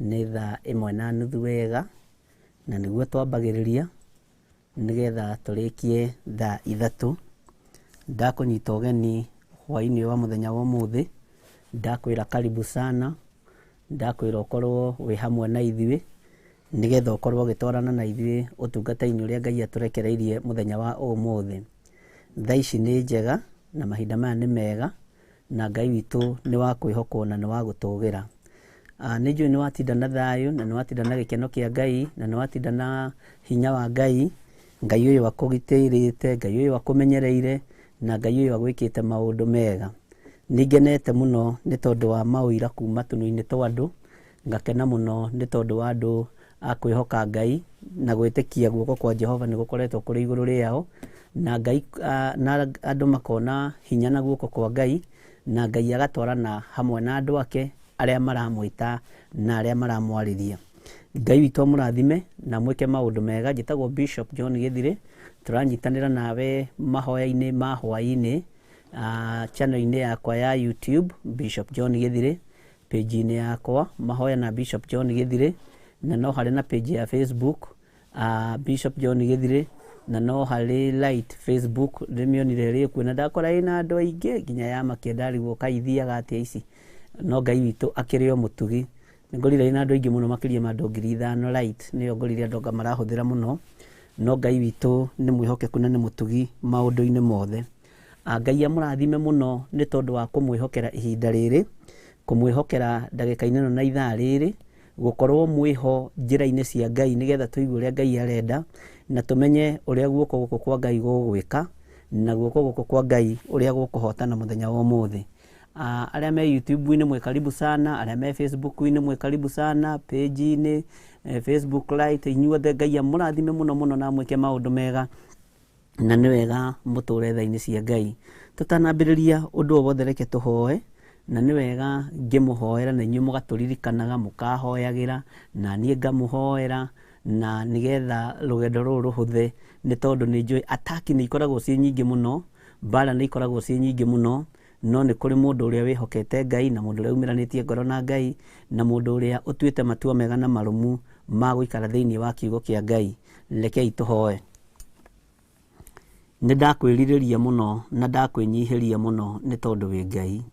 Nĩ thaa ĩmwe na nuthu wega, na nĩguo twambagĩrĩria nĩgetha tũrĩkie thaa 3. Ndakũnyita ũgeni hwainĩ wa mũthenya wa ũmũthĩ, ndakwĩra karibu sana, ndakwĩra ũkorwo wĩ hamwe na ithuĩ, nĩgetha ũkorwo ũgĩtwarana na ithuĩ ũtungata-inĩ ũrĩa Ngai atũrekereirie mũthenya wa ũmũthĩ. Thaa ici nĩ njega na mahinda maya nĩ mega, na Ngai witũ nĩ wa kwĩhokwo na nĩ wa gũtũgĩra. Nĩ njũĩ nĩ watinda na thayũ na nĩ watinda na gĩkeno kĩa Ngai na nĩ watinda na hinya wa Ngai, Ngai ũyũ akũgitĩrĩte, Ngai ũyũ akũmenyereire na Ngai ũyũ agwĩkĩte maũndũ mega. Nĩ ngenete mũno nĩ tondũ wa maũira kuma tũnua-inĩ twa andũ, ngakena mũno nĩ tondũ wa andũ a kwĩhoka Ngai na gwĩtĩkia guoko kwa Jehova nĩ gũkoretwo kũrĩ igũrũ rĩao, na Ngai, na andũ makona hinya na guoko kwa Ngai, na Ngai agatwarana hamwe na andũ ake arĩa maramwĩta na arĩa maramwarĩria. Ngai witũ amũrathime na amwĩke maũndũ mega. Njĩtagwo Bishop John Gĩthirĩ, tũranyitanĩra nawe mahoya-inĩ ma hwaĩ-inĩ channel-inĩ yakwa ya YouTube Bishop John Gĩthirĩ, page-inĩ yakwa mahoya na Bishop John Gĩthirĩ, na no harĩ na page ya Facebook Bishop John Gĩthirĩ, na no harĩ Light Facebook ndĩmĩonire ĩrĩ kuo na ndakora ĩna andũ aingĩ nginya yamakia ndarigwo kaĩ ithiaga atĩa ici, no Ngai witũ akĩrĩ o mũtugi. Nĩngorire ĩna andũ aingĩ mũno makĩria ma andũ 5,000 Light nĩyo ngorire andũ anga marahũthĩra mũno, no Ngai witũ nĩ mwĩhokeku na nĩ mũtugi maũndũ-inĩ mothe. Ngai amũrathime mũno nĩ tondũ wa kũmwĩhokera ihinda rĩrĩ, kũmwĩhokera ndagĩka-inĩ ĩno na ithaa rĩrĩ, gũkorwo mwĩho njĩra-inĩ cia Ngai nĩgetha tũigue ũrĩa Ngai arenda, na tũmenye ũrĩa guoko gũkũ kwa Ngai gũgwĩka, na guoko gũkũ kwa Ngai ũrĩa gũkũhotana mũthenya wa ũmũthĩ. Arĩa me YouTube-inĩ mwĩ karibu sana, arĩa me Facebook-inĩ mwĩ karibu sana, page-inĩ, Facebook Lite, inyuothe Ngai amũrathime mũno mũno na amwĩke maũndũ mega. Na nĩ wega mũtũre tha-inĩ cia Ngai. Tũtanambĩrĩria ũndũ o wothe reke tũhoe, na nĩ wega ngĩmũhoera na inyuĩ mũgatũririkanaga, mũkahoyagĩra, na niĩ ngamũhoera, na nĩgetha rũgendo rũrũ rũhũthe, nĩ tondũ nĩ njũĩ attack nĩ ikoragwo ciĩ nyingĩ mũno, mbara nĩ ikoragwo ciĩ nyingĩ mũno, no nĩ kũrĩ mũndũ ũrĩa wĩhokete Ngai, na mũndũ ũrĩa umĩranĩtie ngoro na Ngai, na mũndũ ũrĩa ũtuĩte matua mega na marũmu ma gũikara thĩinĩ wa kiugo kĩa Ngai. Rekei tũhoe. Nĩ ndakwĩrirĩria mũno na ndakwĩnyihĩria mũno nĩ tondũ wĩ Ngai.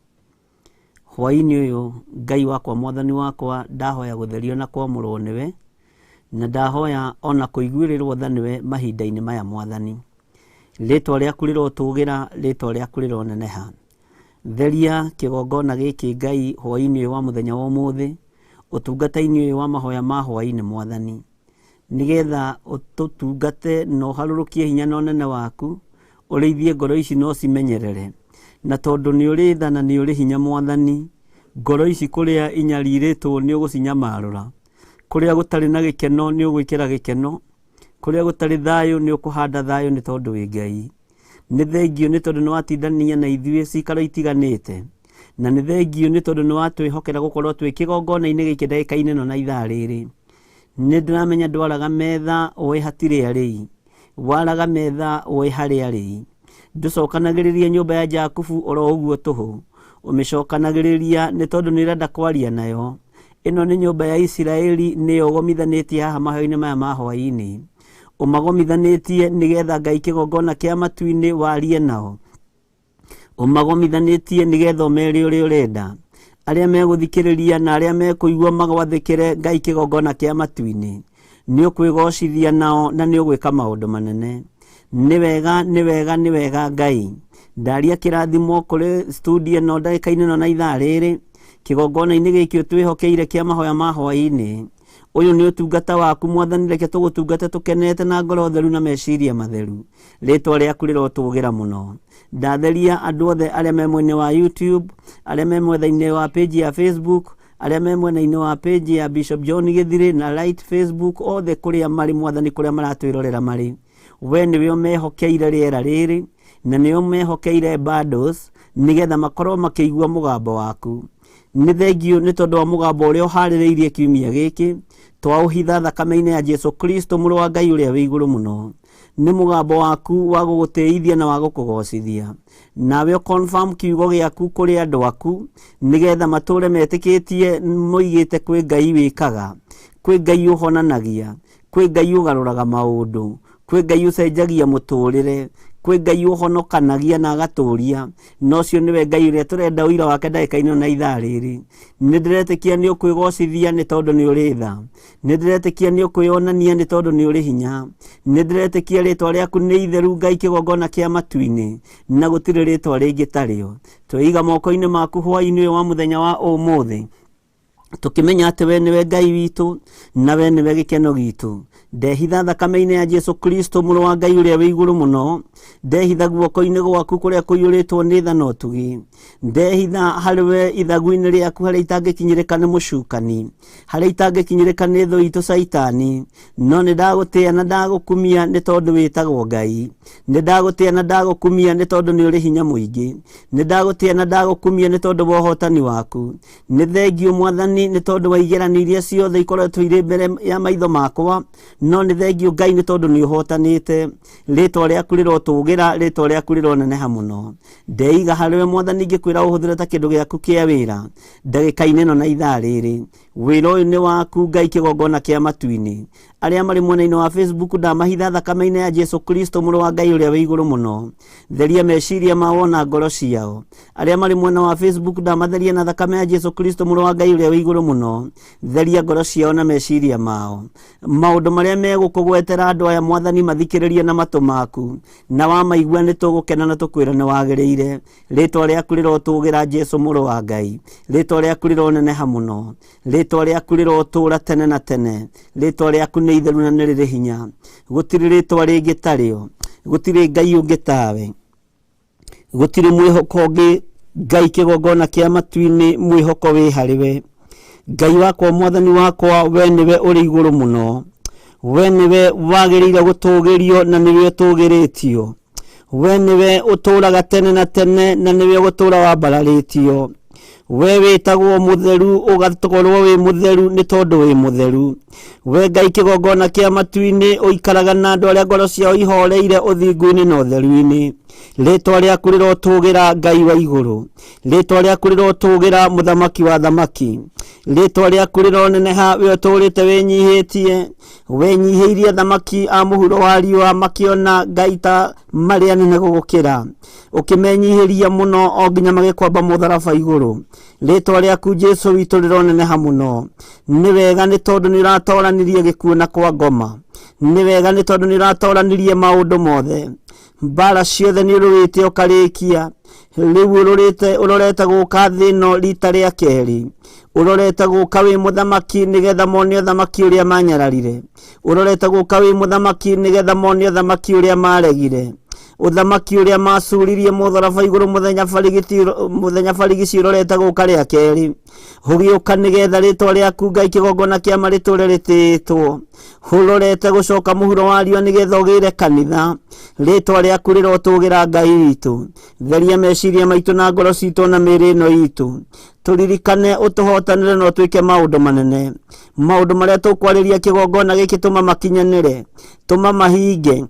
Hwaĩ-inĩ ũyũ Ngai wakwa mwathani wakwa ndahoya gũtherio na kwamũrwo nĩwe, na ndahoya ona kũiguĩrĩrwo tha nĩwe mahinda-inĩ maya mwathani. Rĩtwa rĩaku rĩrotũgĩra, rĩtwa rĩaku rĩroneneha. Theria kĩgongona gĩkĩ Ngai hwaĩ-inĩ ũyũ wa mũthenya wa ũmũthĩ, ũtungata-inĩ ũyũ wa mahoya ma hwaĩ-inĩ mwathani. Nĩgetha ũtũtungate na ũharũrũkie hinya na ũnene waku, ũrĩithie ngoro ici na ũcimenyerere. Na tondũ nĩ ũrĩ tha na nĩ ũrĩ hinya Mwathani, ngoro ici kũrĩa inyarirĩtwo nĩ ũgũcinyamarũra, kũrĩa gũtarĩ na gĩkeno nĩ ũgwĩkĩra gĩkeno, kũrĩa gũtarĩ thayũ nĩ ũkũhanda thayũ nĩ tondũ wĩ Ngai. Nĩ thengiũ nĩ tondũ nĩ watindania na ithuĩ cikaro itiganĩte, na nĩ thengiũ nĩ tondũ nĩ watwĩhokera gũkorwo twĩ kĩgongona-inĩ gĩkĩ ndagĩka-inĩ ĩno na ithaa rĩrĩ. Nĩ ndĩramenya ndwaraga metha ũĩ hatirĩ arĩi, waraga metha ũĩ harĩ arĩi. Ndũcokanagĩrĩria nyũmba ya Jakubu oro ũguo tũhũ, ũmĩcokanagĩrĩria nĩ tondũ nĩ ũrenda kwaria nayo. Ĩno nĩ nyũmba ya Isiraeli nĩyo ũgomithanĩtie haha mahoya-inĩ maya ma hwaĩ-inĩ. Ũmagomithanĩtie nĩgetha Ngai kĩgongona kĩa matu-inĩ warie nao. Ũmagomithanĩtie nĩgetha ũmere ũrĩa ũrenda. Arĩa megũthikĩrĩria na arĩa mekũigua magwathĩkĩre Ngai kĩgongona kĩa matu-inĩ. Nĩ ũkwĩgocithia nao na nĩ ũgwĩka maũndũ manene. Nĩ wega, nĩ wega, nĩ wega Ngai. Ndaria kĩrathimo kũrĩ studio ĩno ndagĩka-inĩ ĩno na ithaa rĩrĩ, kĩgongona-inĩ gĩkĩ ũtwĩhokeire kĩa mahoya ma hwaĩ-inĩ. Ũyũ nĩ ũtungata waku Mwathani, reke tũgũtungate tũkenete na ngoro theru na meciria matheru. Rĩtwa rĩaku rĩrotũgĩra mũno. Ndatheria andũ othe arĩa me mwena wa YouTube, arĩa me mwena-inĩ wa page ya Facebook, arĩa me mwena-inĩ wa page ya Bishop John Gĩthirĩ na Light Facebook, othe kũrĩa marĩ Mwathani, kũrĩa maratwĩrorera marĩ. We nĩwe ũmehokeire rĩera rĩrĩ, na nĩwe ũmehokeire bundles, nĩgetha makorwo makĩigua mũgambo waku. Nĩ thengiũ nĩ tondũ wa mũgambo ũrĩa ũharĩrĩirie kiumia gĩkĩ, twaũhitha thakame-inĩ ya Jesu Kristo mũrũ wa Ngai ũrĩa wĩ igũrũ mũno. Nĩ mũgambo waku wa gũgũtĩithia na wa gũkũgocithia. Nawe ũ confirm kiugo gĩaku kũrĩ andũ aku nĩgetha matũre metĩkĩtie moigĩte kwĩ Ngai wĩkaga, kwĩ Ngai ũhonanagia, kwĩ Ngai ũgarũraga maũndũ, kwĩ Ngai ũcenjagia mũtũrĩre, kwĩ Ngai ũhonokanagia na agatũria. Na ũcio nĩwe Ngai ũrĩa tũrenda ũira wake ndagĩka-inĩ ĩno na ithaa rĩrĩ. Nĩ ndĩretĩkia nĩ ũkwĩgocithia nĩ tondũ nĩ ũrĩ tha. Nĩ ndĩretĩkia nĩ ũkwĩonania nĩ tondũ nĩ ũrĩ hinya. Nĩ ndĩretĩkia rĩtwa rĩaku nĩ itheru Ngai kĩgongona kĩa matu-inĩ, na gũtirĩ rĩtwa rĩngĩ tarĩo. Tweiga moko-inĩ maku hwaĩ-inĩ ũyũ wa mũthenya wa ũmũthĩ, tukimenya atĩ we nĩwe Ngai witũ na we nĩwe gĩkeno gitũ. Ndehitha thakame-inĩ ya Jesu Kristo mũrũ wa Ngai ũrĩa wĩ igũrũ mũno. Ndehitha guoko-inĩ gwaku kũrĩa kũiyũrĩtwo nĩ tha na ũtugi. Ndehitha harĩ we ithagu-inĩ rĩaku harĩa itangĩkinyĩrĩka nĩ mũcukani, harĩa itangĩkinyĩrĩka nĩ thũ itũ Caitani. No nĩ ndagũtĩa na ndagũkumia nĩ tondũ wĩtagwo Ngai. Nĩ ndagũtĩa na ndagũkumia nĩ tondũ nĩ ũrĩ hinya mũingĩ. Nĩ ndagũtĩa na ndagũkumia nĩ tondũ wa ũhotani waku. Nĩ thengio Mwathani nĩ tondũ wa igeranio iria ciothe ikoretwo irĩ mbere ya maitho makwa, no nĩ thengio Ngai nĩ tondũ nĩ ũhotanĩte. Rĩtwa rĩaku rĩrotũgĩra, rĩtwa rĩaku rĩroneneha mũno. Ndeiga harĩ we Mwathani ngĩkwĩra ũhũthĩre ta kĩndũ gĩaku kĩa wĩra ndagĩka-inĩ ĩno na ithaa rĩrĩ. Wĩra ũyũ nĩ waku Ngai kĩgongona kĩa matu-inĩ. Arĩa marĩ mwena-inĩ wa Facebook ndamahitha thakame-inĩ ya Jesu Kristo mũrũ wa Ngai ũrĩa wĩ igũrũ mũno. Theria meciria mao na ngoro ciao. Arĩa marĩ mwena wa Facebook ndamatheria na thakame ya Jesu Kristo mũrũ wa Ngai ũrĩa wĩ igũrũ mũno. Theria ngoro ciao na meciria mao. Maũndũ marĩa megũkũgwetera andũ aya Mwathani mathikĩrĩrie na matũ maku, na wamaigua nĩ tũgũkena na tũkwĩra nĩ wagĩrĩire. Rĩtwa rĩaku rĩrotũgĩra Jesu mũrũ wa Ngai. Rĩtwa rĩaku rĩroneneha mũno. Rĩtwa rĩaku rĩrotũra tene na tene. Rĩtwa rĩaku nĩ itheru na nĩ rĩrĩ hinya. Gũtirĩ rĩtwa rĩngĩ tarĩo. Gũtirĩ Ngai ũngĩ tawe. Gũtirĩ mwĩhoko ũngĩ Ngai kĩgongona kĩa matu-inĩ, mwĩhoko wĩ harĩ we. Ngai wakwa, Mwathani wakwa, we nĩwe ũrĩ igũrũ mũno. We nĩwe wagĩrĩire gũtũgĩrio na nĩwe ũtũgĩrĩtio. We nĩwe ũtũũraga tene na tene na nĩwe ũgũtũũra wambararĩtio. We wĩtagwo mũtheru ũgakorwo wĩ mũtheru nĩ tondũ wĩ mũtheru. We Ngai kĩgongona kĩa matu-inĩ ũikaraga na andũ arĩa ngoro ciao ihoreire ũthingu-inĩ na ũtheru-inĩ. Rĩtwa rĩaku rĩrotũgĩra Ngai wa igũrũ. Rĩtwa rĩaku rĩrotũgĩra mũthamaki wa thamaki. Rĩtwa rĩaku rĩroneneha we ũtũũrĩte wĩnyihĩtie. Wenyihĩirie athamaki a mũhuro wa riũa makĩona Ngai ta marĩ anene gũgũkĩra. Ũkĩmenyihĩria mũno o nginya magĩkwamba mũtharaba igũrũ. Rĩtwa rĩaku Jesu witũ rĩroneneha mũno. Nĩ wega nĩ tondũ nĩ ũratoranirie gĩkuũ na kwa ngoma. Nĩ wega nĩ tondũ nĩ ũratoranirie maũndũ mothe. Mbara ciothe nĩ ũrũĩte ũkarĩkia. Rĩu ũrorete ũrorete gũka thĩ ĩno rita rĩa kerĩ. Ũrorete gũka wĩ mũthamaki nĩgetha mone ũthamaki ũrĩa manyararire. Ũrorete gũka wĩ mũthamaki nĩgetha mone ũthamaki ũrĩa maregire. Ũthamaki ũrĩa macuririe mũtharaba igũrũ mũthenya barigici ũrorete gũka rĩa kerĩ. Ũgĩũka nĩgetha rĩtwa rĩaku Ngai kĩgongona kĩa ma rĩtũre rĩtĩĩtwo. Ũrorete gũcoka mũhuro wa riũa nĩgetha ũgĩre kanitha. Rĩtwa rĩaku rĩrotũgĩra Ngai witũ. Theria meciria maitũ na ngoro citũ na mĩĩrĩ ĩno itũ. Tũririkane ũtũhotanĩre na ũtwĩke maũndũ manene. Maũndũ marĩa tũkwarĩria kĩgongona gĩkĩ tũma makinyanĩre, tũma mahinge,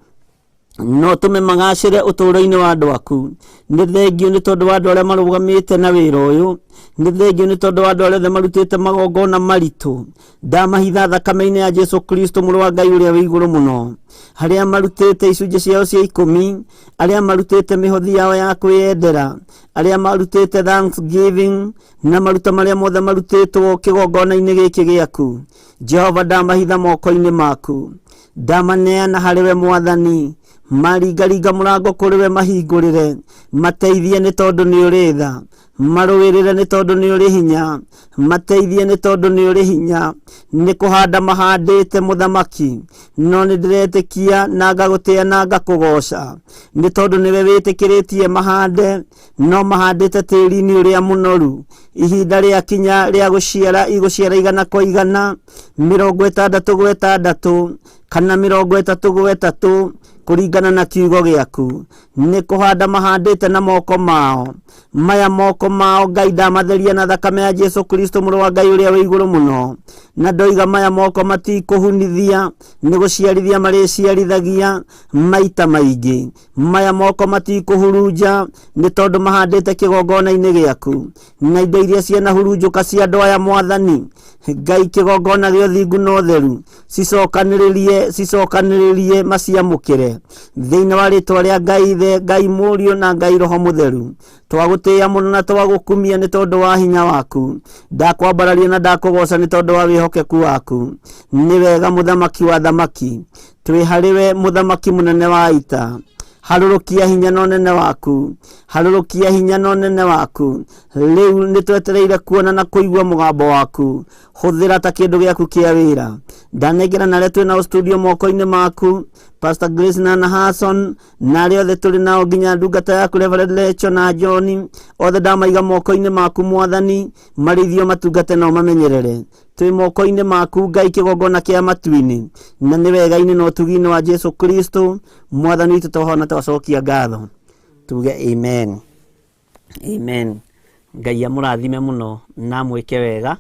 no tũme magacĩre ũtũũro-inĩ wa andũ aku. Nĩ thengio nĩ tondũ wa andũ arĩa marũgamĩte na wĩra ũyũ. Nĩ thengio nĩ tondũ wa andũ arĩa othe marutĩte magongona maritũ. Ndamahitha thakame-inĩ ya Jesu Kristo mũrũ wa Ngai ũrĩa wĩ igũrũ mũno. Arĩa marutĩte icunjĩ ciao cia ikũmi, arĩa marutĩte mĩhothi yao ya kwĩyendera, arĩa marutĩte thanksgiving na maruta marĩa mothe marutĩtwo kĩgongona-inĩ gĩkĩ gĩaku. Jehova, ndamahitha moko-inĩ maku. Ndamaneana harĩ we Mwathani. Maringaringa mũrango kũrĩ we mahingũrĩre. Mateithie nĩ tondũ nĩ ũrĩ tha. Marũĩrĩre nĩ tondũ nĩ ũrĩ hinya. Mateithie nĩ tondũ nĩ ũrĩ hinya. Nĩ kũhanda mahandĩte mũthamaki, no nĩ ndĩretĩkia na ngagũtĩa na ngakũgoca nĩ tondũ nĩwe wĩtĩkĩrĩtie mahande, no mahandĩte tĩri-inĩ ũrĩa mũnoru. Ihinda rĩakinya rĩa gũciara igũciara igana kwa igana, 60 gwa 60 kana 30 gwa 3 kũringana na kiugo gĩaku. Nĩ kũhanda mahandĩte na moko mao. Maya moko mao Ngai ndamatheria na thakame ya Jesu Kristo mũrũ wa Ngai ũrĩa wĩ igũrũ mũno. Na ndoiga maya moko matikũhunithia, nĩ gũciarithia marĩciarithagia maita maingĩ. Maya moko matikũhurunja, nĩ tondũ mahandĩte kĩgongona-inĩ gĩaku. Na indo iria cianahurunjũka cia andũ aya Mwathani Ngai, kĩgongona gĩa ũthingu na ũtheru, cicokanĩrĩrie, cicokanĩrĩrie maciamũkĩre thĩinĩ wa rĩtwa rĩa Ngai Ithe, Ngai Mũriũ na Ngai Roho Mũtheru. Twagũtĩĩa mũno na twagũkumia nĩ tondũ wa hinya waku. Ndakwambararia na ndakũgoca nĩ tondũ wa wĩhokeku waku. Nĩ wega mũthamaki wa thamaki, twĩ harĩ we mũthamaki mũnene wa ita. Harũrũkia hinya na ũnene waku, harũrũkia hinya na ũnene waku. Rĩu nĩ twetereire kuona na kũigua mũgambo waku. Hũthĩra ta kĩndũ gĩaku kĩa wĩra. Ndanengera na arĩa twĩ nao studio moko-inĩ maku, Pastor Grace na Anna Hasson, na arĩa othe tũrĩ nao nginya ndungata yaku Reverend Lecho na John, othe ndamaiga moko-inĩ maku Mwathani, marĩithio matungate na ũmamenyerere. Twĩ moko-inĩ maku Ngai kĩgongona kĩa matu-inĩ, na nĩ wega-inĩ na ũtugi-inĩ wa Jesu Kristo Mwathani witũ twahona twacokia ngatho. Tuge amen. Amen. Ngai amũrathime mũno na amwĩke wega,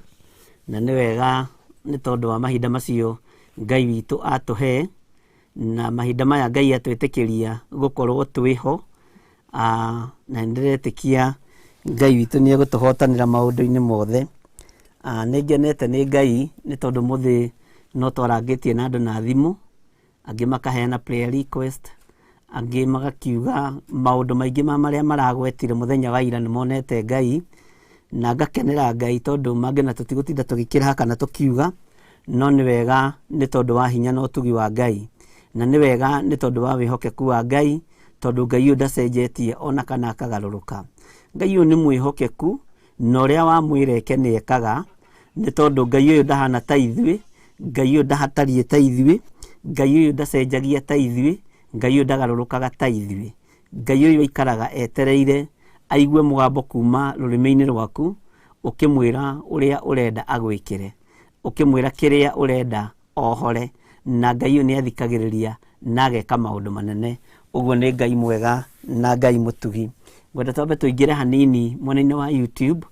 na nĩ wega nĩ tondũ wa mahinda macio Ngai witũ atũhe, na mahinda maya Ngai atwĩtĩkĩria gũkorwo twĩho, na nĩ ndĩretĩkia Ngai witũ nĩ egũtũhotanĩra maũndũ-inĩ mothe. Nĩ ngenete nĩ Ngai nĩ tondũ mũthĩ no twarangĩtie na andũ na thimũ, angĩ makaheana prayer request, angĩ magakiuga maũndũ maingĩ ma marĩa maragwetire mũthenya wa ira nĩ monete Ngai, na ngakenera Ngai tondũ mangĩ na tũtigũtinda tũgĩkĩraha kana tũkiuga, no nĩ wega nĩ tondũ wa hinya na ũtugi wa Ngai, na nĩ wega nĩ tondũ wa wĩhokeku wa Ngai, tondũ Ngai ũyũ ndacenjetie ona kana akagarũrũka. Ngai ũyũ nĩ mwĩhokeku, na ũrĩa wamwĩra eke nĩ ekaga, nĩ tondũ Ngai ũyũ ndahana ta ithuĩ, Ngai ũyũ ndahatariĩ ta ithuĩ, Ngai ũyũ ndacenjagia ta ithuĩ, Ngai ũyũ ndagarũrũkaga ta ithuĩ. Ngai ũyũ aikaraga etereire aigue mũgambo kuma rũrĩmĩ-inĩ rwaku ũkĩmwĩra ũrĩa ũrenda agwĩkĩre, ũkĩmwĩra kĩrĩa ũrenda ohore, na Ngai ũyũ nĩ athikagĩrĩria na ageka maũndũ manene. Ũguo nĩ Ngai mwega na Ngai mũtugi. Ngwenda twambe tũingĩre hanini mwena-inĩ wa YouTube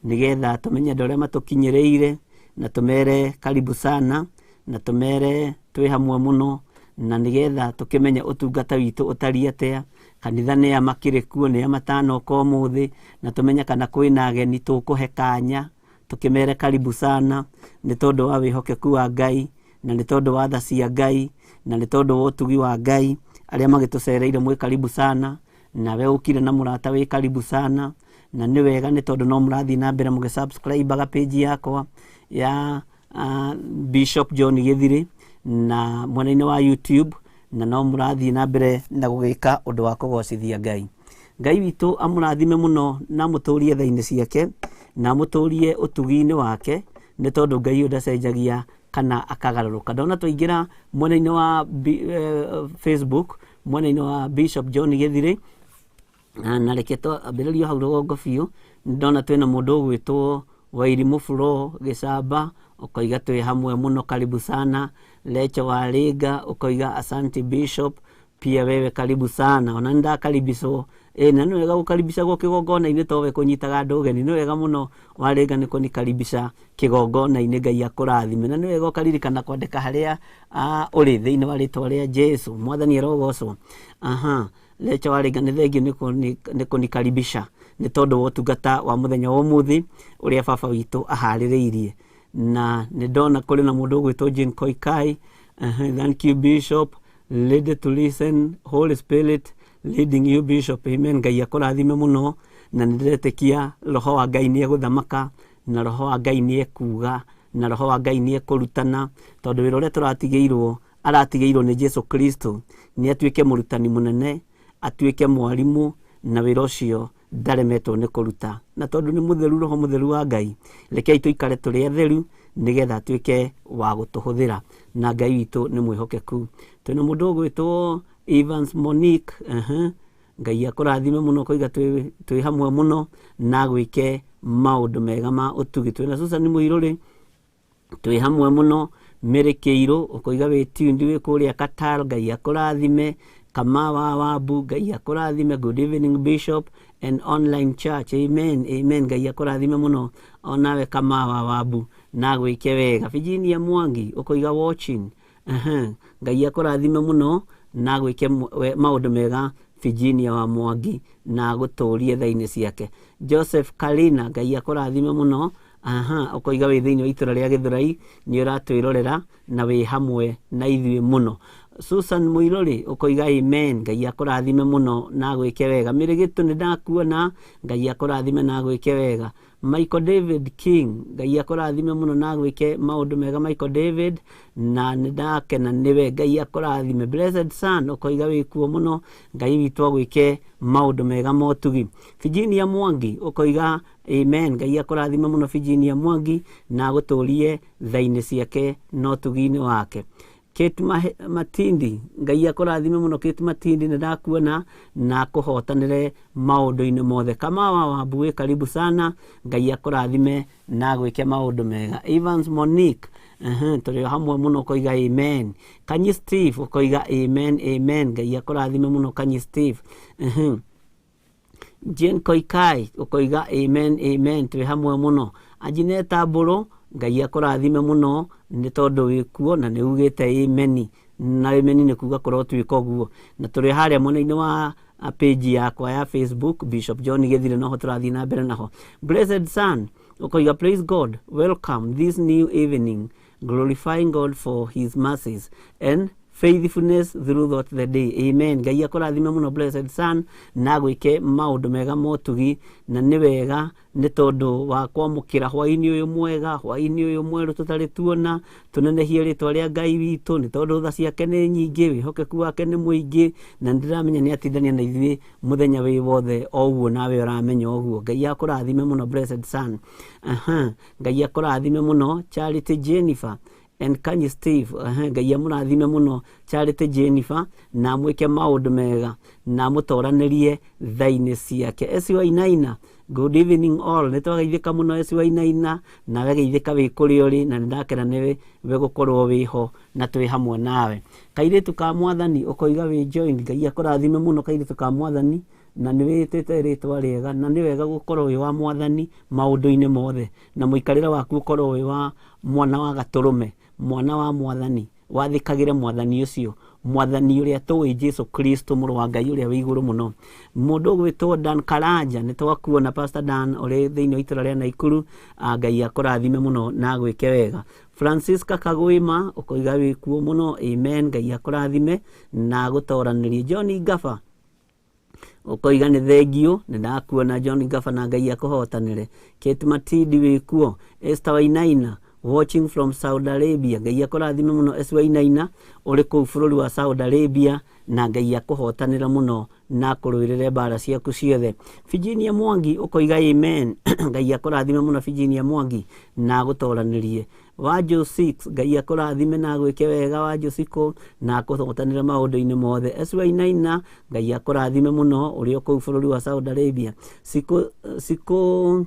nĩgetha tũmenye andũ arĩa matũkinyĩrĩire na tũmere karibu sana, na tũmere twĩ hamwe mũno, na nĩgetha tũkĩmenye ũtungata witũ ũtariĩ atĩa, kanitha nĩ a makĩrĩ kuo, nĩ a matanoka ũmũthĩ, na tũmenye kana kwĩna ageni tũkũhe kanya, tũkĩmere karibu sana, nĩ tondũ wa wĩhokeku wa Ngai, na nĩ tondũ wa tha cia Ngai, na nĩ tondũ wa ũtugi wa Ngai, arĩa magĩtũcereire mwĩ karibu sana, nawe ũkire na mũrata wĩ karibu sana, na nĩ wega nĩ tondũ no mũrathiĩ na mbere mũgĩ subscribe page yakwa ya Bishop John Gĩthirĩ na mwena-inĩ wa YouTube, na no mũrathiĩ na mbere na gũgĩka ũndũ wa kũgocithia Ngai. Ngai witũ amũrathime mũno na amũtũrie tha-inĩ ciake, na amũtũrie ũtugi-inĩ wake, nĩ tondũ Ngai ũyũ ndacenjagia kana akagarũrũka. Ndona twaingĩra mwena-inĩ wa Facebook, mwena-inĩ wa Bishop John Gĩthirĩ, na reke twambĩrĩrie hau rũgongo biũ, ndona twĩna mũndũ ũgwĩtwo Wairimũ Flo Gĩcamba, ũkoiga twĩ hamwe mũno karibu sana. Lecho wa Rĩnga ũkoiga asante Bishop, pia wewe karibu sana. Ona nĩ ndakaribicwo, ĩ na nĩ wega gũkaribicagwo kĩgongona-inĩ towe kũnyitaga andũ ũgeni, nĩ wega mũno Warĩnga nĩ kũnikaribisha kĩgongona-inĩ, Ngai akũrathime. Na nĩ wega ũkaririkana kwandĩka harĩa ũrĩ thĩinĩ wa rĩtwa rĩa Jesu. Mwathani arogocwo. Aha. Lecho wa Rĩnga nĩ thengiũ nĩ kũnikaribisha nĩ tondũ wa ũtungata wa mũthenya wa ũmũthĩ ũrĩa baba witũ aharĩrĩirie. Na nĩ ndona kũrĩ na mũndũ ũgwĩtwo Jane Koikai. Thank you Bishop, ready to listen, Holy Spirit leading you Bishop. Amen. Ngai akũrathime mũno, na nĩ ndĩretĩkia roho wa Ngai nĩ egũthamaka, na roho wa Ngai nĩ ekuga, na roho wa Ngai nĩ ekũrutana, tondũ wĩra ũrĩa tũratigĩirwo aratigĩirwo nĩ Jesu Kristo nĩ atuĩke mũrutani mũnene, atuĩke mwarimũ, na wĩra ũcio ndaremetwo nĩ kũruta. Na tondũ nĩ mũtheru, roho mũtheru wa Ngai, rekei tũikare tũrĩ atheru nĩgetha atuĩke wa gũtũhũthĩra, na Ngai witũ nĩ mwĩhokeku. Twĩna mũndũ ũgwĩtwo Evans Monique, Ngai akũrathime mũno, koiga twĩ hamwe mũno na agwĩke maũndũ mega ma ũtugi. Twĩna Susan Mũirũrĩ, twĩ hamwe mũno. Mary Kĩirũ ũkoiga wĩ tuned wĩ kũrĩa Qatar, Ngai akũrathime. Kama wa Wambu, Ngai akũrathime. Good evening Bishop And online church. Amen, amen. Ngai akũrathime mũno onawe Kamawa Wabu na gwĩke wega. Virginia Mwangi ũkoiga watching. Aha. Ngai akũrathime mũno na gwĩke maũndũ mega Virginia wa Mwangi na gũtũrie tha-inĩ ciake. Joseph Kalina, Ngai akũrathime mũno. Aha, ũkoiga wĩ thĩinĩ wa itũra rĩa Gĩthũrai, nĩ ũratwĩrorera na wĩ hamwe na ithuĩ mũno. Susan Mũirũrĩ ũkoiga amen, Ngai akũrathime mũno na agwĩke wega. Mĩrĩgĩtũ nĩ ndakuona, Ngai akũrathime na agwĩke wega. Michael David King, Ngai akũrathime mũno na agwĩke maũndũ mega Michael David, na nĩ ndakena nĩwe, Ngai akũrathime. Blessed Son ũkoiga wĩ kuo mũno, Ngai witũ agwĩke maũndũ mega motugi. Virginia Mwangi ũkoiga amen, Ngai akũrathime mũno Virginia Mwangi na agũtũrie tha-inĩ ciake na ũtugi-inĩ wake. Kate Matindi, Ngai akũrathime mũno Kate Matindi, nĩ ndakuona na akũhotanĩre maũndũ-inĩ mothe. Kamawa wa Mbuĩ, karibu sana, Ngai akũrathime na agwĩke maũndũ mega. Evans Monique, tũrĩ o hamwe mũno ũkoiga amen. Kanyi Steve ũkoiga amen, amen, Ngai akũrathime mũno Kanyi Steve. Jane Koikai ũkoiga amen, amen, twĩ hamwe mũno. Anjineta Mbũrũ, Ngai akũrathime mũno nĩ tondũ wĩ kuo na nĩ ugĩte amen, na amen nĩ kuga kũrotuĩka ũguo. Na tũrĩ harĩa mwena-inĩ wa page yakwa ya Facebook Bishop John Gĩthire, noho tũrathiĩ na mbere naho. Blessed Son ũkoiga praise God, welcome this new evening, glorifying God for his mercies and faithfulness throughout the day. Amen. Ngai akũrathime mũno Blessed Son na agwĩke maũndũ mega motugi, na nĩ wega nĩ tondũ wa kwamũkĩra hwaĩ-inĩ ũyũ mwega, hwaĩ-inĩ ũyũ mwerũ tũtarĩ tuona. Tũnenehie rĩtwa rĩa Ngai witũ nĩ tondũ tha ciake nĩ nyingĩ, wĩhokeku wake nĩ mũingĩ, na nĩ ndĩramenya nĩ atindania na ithuĩ mũthenya wĩ wothe o ũguo nawe ũramenya ũguo. Ngai akũrathime mũno Blessed Son. Aha. Ngai akũrathime mũno Charity Jennifer and Kanyi Steve. Aha, Ngai amũrathime mũno Charity Jennifer na amwĩke maũndũ mega na amũtoranĩrie tha-inĩ ciake. Esi Wainaina, good evening all. Nĩ twageithĩka mũno Esi Wainaina, nawe geithĩka wĩ kũrĩa ũrĩ, na nĩ ndakena nĩ we gũkorwo wĩ ho na twĩ hamwe nawe. Kairĩtu ka Mwathani ũkoiga wĩ joined. Ngai akũrathime mũno kairĩtu ka Mwathani, na nĩ wĩtĩte rĩtwa rĩega, na nĩ wega gũkorwo wĩ wa Mwathani maũndũ-inĩ mothe, na mũikarĩre waku ũkorwo wĩ wa mwana wa gatũrũme, mwana wa Mwathani, wathĩkagĩre Mwathani ũcio, Mwathani ũrĩa tũĩ Jesu Kristo mũrũ wa Ngai ũrĩa wĩ igũrũ mũno. Mũndũ ũgwĩtwo Dan Karanja, nĩ twakuona Pastor Dan ũrĩ thĩinĩ wa itũra rĩa Naikuru, Ngai akũrathime mũno na agwĩke wega. Francisca Kagwima ũkoiga wĩ kuo mũno, amen, Ngai akũrathime na agũtoranĩrie. John Ngaba ũkoiga nĩ thengiũ, nĩ ndakuona John Ngaba na Ngai akũhotanĩre. Kate Matindi wĩ kuo. Esther Wainaina watching from Saudi Arabia, Ngai akũrathime mũno Esther Wainaina ũrĩ kũu bũrũri wa Saudi Arabia, na Ngai akũhotanĩre mũno na akũrũĩrĩre mbara ciaku ciothe. Virginia Mwangi ũkoiga amen, Ngai akũrathime mũno Virginia Mwangi na agũtoranĩrie. Wanjũ 6, Ngai akũrathime na agwĩke wega Wanjũ 6 na akũhotanĩre maũndũ-inĩ mothe. Esther Wainaina, Ngai akũrathime mũno ũrĩ o kũu bũrũri wa Saudi Arabia. Siku, siku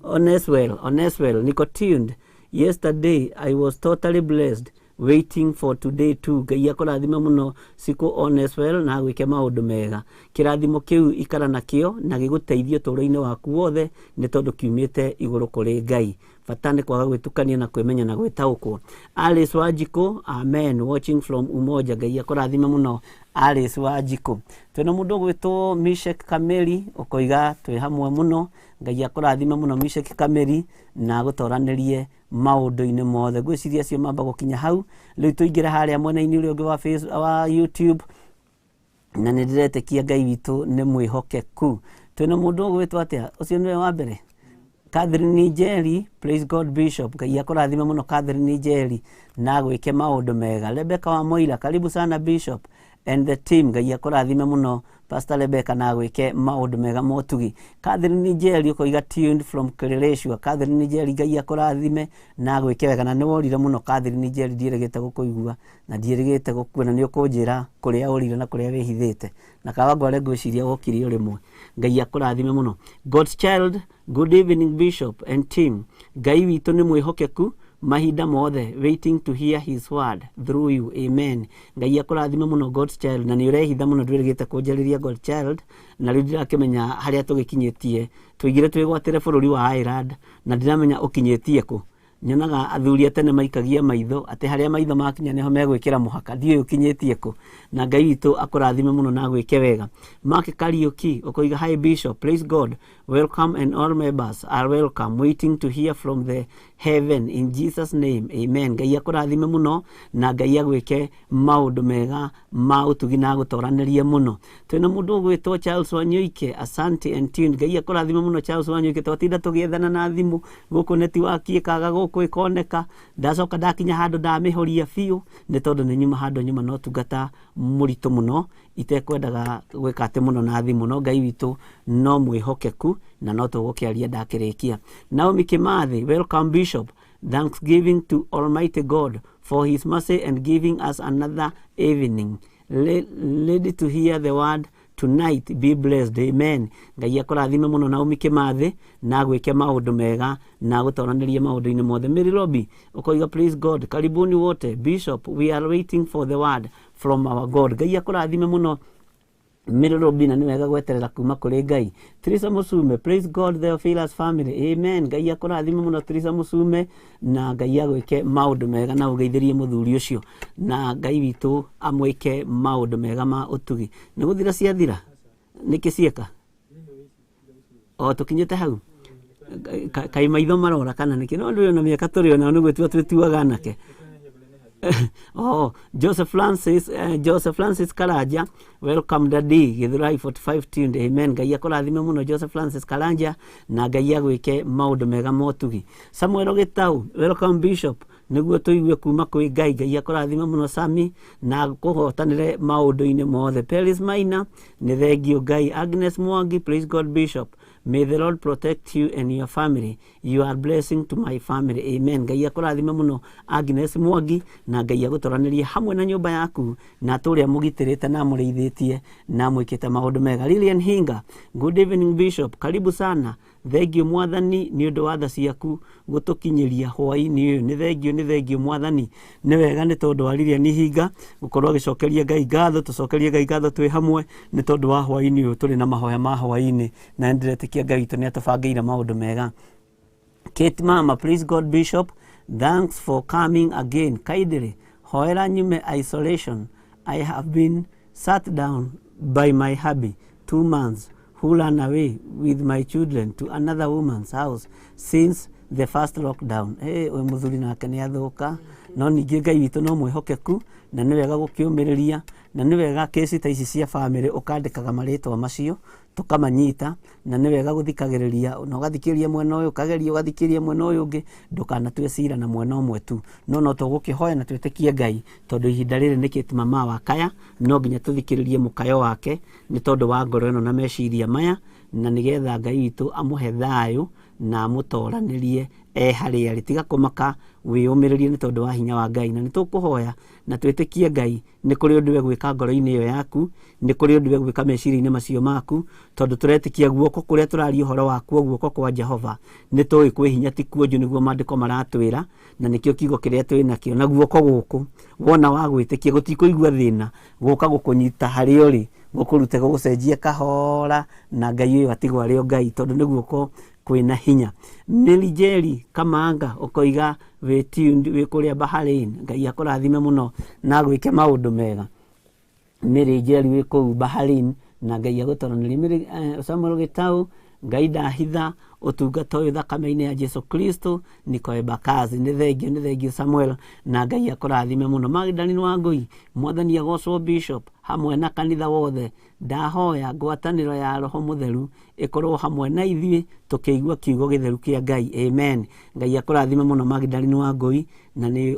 Oneswell, Oneswell, niko tuned. Yesterday I was totally blessed waiting for today too. Ngai akũrathime mũno Siku Oneswell na agwĩke maũndũ mega. Kĩrathimo kĩu ikara nakĩo na gĩgũteithie ũtũũro-inĩ waku wothe nĩ tondũ kiumĩte igũrũ kũrĩ Ngai. Bata nĩ kwaga gwĩtukania na kwĩmenya na gwĩtaũkwo. Alice Wanjikũ, amen, watching from Umoja. Ngai akũrathime mũno Alice Wanjikũ. Twĩna mũndũ ũgwĩtwo Mishek Kameri ũkoiga twĩ hamwe mũno. Ngai akũrathime mũno Mishek Kameri na agũtoranĩrie maũndũ-inĩ mothe. Ngwĩciria acio mamba gũkinya hau. Rĩu tũingĩre harĩa mwena-inĩ ũrĩa ũngĩ wa Facebook, wa YouTube, na nĩ ndĩretĩkia Ngai witũ nĩ mwĩhokeku. Twĩna mũndũ ũgwĩtwo atĩa? Ũcio nĩwe wa mbere? Catherine Njeri, praise God Bishop. Ngai akũrathime mũno Catherine Njeri na agwĩke maũndũ mega. Rebecca wa Moira, karibu sana Bishop and the team. Ngai akũrathime mũno Pastor Rebecca na agwĩke maũndũ mega motugi. Catherine Njeri ũkoiga tuned from Kileleshwa. Catherine Njeri, Ngai akũrathime na agwĩke wega. Na nĩ worire mũno Catherine Njeri, ndiĩrĩgĩte gũkũigua na ndiĩrĩgĩte gũkuona. Nĩ ũkũnjĩra kũrĩa ũrire na kũrĩa wĩhithĩte. Na Kawangware ngwĩciria wokire o rĩmwe. Ngai akũrathime mũno. God's child, good evening Bishop and team. Ngai witũ nĩ mwĩhokeku. Mahinda mothe, waiting to hear his word through you. Amen. Ngai akũrathime mũno, God child, na nĩ ũrehitha mũno, ndwĩrĩgĩte kũnjarĩria God child, na rĩu ndirakĩmenya harĩa tũgĩkinyĩtie. Tũigire twĩgwatĩre bũrũri wa Ireland na ndiramenya ũkinyĩtie kũ. Nyonaga athuri a tene maikagia maitho atĩ harĩa maitho makinya nĩho megwĩkĩra mũhaka. Ndiũĩ ũkinyĩtie kũ, na Ngai witũ akũrathime mũno na agwĩke wega. Mark Kariuki ũkoiga, "Hi Bishop, praise God, welcome and all members are welcome, waiting to hear from the heaven in Jesus name, amen." Ngai akũrathime mũno na Ngai agwĩke maũndũ mega ma ũtugi na agũtoranĩrie mũno. Twĩna mũndũ ũgwĩtwo Charles Wanyoike, asante and tuned. Ngai akũrathime mũno, Charles Wanyoike. Twatinda tũgĩethana na thimũ gũkũ, netiwaki ĩkaga gũkũ ĩkoneka, ndacoka ndakinya handũ ndamĩhoria biũ nĩ tondũ nĩ nyuma handũ nyuma na ũtungata mũritũ mũno, itekwendaga gwĩka atĩ mũno na thimũ, no Ngai witũ no mwĩhokeku na no tũgũkĩaria ndakĩrĩkia. Naomi Kimathi, "Welcome Bishop, thanksgiving to Almighty God for his mercy and giving us another evening. Ready to hear the word tonight. Be blessed. Amen." Ngai akũrathime mũno, Naomi Kimathi, na agwĩke maũndũ mega na agũtoranĩrie maũndũ-inĩ mothe. Mary Robi ũkoiga, "Praise God, karibuni wote. Bishop, we are waiting for the word from our God." Ngai akũrathime mũno, Mary Robi, na nĩ wega gweterera kuma kũrĩ Ngai. Teresa Musume, "Praise God, Theophilus family. Amen." Ngai akũrathime mũno, Teresa Musume, na Ngai agwĩke maũndũ mega na ũgeithĩrie mũthuri ũcio, na Ngai witũ amwĩke maũndũ mega ma ũtugi. Nĩ gũthira ciathira nĩkĩ cieka o tũkinyĩte hau? Kaĩ maitho marora kana nĩkĩ? No ndũrĩ ona mĩaka tũrĩ onao nĩ gwĩtua twĩtuaga anake. Oh, Joseph Francis, Joseph Francis Karanja, "Welcome daddy, Githurai 45 tuned. Amen." Ngai akũrathime mũno, Joseph Francis Karanja, na Ngai agwĩke maũndũ mega motugi. Samuel Gitau, "Welcome Bishop, nĩguo tũigue kuma kwĩ Ngai." Ngai akũrathime mũno, Sami, na kũhotanĩre maũndũ-inĩ mothe. Peris Maina, nĩ thengio Ngai. Agnes Mwangi, "Praise God Bishop, may the Lord protect you and your family. You are blessing to my family. Amen." Ngai akũrathime mũno, Agnes Mwangi, na Ngai agũtoranĩrie hamwe na nyũmba yaku na tũrĩa mũgitĩrĩte na mũrĩithĩtie na mwĩkĩte maũndũ mega. Lilian Hinga, "Good evening Bishop, karibu sana. Thengio Mwathani nĩ ũndũ wa tha ciaku gũtũkinyĩria hwaĩ-inĩ ũyũ." Nĩ thengio, nĩ thengio Mwathani. Nĩ wega nĩ tondũ wa Lilian Hinga gũkorwo agĩcokeria Ngai ngatho. Tũcokerie Ngai ngatho twĩ hamwe nĩ tondũ wa hwaĩ-inĩ ũyũ tũrĩ na mahoya ma hwaĩ-inĩ, na nĩ ndĩretĩkia Ngai witũ nĩ atũbangĩire maũndũ mega. Kate Mama, "Please God Bishop, thanks for coming again. Kindly, hoera nyume isolation. I have been sat down by my hubby 2 months who ran away with my children to another woman's house since the first lockdown." Hey, ũyũ mũthuri nake nĩ athũka, no ningĩ Ngai witũ no mwĩhokeku na nĩ wega gũkĩũmĩrĩria, na nĩ wega kesi ta ici cia bamĩrĩ ũkandĩkaga marĩtwa macio tũkamanyita, na nĩ wega gũthikagĩrĩria na ũgathikĩrĩria mwena ũyũ, ũkageria ũgathikĩrĩria mwena ũyũ ũngĩ, ndũkanatue cira na mwena ũmwe tu. No tũgũkĩhoya na twĩtĩkie Ngai, tondũ ihinda rĩrĩ nĩ kĩti mama wa kaya, no nginya tũthikĩrĩrie mũkayo wake nĩ tondũ wa ngoro ĩno na meciria maya, na nĩgetha Ngai witũ amũhe thayũ na amũtoranĩrie e harĩa arĩ. Tiga kũmaka, wĩyũmĩrĩrie nĩ tondũ wa hinya wa Ngai, na nĩ tũkũhoya na twĩtĩkie Ngai nĩ kũrĩ ũndũ egwĩka ngoro-inĩ ĩyo yaku, nĩ kũrĩ ũndũ egwĩka meciria-inĩ macio maku, tondũ tũretĩkia guoko kũrĩa tũraria ũhoro wakuo, guoko kwa Jehova, nĩ tũĩ kwĩ hinya, ti kuonju, nĩguo maandĩko maratwĩra, na nĩkĩo kiugo kĩrĩa twĩ nakĩo. Na guoko gũkũ wona wa gwĩtĩkia gũtikũigua thĩna gũka gũkũnyita harĩa ũrĩ, gũkũrute, gũgũcenjie kahora, na Ngai ũyũ atigwo arĩ o Ngai, tondũ nĩ guoko kwĩna hinya. Mary Jerry Kamanga ũkoiga wĩ tuned wĩ kũrĩa Bahrain. Ngai akũrathime mũno na agwĩke maũndũ mega, Mary Jerry wĩ kũu Bahrain, na Ngai agũtoranĩrie. Mary Samuel Gitau, "Ngai ndahitha ũtungata ũyũ thakame-inĩ ya Jesu Kristo, niko Embakasi." Nĩ thengio, nĩ thengio Samuel, na Ngai akũrathime mũno. Magdalene Wangui, "Mwathani agocwo Bishop hamwe na kanitha wothe. Ndahoya ngwatanĩro ya Roho Mũtheru ĩkorwo hamwe na ithuĩ tũkĩigua kiugo gĩtheru kĩa Ngai. Amen." Ngai akũrathime mũno, Magdalene Wangui, na nĩ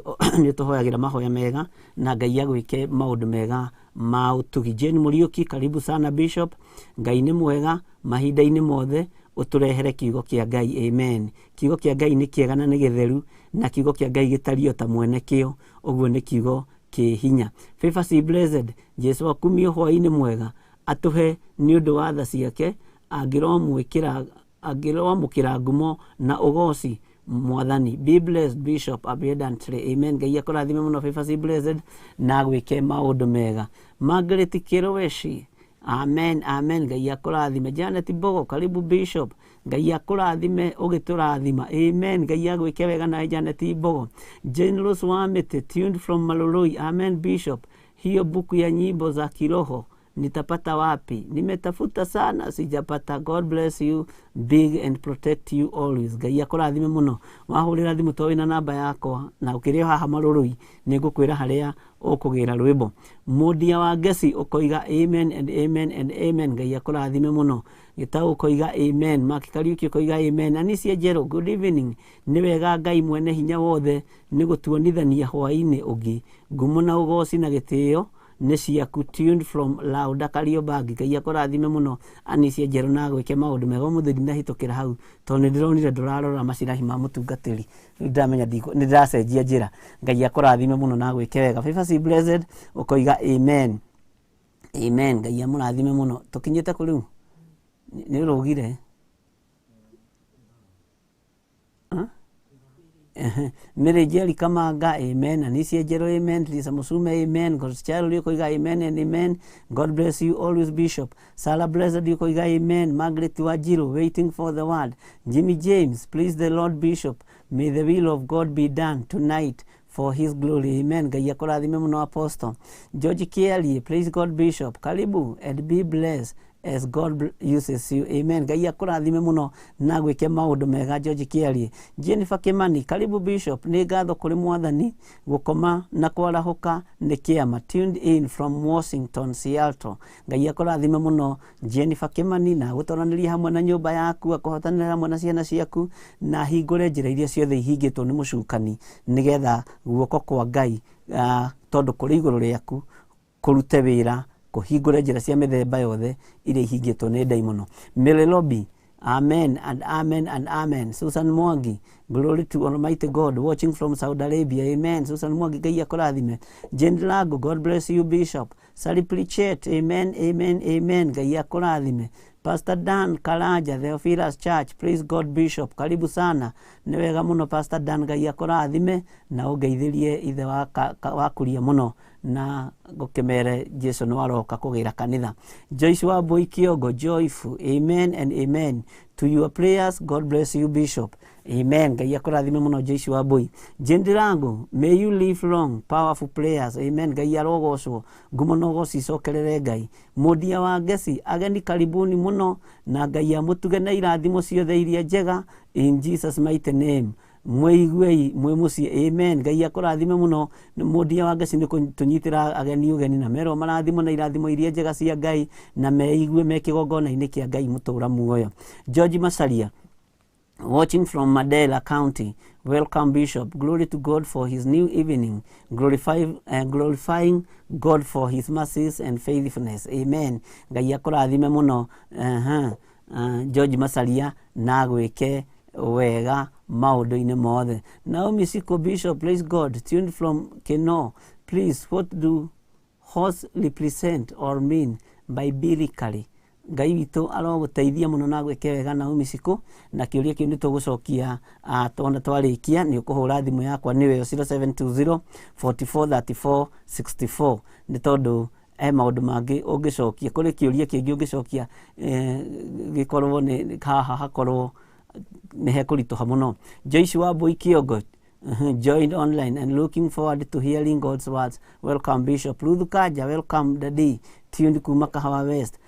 ũtũhoyagĩra mahoya mega, na Ngai agwĩke maũndũ mega ma ũtugi. Jane Mũriũki, "Karibu sana Bishop. Ngai nĩ mwega mahinda-inĩ mothe, ũtũrehere kiugo kĩa Ngai. Amen." Kiugo kĩa Ngai nĩ kĩega na nĩ gĩtheru, na kiugo kĩa Ngai gĩtariĩ o ta mwene kĩo, ũguo nĩ kiugo kĩ hinya. Favor C Blessed, "Jesu akumio, hwaĩ-inĩ mwega, atũhe nĩ ũndũ wa tha ciake, angĩromwĩkĩra angĩrwamũkĩra ngumo na ũgoci. Mwathani. Be blessed, Bishop abundantly. Amen. Ngai akũrathime mũno, Favor be blessed, na gwĩke maũndũ mega. Margaret Kĩroweci, amen, amen. Ngai akũrathime. Janet Mbogo, karibu Bishop. Ngai akũrathime ũgĩtũrathima. Amen. Ngai agwĩke wega nawe, Janet Mbogo. Jane Rose Wamĩtĩ, tuned from Maloloi. Amen, Bishop. Hiyo buku ya nyimbo za kiroho nitapata wapi? Nimetafuta sana, sijapata. God bless you big and protect you always. Ngai akũrathime mũno. Wahũrĩra thimũ to wĩna namba yakwa na ũkĩrĩ o haha Marũrũi, nĩ ngũkwĩra harĩa ũkũgĩra rwĩmbo. Mũndia wa Ngeci ũkoiga amen and amen and amen. Ngai akũrathime mũno. Gĩtaũ ũkoiga amen. Mark Kariuki ũkoiga amen. Anicia Njerũ, good evening. Nĩ wega Ngai mwene hinya wothe nĩ gũtuonithania hwaĩ-inĩ ũngĩ. Ngumo na ũgoci na gĩtĩo nĩ ciaku. Tuned from Lauda, Kariobangi. Ngai akũrathime mũno, Anicia Njerũ, na gwĩke maũndũ mega. Ũmũthĩ ndinahĩtũkĩra hau tondũ nĩ ndĩronire ndũrarora macirahi ma mũtungatĩri. Rĩu ndamenya nĩ ndĩracenjia njĩra. Ngai akũrathime mũno na gwĩke wega. Favor be blessed ũkoiga amen, amen. Ngai amũrathime mũno. Tũkinyĩte kũ rĩu? Nĩ ũrũgire. Huh? Ehe. Mary Jerry Kamanga, amen. Anicia Jero, amen. Lisa Musume, amen. God's Child ũkoiga amen and amen. God bless you always, Bishop. Sarah Blessed ũkoiga amen. Margaret Wanjiru, waiting for the word. Jimmy James, please the Lord, Bishop. May the will of God be done tonight for his glory. Amen. Ngai akũrathime mũno, Apostle. George Kiarie, praise God, Bishop. Karibu and be blessed as God uses you. Amen. Ngai akũrathime mũno na gwĩke maũndũ mega, George Kiarie. Jennifer Kimani, karibu Bishop. Nĩ ngatho kũrĩ Mwathani gũkoma na kwarahũka nĩ kĩama. Tuned in from Washington, Seattle. Ngai akũrathime mũno, Jennifer Kimani, na agũtoranĩrie hamwe na nyũmba yaku, akũhotanĩre hamwe na ciana ciaku, na ahingũre njĩra iria ciothe ihingĩtwo nĩ mũcukani, nĩgetha guoko kwa Ngai, tondũ kũrĩ igũrũ rĩaku, kũrute wĩra kũhingũre njĩra cia mĩthemba yothe iria ihingĩtwo nĩ ndaimono. Mary Lobby, amen and amen and amen. Susan Mwangi, glory to Almighty God, watching from Saudi Arabia. Amen. Susan Mwangi, Ngai akũrathime. Jane Lago, God bless you, Bishop. Sally Pritchett, amen, amen, amen. Ngai akũrathime. Pastor Dan Karanja, Theophilus Church, praise God, Bishop. Karibu sana. Nĩ wega mũno, Pastor Dan. Ngai akũrathime na ũngeithĩrie ithe wa, ka, ka, wa kuria mũno na ngũkĩmere Jesu nĩ waroka kũgĩra kanitha. Joyce wa Boy Kiongo, joyful, amen and amen to your prayers. God bless you, Bishop. Amen. Ngai akũrathime mũno, Joyce wa Boy. Jane Ndirango, may you live long, powerful prayers. Amen. Ngai arogocwo, ngumo na ũgoci icokerere Ngai. Mũndia wa Ngeci, ageni karibuni mũno na Ngai amũtuge na irathimo ciothe iria njega in Jesus mighty name. Mwĩiguei mwĩ mũciĩ. Amen. Ngai akũrathime mũno, Mũndia wa Ngeci, nĩ kũtũnyitĩra ageni ũgeni na merwo marathimo na irathimo iria njega cia Ngai na meigue me kĩgongona-inĩ kĩa Ngai mũtũra muoyo. George Masaria, watching from Mandera County. Welcome, Bishop. Glory to God for his new evening. Glorifying God for his mercies and faithfulness. Amen. Ngai akũrathime mũno. George Masaria na gwĩke wega maũndũ-inĩ mothe. Naomi Siko, Bishop, praise God. Tuned from Keno. Please, what do horse represent or mean biblically? Ngai witũ arogũteithia mũno na gwĩke wega, Naomi Siko, na kĩũria kĩu nĩ tũgũcokia twana twarĩkia. Nĩ ũkũhũra thimũ yakwa, nĩyo 0720 44 34 64, nĩ tondũ he maũndũ mangĩ ũngĩcokia kũrĩ kĩũria kĩngĩ ũngĩcokia, gĩkorwo nĩ haha hakorwo nĩ hekũritũha mũno. Joyce wa Mbui Kiongo, joined online and looking forward to hearing God's words. Welcome, Bishop. Ruth Kaja, welcome, Daddy. Tuned kuma Kahawa West.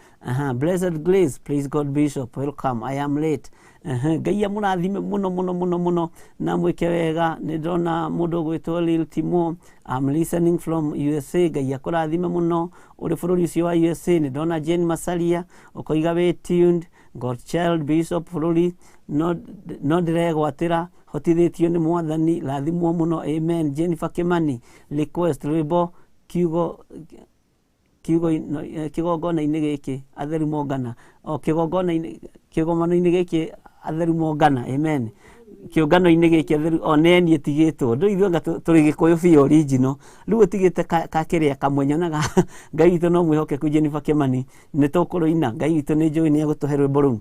Blessed Grace, please God, Bishop, welcome. I am late. Ngai amũrathime mũno mũno mũno mũno na mwĩke wega. Nĩ ndĩrona mũndũ ũgwĩtwo Lil Timo, I'm listening from USA. Ngai akũrathime mũno ũrĩ bũrũri ũcio wa USA. Nĩ ndĩrona Jane Masaria ũkoiga wĩ tuned. God child Bishop bũrũri no ndĩregwatĩra hotithĩtio nĩ Mwathani. Rathimwo mũno. Amen. Jennifer Kimani, request rwĩmbo kiugo kiugo kĩgongona-inĩ gĩkĩ atheru mongana o kĩgongona-inĩ, kĩgomano-inĩ gĩkĩ atheru mongana. Amen. Kĩũngano-inĩ gĩkĩ atheru o nĩ niĩ tigĩtwo ndũ ithuĩ anga tũrĩ Gĩkũyũ biũ original. Rĩu ũtigĩte ka kĩrĩa kamwe nyonaga. Ngai witũ no mwĩhokeku. Jennifer Kimani, nĩ tũkũrũina. Ngai witũ nĩ njũĩ nĩ egũtũhe rwĩmbo rũu.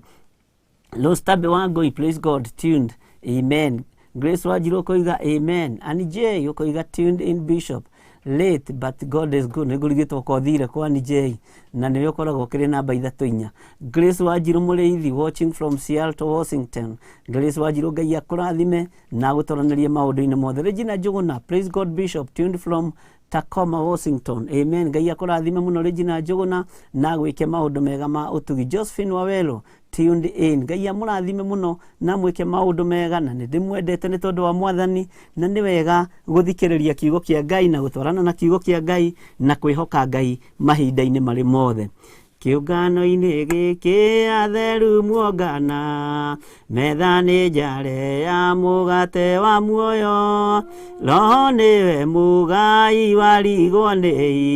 Lostabe Wangoi, praise God, tuned. Amen. Grace Wanjiru ũkoiga amen. Annie J ũkoiga tuned in Bishop late but God is good. Nĩngũrigĩtwo kothire kwa Annie J na nĩwe ũkoragwo ũkĩrĩ namba ithatũ inya. Grace Wanjiru Mũrĩithi watching from Seattle, Washington. Grace Wanjiru Ngai akũrathime na agũtoranĩrie maũndũ-inĩ mothe. Regina Njũgũna, praise God Bishop, tuned from Tacoma, Washington. Amen. Ngai akũrathime mũno Regina Njũgũna na agwĩke maũndũ mega ma ũtugi. Josephine Wawelo tuned in. Ngai amũrathime mũno na amwĩke maũndũ mega na nĩ ndĩmwendete nĩ tondũ wa Mwathani na nĩ wega gũthikĩrĩria kiugo kĩa Ngai na gũtwarana na kiugo kĩa Ngai na kwĩhoka Ngai mahinda-inĩ marĩ mothe. Kĩũngano-inĩ gĩkĩ atheru muongana, metha nĩ njare ya mũgate wa muoyo, Roho nĩwe mũgai warigwo nĩ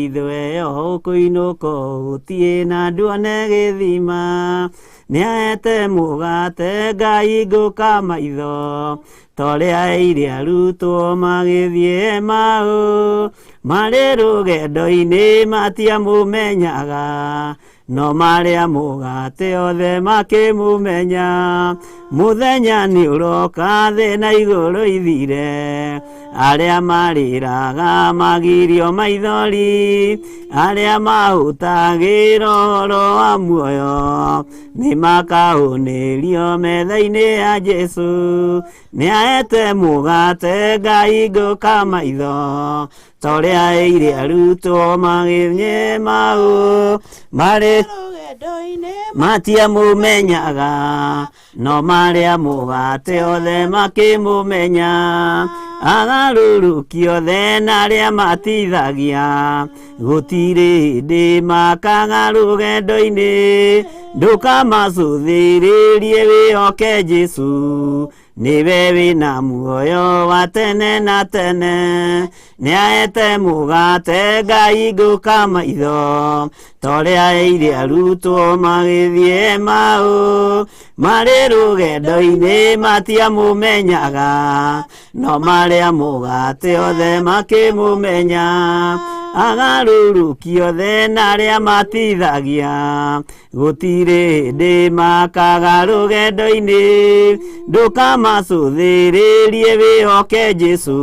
ithuĩ, ũkũinũka ũtiĩ na nduone gĩthima. Nĩaete mũgate Ngai ngũka maitho, torĩa eire arutwo magĩthiĩ Emau, marĩ rũgendo-inĩ matiamũmenyaga, no marĩa mũgate othe makĩmũmenya. Mũthenya nĩ ũroka thĩ na igũrũ ithire, arĩa marĩraga magirio maithori, arĩa mahũtagĩra ũhoro wa muoyo, nĩ makahũnĩrio metha-inĩ ya Jesũ. Nĩaete mũgate Ngai ngũka maitho, torĩa eire arutwo magĩthiĩ Emau, marĩ rũgendo-inĩ matiamũmenyaga, no marĩa mũgate othe makĩmũmenya. Agarũrũki othe na arĩa matithagia, gũtirĩ hĩndĩ makaga rũgendo-inĩ. Ndũkamacũthĩrĩrie wĩhoke Jesũ, nĩwe wĩna muoyo wa tene na tene. Nĩaete mũgate Ngai ngũka maitho, torĩa eire arutwo magĩthiĩ Emau, marĩ rũgendo-inĩ matiamũmenyaga, no marĩa mũgate othe makĩmũmenya. Agarũrũki othe na arĩa matithagia, gũtirĩ hĩndĩ makaga rũgendo-inĩ. Ndũkamacũthĩrĩrie wĩhoke Jesũ,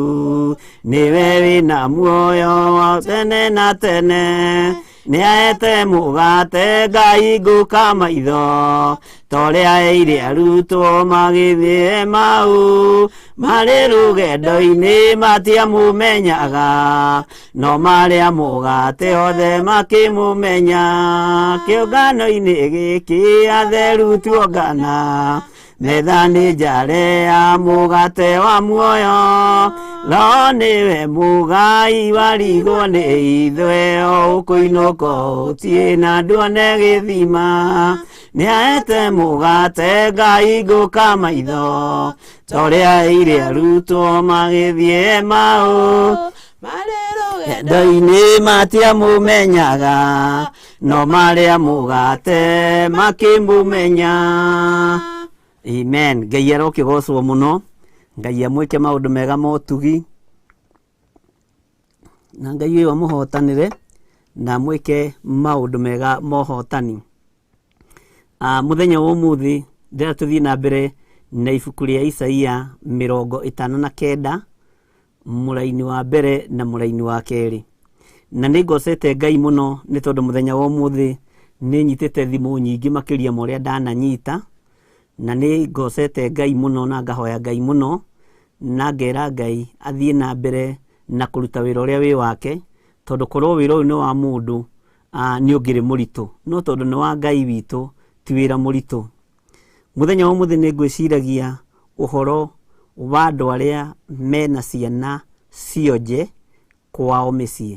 nĩwe wĩna muoyo wa tene na tene. Nĩaete mũgate Ngai ngũka maitho, torĩa eire arutwo magĩthiĩ Emau, marĩ rũgendo-inĩ matiamũmenyaga, no marĩa mũgate othe makĩmũmenya. Kĩũngano-inĩ gĩkĩ atheru tuongana, metha nĩ njare ya mũgate wa muoyo, Roho nĩwe mũgai warigwo nĩ ithuĩ, ũkũinũka ũtiĩ na nduone gĩthima. Nĩaete mũgate Ngai ngũka maitho, torĩa eire arutwo magĩthiĩ Emau, marĩ rũgendo rũgendo-inĩ matiamũmenyaga, no marĩa mũgate makĩmũmenya. Amen. Ngai arokĩgocwo mũno, Ngai amwĩke maũndũ mega ma ũtugi, na Ngai ũyũ amũhotanĩre na amwĩke maũndũ mega ma ũhotani. Mũthenya wa ũmũthĩ ndĩrenda tũthiĩ na mbere na ibuku rĩa Isaia 59 mũraini wa mbere na mũraini wa kerĩ. Na nĩ ngocete Ngai mũno nĩ tondũ mũthenya wa ũmũthĩ nĩ nyitĩte thimũ nyingĩ makĩria ma ũrĩa ndananyita, na nĩ ngocete Ngai mũno na ngahoya Ngai mũno, na ngera Ngai athiĩ na mbere na kũruta wĩra ũrĩa wĩ wake, tondũ korwo wĩra ũyũ nĩ wa mũndũ nĩ ũngĩrĩ mũritũ, no tondũ nĩ wa Ngai witũ ti wĩra mũritũ. Mũthenya wa ũmũthĩ nĩ ngwĩciragia ũhoro wa andũ arĩa mena ciana cionje kwao mĩciĩ,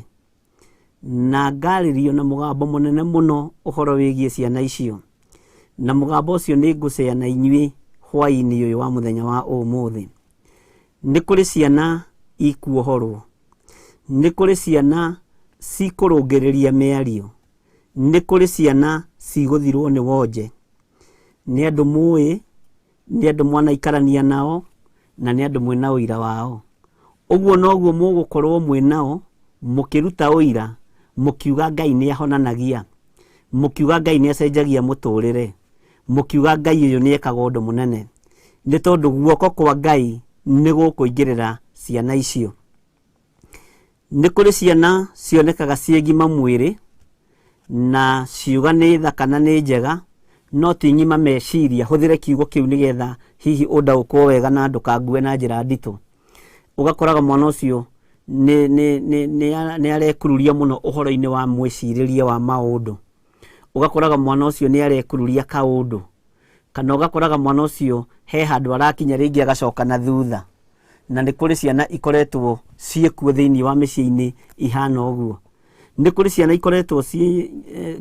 na ngarĩrio na mũgambo mũnene mũno ũhoro wĩgiĩ ciana icio, na mũgambo ũcio nĩ ngũcea na inyuĩ hwaĩ-inĩ ũyũ wa mũthenya wa ũmũthĩ. Nĩ kũrĩ ciana ikuohorwo, nĩ kũrĩ ciana cikũrũngĩrĩria mĩario, nĩ kũrĩ ciana cigũthirwo nĩ wonje. Nĩ andũ mũĩ, nĩ andũ mwanaikarania nao, na nĩ andũ mwĩna ũira wao. Ũguo noguo mũgũkorwo mwĩ nao mũkĩruta ũira, mũkiuga Ngai nĩ ahonanagia, mũkiuga Ngai nĩ acenjagia mũtũrĩre, mũkiuga Ngai ũyũ nĩ ekaga ũndũ mũnene. Nĩ tondũ guoko kwa Ngai Nĩ gũkũingĩrĩra ciana icio. Nĩ kũrĩ ciana cionekaga ciĩ ng'ima mwĩrĩ, na ciuga nĩ thaka na nĩ njega, no ti ng'ima meciria. Hũthĩre kiugo kĩu nĩgetha hihi ũndaũkwo wega na ndũkangue na njĩra nditũ. Ũgakoraga mwana ũcio nĩ arekururia mũno ũhoro-inĩ wa mwĩcirĩrie wa maũndũ. Ũgakoraga mwana ũcio nĩ arekururia kaũndũ, kana ũgakoraga mwana ũcio he handũ arakinya rĩngĩ agacoka na thutha. Na nĩ kũrĩ ciana ikoretwo ciĩkuo thĩinĩ wa mĩciĩ-inĩ ihana ũguo. Nĩ kũrĩ ciana ikoretwo ciĩ,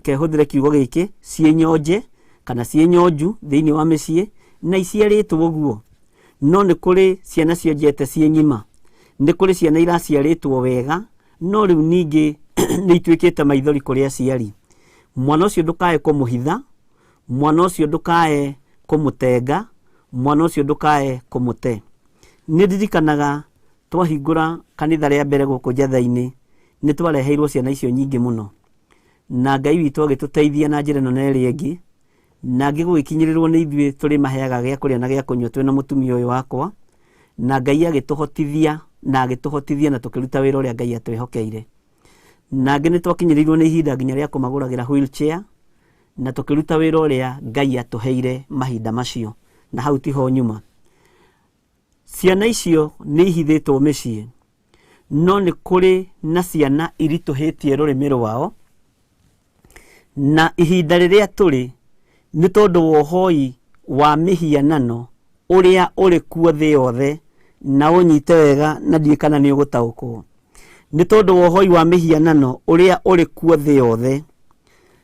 ke hũthĩre kiugo gĩkĩ, ciĩ nyonje kana ciĩ nyonju thĩinĩ wa mĩciĩ na iciarĩtwo ũguo. No nĩ kũrĩ ciana cionjete ciĩ ng'ima. Nĩ kũrĩ ciana iraciarĩtwo wega, no rĩu ningĩ nĩ ituĩkĩte maithori kũrĩ aciari. Mwana ũcio ndũkae kũmũhitha, mwana ũcio ndũkae kũmũtenga, mwana ũcio ndũkae kũmũte. Nĩ ndirikanaga twahingũra kanitha rĩa mbere gũkũ Njatha-inĩ, nĩ twareheirwo ciana icio nyingĩ mũno. Na Ngai witũ agĩtũteithia na njĩra ĩno na ĩrĩa ĩngĩ, na angĩ gũgĩkinyĩrĩrwo nĩ ithuĩ tũrĩmaheaga gĩa kũrĩa na gĩa kũnyua twĩna mũtumia ũyũ wakwa, na Ngai agĩtũhotithia na agĩtũhotithia na tũkĩruta wĩra ũrĩa Ngai atwĩhokeire. Na angĩ nĩ twakinyĩrĩirwo nĩ ihinda nginya rĩa kũmagũragĩra wheelchair, na tũkĩruta wĩra ũrĩa Ngai atũheire mahinda macio, na hau tiho nyuma. Ciana icio nĩ ihithĩtwo mĩciĩ, no nĩ kũrĩ na ciana iritũhĩtie rũrĩmĩ rwao, na ihinda rĩrĩa tũrĩ nĩ tondũ wa ũhoi wa mĩhianano ũrĩa ũrĩ kuo thĩ yothe, na ũnyite wega na ndiũĩ kana nĩ ũgũtaũkwo. Nĩ tondũ wa ũhoi wa mĩhianano ũrĩa ũrĩ kuo thĩ yothe,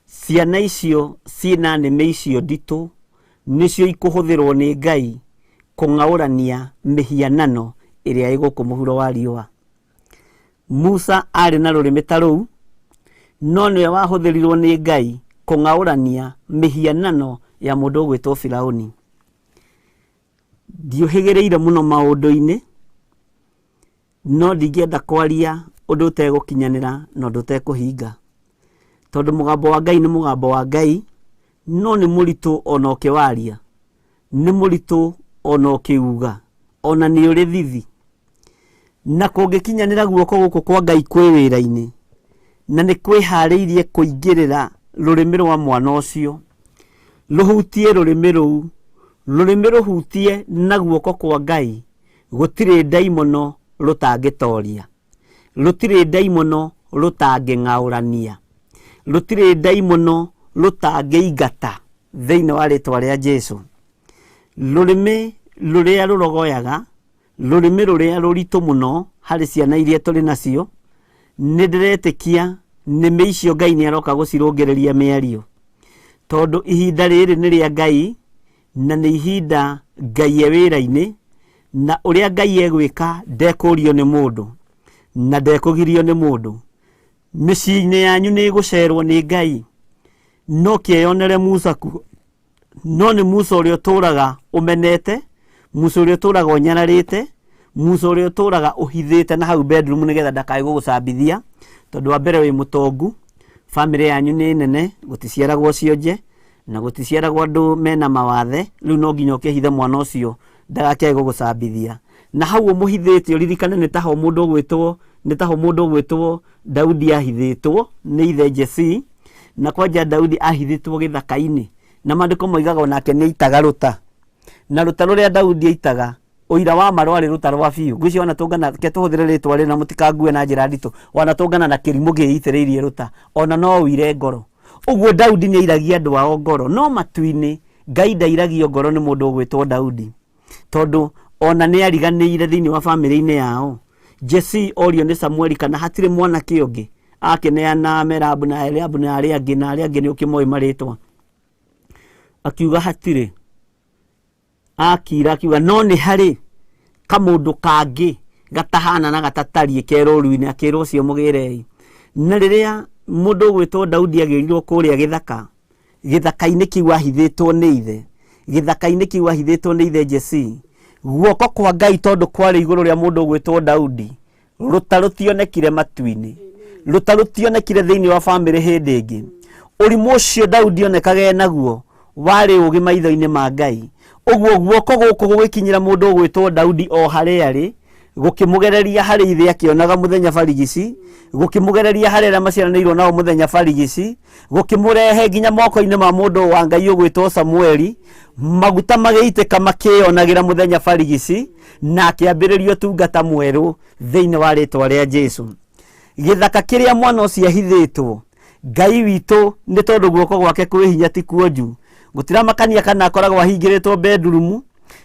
ciana icio ciĩna nĩmĩ icio nditũ nĩcio ikũhũthĩrwo nĩ Ngai kũng'aũrania mĩhianano ĩrĩa ĩ gũkũ mũhuro wa riũa. Musa arĩ na rũrĩmĩ ta rũu, no nĩwe wahũthĩrirwo nĩ Ngai kũng'aũrania mĩhianano ya mũndũ ũgwĩtwo Firaũni. Ndiũhĩgĩrĩire mũno maũndũ-inĩ, no ndingĩenda kwaria ũndũ ũtegũkinyanĩra na ũndũ ũtekũhinga. Tondũ mũgambo wa Ngai nĩ mũgambo wa Ngai, no nĩ mũritũ ona ũkĩwaria, nĩ mũritũ ona ũkĩuga, ona nĩ ũrĩ thithi. Na kũngĩkinyanĩra guoko gũkũ kwa Ngai kwĩ wĩra-inĩ, na nĩ kwĩharĩirie kũingĩrĩra rũrĩmĩ rwa mwana ũcio, rũhutie rũrĩmĩ rũu, rũrĩmĩ rũhutie na guoko kwa Ngai, gũtirĩ ndaimono rũtangĩtoria, rũtirĩ ndaimono rũtangĩng'aũrania, rũtirĩ ndaimono rũtangĩingata thĩinĩ wa rĩtwa rĩa Jesu. Rũrĩmĩ rũrĩa rũrogoyaga, rũrĩmĩ rũrĩa rũritũ mũno harĩ ciana iria tũrĩ nacio, nĩ ndĩretĩkia nĩmĩ icio Ngai nĩ aroka gũcirũngĩrĩria mĩario. Tondũ ihinda rĩrĩ nĩ rĩa Ngai, na nĩ ihinda Ngai e wĩra-inĩ, na ũrĩa Ngai egwĩka ndekũrio nĩ mũndũ, na ndekũgirio nĩ mũndũ. Mĩciĩ-inĩ yanyu nĩ ĩgũcerwo nĩ Ngai, no kĩeyonere Musa kuo. No nĩ Musa ũrĩa ũtũraga ũmenete, Musa ũrĩa ũtũraga ũnyararĩte, Musa ũrĩa ũtũraga ũhithĩte na hau bedroom nĩgetha ndakae gũgũcambithia, tondũ wa mbere wĩ mũtongu, bamĩrĩ yanyu nĩ nene, gũticiaragwo cionje, na gũticiaragwo andũ mena mawathe, rĩu no nginya ũkĩhithe mwana ũcio ndagakĩae gũgũcambithia. Na hau ũmũhithĩte ũririkane nĩ taho mũndũ ũgwĩtwo, nĩ taho mũndũ ũgwĩtwo Daudi ahithĩtwo nĩ ithe Jesii, na kwanja Daudi ahithĩtwo gĩthaka-inĩ, na maandĩko moigaga onake nĩ aitaga rũta, na rũta rũrĩa Daudi aitaga ũira wa ma rwarĩ rũta rwa biũ. Ngwĩciria wanatũngana, reke tũhũthĩre rĩtwa rĩrĩ na mũtikangue na njĩra nditũ, wanatũngana na kĩrimũ gĩitĩrĩirie rũta, ona no ũire ngoro. Ũguo Daudi nĩ airagia andũ ao ngoro, no matu-inĩ Ngai ndairagio ngoro nĩ mũndũ ũgwĩtwo Daudi, tondũ ona nĩ ariganĩire thĩinĩ wa bamĩrĩ-inĩ yao. Jesii orio nĩ Samueli kana hatirĩ mwanake ũngĩ, akĩneana Merabu na Eliabu na arĩa angĩ na arĩa angĩ nĩ ũkĩmoĩ marĩtwa, akiuga hatirĩ. Akira akiuga no nĩ harĩ kamũndũ kangĩ gatahana na gatatariĩ ke rũru-inĩ, akĩrwo ũcio mũgĩrei. Na rĩrĩa mũndũ ũgwĩtwo Daudi agĩrirwo kũrĩa gĩthaka, gĩthaka-inĩ kĩu ahithĩtwo nĩ ithe, gĩthaka-inĩ kĩu ahithĩtwo nĩ ithe Jesii, guoko kwa Ngai tondũ kwarĩ igũrũ rĩa mũndũ ũgwĩtwo Daudi, rũta rũtionekire matu-inĩ, rũta rũtionekire thĩinĩ wa bamĩrĩ hĩndĩ ĩngĩ. Ũrimũ ũcio Daudi onekaga e naguo warĩ ũgĩ maitho-inĩ ma Ngai. Ũguo guoko gũkũ gũgĩkinyĩra mũndũ ũgwĩtwo Daudi o harĩa arĩ, gũkĩmũgereria harĩ ithe akĩonaga mũthenya barigici, gũkĩmũgereria harĩ arĩa maciaranĩirwo nao mũthenya barigici, gũkĩmũrehe nginya moko-inĩ ma mũndũ wa Ngai ũgwĩtwo Samueli, maguta magĩitĩka makĩyonagĩra mũthenya barigici, na akĩambĩrĩria ũtungata mwerũ thĩinĩ wa rĩtwa rĩa Jesu. Gĩthaka kĩrĩa mwana ũcio ahithĩtwo, Ngai witũ nĩ tondũ guoko gwake kwĩ hinya ti kuonju. Gũtiramakania kana akoragwo ahingĩrĩtwo bedroom,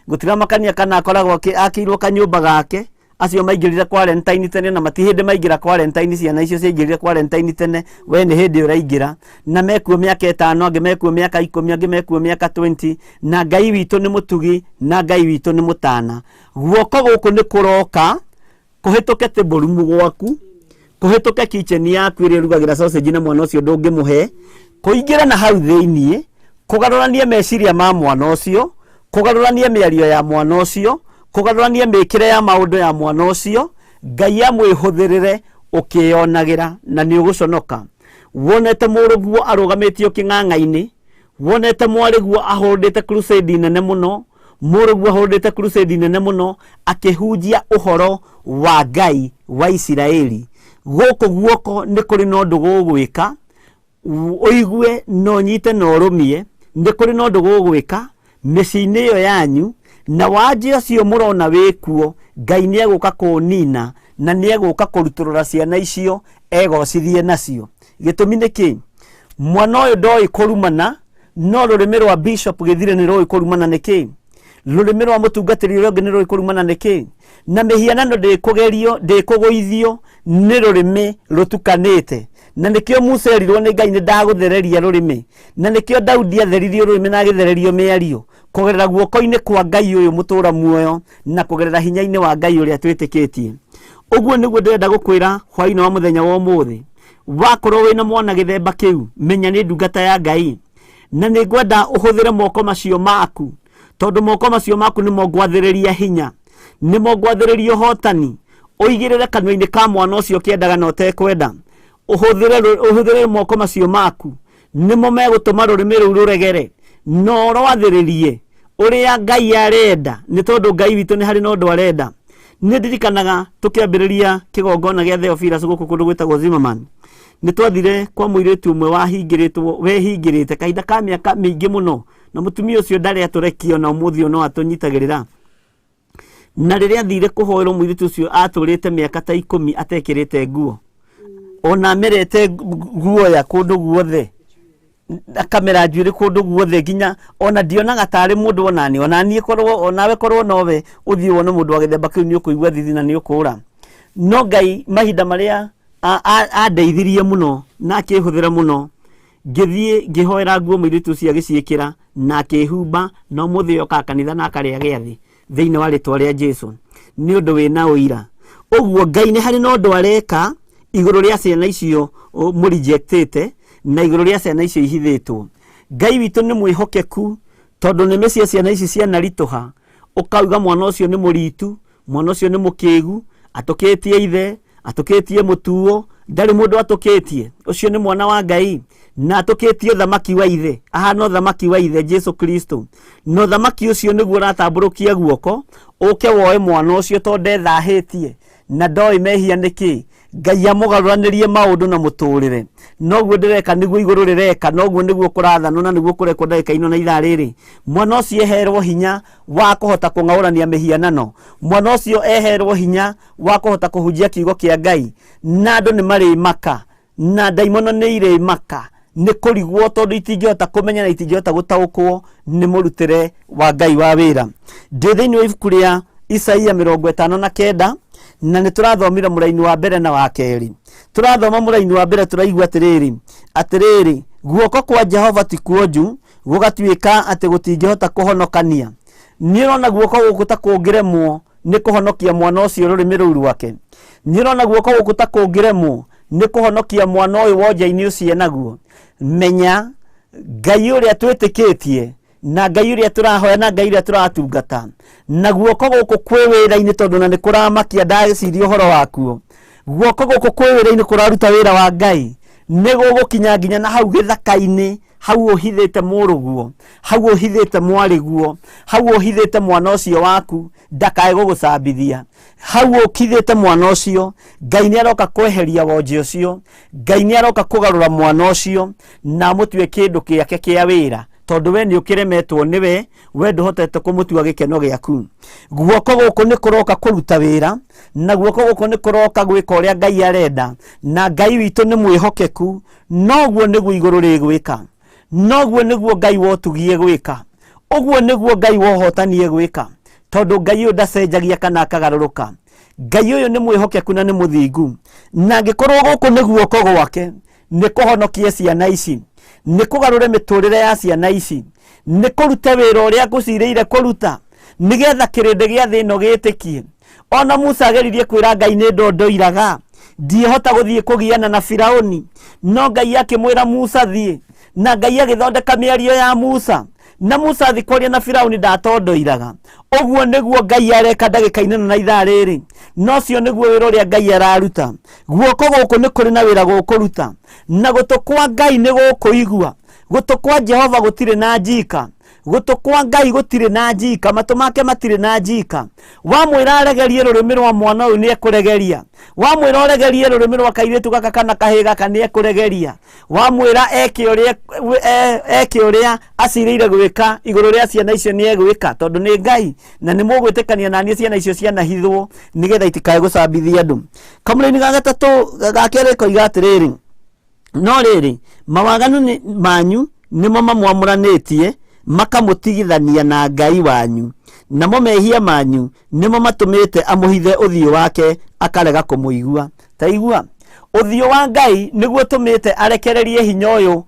gũtiramakania kana akoragwo akĩirwo kanyũmba gake, acio maingĩrire quarantine tene na mati hĩndĩ maingĩra quarantine, ciana icio ciaingĩrire quarantine tene, we nĩ hĩndĩ ũraingĩra, na mekuo mĩaka 5, angĩ mekuo mĩaka 10, angĩ mekuo mĩaka 20, na Ngai witũ nĩ mũtugi, na Ngai witũ nĩ mũtana. Guoko gũkũ nĩ kũroka kũhĩtũke table room gwaku, kũhĩtũke kitchen yaku ĩrĩa ũrugagĩra sausage na mwana ũcio ndũngĩmũhe, kũingĩre na hau thĩiniĩ, kũgarũranie meciria ma mwana ũcio, kũgarũranie mĩario ya mwana ũcio, kũgarũranie mĩkĩre ya maũndũ ya mwana ũcio, Ngai amwĩhũthĩrĩre ũkĩyonagĩra na nĩ ũgũconoka. Wonete mũrũguo arũgamĩtio kĩng'ang'a-inĩ, wonete mwarĩguo ahũndĩte crusade nene mũno, mũrũguo ahũndĩte crusade nene mũno akĩhunjia ũhoro wa Ngai wa Isiraeli. Gũkũ guoko nĩ kũrĩ na ũndũ gũgwĩka, ũigue na ũnyite na ũrũmie, nĩ kũrĩ na ũndũ gũgwĩka mĩciĩ-inĩ ĩyo yanyu, na wanja ũcio mũrona wĩkuo, Ngai nĩ egũka kũũnina na nĩ egũka kũrutũrũra ciana icio egocithie nacio. Gĩtũmi nĩ kĩ? Mwana ũyũ ndoĩ kũrumana, no rũrĩmĩ rwa Bishop Gĩthire nĩ rũĩ kũrumana nĩ kĩ? Rũrĩmĩ rwa mũtungatĩri ũrĩa ũngĩ nĩ rũĩ kũrumana nĩ kĩ? Na mĩhianano ndĩkũgerio, ndĩkũgũithio nĩ rũrĩmĩ rũtukanĩte. Na nĩkĩo Musa erirwo nĩ Ngai nĩ ndagũthereria rũrĩmĩ. Na nĩkĩo Daudi atheririo rũrĩmĩ na agĩthererio mĩario kũgerera guoko-inĩ kwa Ngai ũyũ mũtũra muoyo na kũgerera hinya-inĩ wa Ngai ũrĩa twĩtĩkĩtie. Ũguo nĩguo ndĩrenda gũkwĩra hwaĩ-inĩ wa mũthenya wa ũmũthĩ. Wakorwo wĩna mwana gĩthemba kĩu, menya nĩ ndungata ya Ngai. Na nĩ ngwenda ũhũthĩre moko macio maku, tondũ moko macio maku nĩmo ngwathĩrĩria hinya, nĩmo ngwathĩrĩria ũhotani. Ũigĩrĩre kanua-inĩ ka mwana ũcio ũkĩendaga na ũtekwenda. Ũhũthĩre moko macio maku, nĩmo megũtũma rũrĩmĩ rũu rũregere na ũrwathĩrĩrie ũrĩa Ngai arenda, nĩ tondũ Ngai witũ nĩ harĩ na ũndũ arenda. Nĩ ndirikanaga tũkĩambĩrĩria kĩgongona gĩa Theophilus gũkũ kũndũ gwĩtagwo Zimmerman, nĩ twathire kwa mũirĩtu ũmwe wahingĩrĩtwo, wehingĩrĩte kahinda ka mĩaka mĩingĩ mũno, na mũtumia ũcio ndarĩ atũrekia ona ũmũthĩ ũyũ no atũnyitagĩrĩra. Na rĩrĩa athire kũhoerwo mũirĩtu ũcio atũrĩte mĩaka ta 10 atekĩrĩte nguo, ona amerete guoya kũndũ guothe, akamera njuĩrĩ kũndũ guothe, nginya ona ndionaga tarĩ mũndũ onani, onaniĩ korwo onawe korwo nowe ũthiĩ wone mũndũ wa gĩthemba kĩu nĩ ũkũigua thithi na nĩ ũkũra. No Ngai mahinda marĩa andeithirie mũno na akĩhũthĩra mũno, ngĩthiĩ ngĩhoera nguo mũirĩtu ũcio agĩciĩkĩra na akĩhumba, na ũmũthĩ okaga kanitha na akarĩa gĩathĩ thĩinĩ wa rĩtwa rĩa Jesu, nĩ ũndũ wĩna ũira. Ũguo Ngai nĩ harĩ na ũndũ areka igũrũ rĩa ciana icio mũrejectĩte na igũrũ rĩa ciana icio ihithĩtwo. Ngai witũ nĩ mwĩhokeku, tondũ nĩ mĩciĩ ciana ici cianaritũha, ũkauga mwana ũcio nĩ mũritu, mwana ũcio nĩ mũkĩgu, atũkĩtie ithe, atũkĩtie mũtuo, ndarĩ mũndũ atũkĩtie, ũcio nĩ mwana wa Ngai, na atũkĩtie ũthamaki wa ithe, ahana ũthamaki wa ithe Jesu Kristo. Na ũthamaki ũcio nĩguo ũratambũrũkia guoko, ũke woe mwana ũcio tondũ ndethahĩtie na ndoĩ mehia nĩ kĩ. Ngai amũgarũranĩrie maũndũ na mũtũrĩre. Noguo ndĩreka nĩguo igũrũ rĩreka, noguo nĩguo kũrathanwo na nĩguo kũrekwo ndagĩka ino na ithaa rĩrĩ. Mwana ũcio eherwo hinya wa kũhota kũng'aũrania mĩhianano. Mwana ũcio eherwo hinya wa kũhota kũhunjia kiugo kĩa Ngai, na andũ nĩ marĩmaka, na ndaimono nĩ irĩmaka nĩ kũrigwo, tondũ itingĩhota kũmenya na itingĩhota gũtaũkwo nĩ mũrutĩre wa Ngai wa wĩra. Ndĩ thĩinĩ wa ibuku rĩa Isaia 59, na nĩ tũrathomire mũraini wa mbere na wa kerĩ. Tũrathoma mũraini wa mbere tũraigua atĩrĩrĩ, atĩrĩrĩ, guoko kwa Jehova ti kuonju gũgatuĩka atĩ gũtingĩhota kũhonokania. Nĩ ũrona guoko gũkũ ta kũngĩremwo nĩ kũhonokia mwana ũcio rũrĩmĩ rũu rwake? Nĩ ũrona guoko gũkũ ta kũngĩremwo nĩ kũhonokia mwana ũyũ wonja-inĩ ũcio enaguo? Menya Ngai ũrĩa twĩtĩkĩtie na Ngai ũrĩa tũrahoya na Ngai ũrĩa tũratungata, na guoko gũkũ kwĩ wĩra-inĩ, tondũ na nĩ kũramakia ndagĩciria ũhoro wakuo. Guoko gũkũ kwĩ wĩra-inĩ kũraruta wĩra wa Ngai, nĩ gũgũkinya nginya na hau gĩthaka-inĩ Hau ũhithĩte mũrũguo, hau ũhithĩte mwarĩguo, hau ũhithĩte mwana ũcio waku ndakae gũgũcambithia, hau ũkithĩte mwana ũcio, Ngai nĩ aroka kweheria wonje ũcio, Ngai nĩ aroka kũgarũra mwana ũcio na amũtue kĩndũ gĩake kĩa wĩra, tondũ we nĩ ũkĩremetwo nĩwe, we ndũhotete kũmũtua gĩkeno gĩaku. Guoko gũkũ nĩ kũroka kũruta wĩra, na guoko gũkũ nĩ kũroka gwĩka ũrĩa Ngai arenda, na Ngai witũ nĩ mwĩhokeku, noguo nĩguo igũrũ rĩgwĩka, noguo nĩguo Ngai wotugie gwĩka, ũguo nĩguo Ngai wohotanie gwĩka, tondũ Ngai ũyũ ndacenjagia kana akagarũrũka. Ngai ũyũ nĩ mwĩhokeku na nĩ mũthingu, na angĩkorwo gũkũ nĩ guoko gwake, nĩ kũhonokie ciana ici, nĩ kũgarũre mĩtũrĩre ya ciana ici, nĩ kũrute wĩra ũrĩa ngũcirĩire kũruta, nĩgetha kĩrĩndĩ gĩa thĩ ĩno gĩtĩkie. Ona Musa ageririe kwĩra Ngai nĩ ndondoiraga, ndiĩhota gũthiĩ kũgiana na Firaũni, no Ngai akĩmwĩra Musa thiĩ, na Ngai agĩthondeka mĩario ya Musa, na Musa athiĩ kwaria na Firaũni ndatondoiraga. Ũguo nĩguo Ngai areka ndagĩka-inĩ ĩno na ithaa rĩrĩ, na ũcio nĩguo wĩra ũrĩa Ngai araruta. Guoko gũkũ nĩ kũrĩ na wĩra gũkũruta, na gũtũ kwa Ngai nĩ gũkũigua. Gũtũ kwa Jehova gũtirĩ na njika, gũtũ kwa Ngai gũtirĩ na njika, matũ make matirĩ na njika. Wamwĩra aregerie rũrĩmĩ rwa mwana ũyũ nĩ ekũregeria, wamwĩra ũregerie rũrĩmĩ rwa kairĩtu gaka kana kahĩĩ gaka nĩ ekũregeria, wamwĩra eke ũrĩa eke ũrĩa acirĩire gwĩka igũrũ rĩa ciana icio nĩ egwĩka, tondũ nĩ Ngai, na nĩ mũgwĩtĩkania na niĩ ciana icio cianahithwo nĩgetha itikae gũcambithia andũ. Kamũraini ga gatatũ ga kerĩ koiga atĩrĩrĩ, no rĩrĩ, mawaganu manyu nĩmo mamwamũranĩtie makamũtigithania na Ngai wanyu, namo mehia manyu nĩmo matũmĩte amũhithe ũthiũ wake akarega kũmũigua. Ta igua, ũthiũ wa Ngai nĩguo ũtũmĩte arekererie hinya ũyũ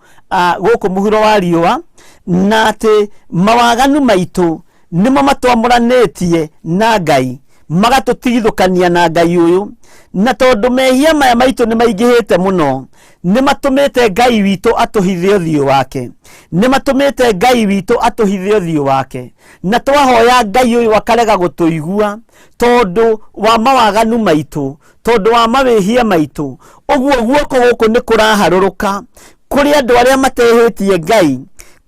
gũkũ mũhuro wa riũa, na atĩ mawaganu maitũ nĩmo matwamũranĩtie na Ngai, magatũtigithũkania na Ngai ũyũ. Na tondũ mehia maya maitũ nĩ maingĩhĩte mũno, nĩ matũmĩte Ngai witũ atũhithe ũthiũ wake, nĩ matũmĩte Ngai witũ atũhithe ũthiũ wake. Na twahoya Ngai ũyũ akarega gũtũigua tondũ wa mawaganu maitũ, tondũ wa mawĩhia maitũ. Ũguo guoko gũkũ nĩ kũraharũrũka kũrĩ andũ arĩa matehĩtie Ngai,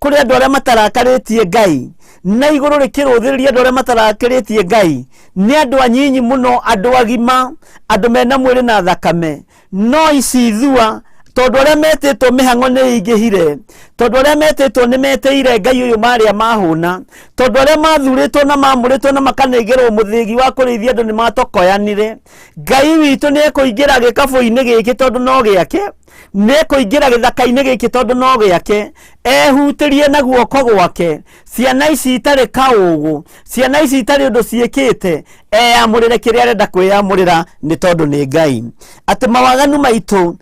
kũrĩ andũ arĩa matarakarĩtie Ngai, na igũrũ rĩkĩrũthĩrĩria andũ arĩa matarakarĩtie Ngai. Nĩ andũ anyinyi mũno, andũ agima, andũ mena mwĩrĩ na thakame, no ici ithua, tondũ arĩa metĩtwo mĩhang'o nĩ ĩingĩhire, tondũ arĩa metĩtwo nĩ metĩire Ngai ũyũ marĩa mahũna, tondũ arĩa mathurĩtwo na mamũrĩtwo na makanengerwo mũthĩgi wa kũrĩithia andũ nĩ matokoyanire. Ngai witũ nĩ ekũingĩra gĩkabũ-inĩ gĩkĩ tondũ no gĩake, nĩ ekũingĩra gĩthaka-inĩ gĩkĩ tondũ no gĩake, ehutĩrie na guoko gwake ciana ici itarĩ kaũgũ, ciana ici itarĩ ũndũ ciĩkĩte, eyamũrĩre kĩrĩa arenda kwĩyamũrĩra nĩ tondũ nĩ Ngai. Atĩ mawaganu maitũ,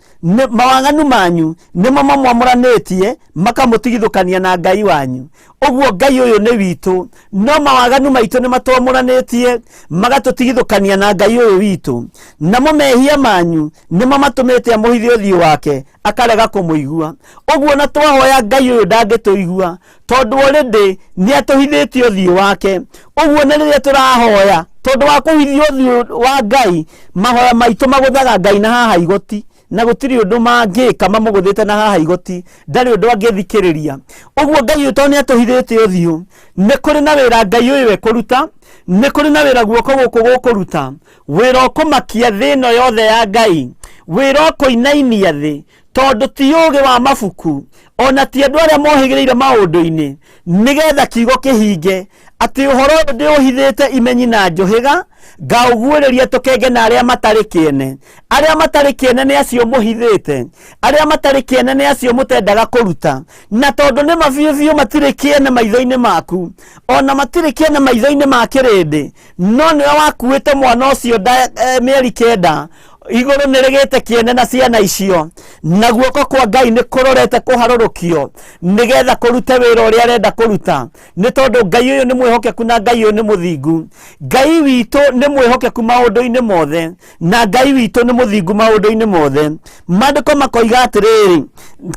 mawaganu manyu nĩmo mamwamũranĩtie makamũtigithũkania na Ngai wanyu. Ũguo Ngai ũyũ nĩ witũ, no mawaganu maitũ nĩ matwamũranĩtie magatũtigithũkania na Ngai ũyũ witũ. Namo mehia manyu nĩmo matũmĩte amũhithe ũthiũ wake akarega kũmũigua. Ũguo na twahoya Ngai ũyũ ndangĩtũigua, tondũ already nĩ atũhithĩtie ũthiũ wake. Ũguo na rĩrĩa tũrahoya, tondũ wa kũhithio ũthiũ wa Ngai, mahoya maitũ magũthaga Ngai na haha igoti, na gũtirĩ ũndũ mangĩka mamũgũthĩte na haha igoti, ndarĩ ũndũ angĩthikĩrĩria. Ũguo Ngai ũyũ tondũ nĩ atũhithĩte ũthiũ, nĩ kũrĩ na wĩra Ngai ũyũ ekũruta, nĩ kũrĩ na wĩra guoko gũkũ gũkũruta, wĩra ũkũmakia thĩ ĩno yothe ya Ngai, wĩra ũkũinainia thĩ, tondũ ti ũũgĩ wa mabuku, ona ti andũ arĩa mohĩgĩrĩire maũndũ-inĩ, nĩgetha kiugo kĩhinge, atĩ ũhoro ũyũ ndĩũhithĩte imenyi na njũhĩga, ngaũguũrĩria tũkenge na arĩa matarĩ kĩene. Arĩa matarĩ kĩene nĩ acio mũhithĩte, arĩa matarĩ kĩene nĩ acio mũtendaga kũruta, na tondũ nĩ ma biũ biũ matirĩ kĩene maitho-inĩ maku, ona matirĩ kĩene maitho-inĩ ma kĩrĩndĩ, no nĩwe wakuĩte mwana ũcio mĩeri 9, igũrũ nĩ rĩgĩte kĩene na ciana icio, na guoko kwa Ngai nĩ kũrorete kũharũrũkio nĩgetha kũrute wĩra ũrĩa arenda kũruta, nĩ tondũ Ngai ũyũ nĩ mwĩhokeku na Ngai ũyũ nĩ mũthingu. Ngai witũ nĩ mwĩhokeku maũndũ-inĩ mothe, na Ngai witũ nĩ mũthingu maũndũ-inĩ mothe. Maandĩko makoiga atĩrĩrĩ,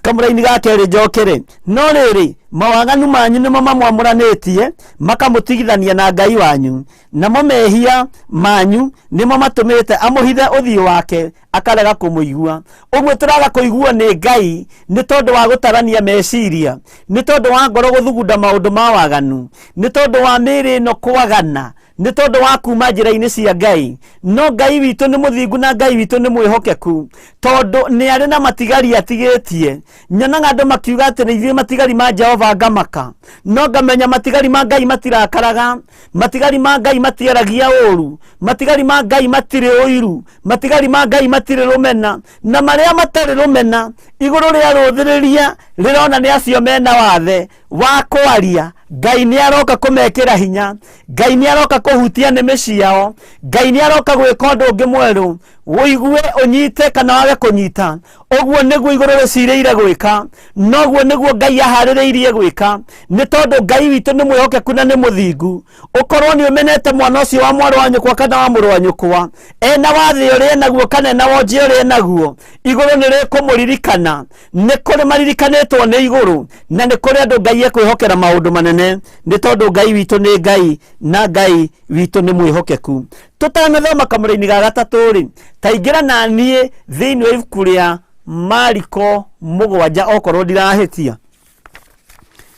Kamũraini ga kerĩ njokere. No rĩrĩ, mawaganu manyu nĩmo mamwamũranĩtie makamũtigithania na Ngai wanyu, namo mehia manyu nĩmo matũmĩte amũhithe ũthiũ wake akarega kũmũigua. Ũguo tũraga kũiguo nĩ Ngai nĩ tondũ wa gũtarania meciria, nĩ tondũ wa ngoro gũthugunda maũndũ ma waganu, nĩ tondũ wa mĩĩrĩ ĩno kwagana, nĩ tondũ wa kuma njĩra-inĩ cia Ngai. No Ngai witũ nĩ mũthingu na Ngai witũ nĩ mwĩhokeku, tondũ nĩ arĩ na matigari atigĩtie. Nyonaga andũ makiuga atĩ nĩ ithuĩ matigari ma Jehova ngamaka, no ngamenya matigari ma Ngai matirakaraga, matigari ma Ngai matiaragia ũru, matigari ma Ngai matirĩ ũiru, matigari ma Ngai matirĩ rũmena, na marĩa matarĩ rũmena igũrũ rĩa rũthĩrĩria rĩrona nĩ acio mena wathe wa kwaria. Ngai nĩ aroka kũmekĩra hinya, Ngai nĩ aroka kũhutia nĩmĩ ciao, Ngai nĩ aroka gwĩka ũndũ ũngĩ mwerũ, ũigue ũnyite kana wage kũnyita. Ũguo nĩguo igũrũ rĩcirĩire gwĩka, noguo nĩguo Ngai aharĩrĩirie gwĩka, nĩ tondũ Ngai witũ nĩ mwĩhokeku na nĩ mũthingu. Ũkorwo nĩ ũmenete mwana ũcio wa mwarĩ wa nyũkwa kana wa mũrũ wa nyũkwa, ena wathe ũrĩa enaguo kana ena wonje ũrĩa enaguo, igũrũ nĩ rĩkũmũririkana. Nĩ kũrĩ maririkanĩtwo nĩ igũrũ, na nĩ kũrĩ andũ Ngai ekwĩhokera maũndũ manene, nĩ tondũ Ngai witũ nĩ Ngai na Ngai witũ nĩ mwĩhokeku. Tũtanathoma kamũraini ga gatatũ rĩ, ta ingĩra na niĩ thĩinĩ wa ibuku rĩa Mariko 7, okorwo ndirahĩtia.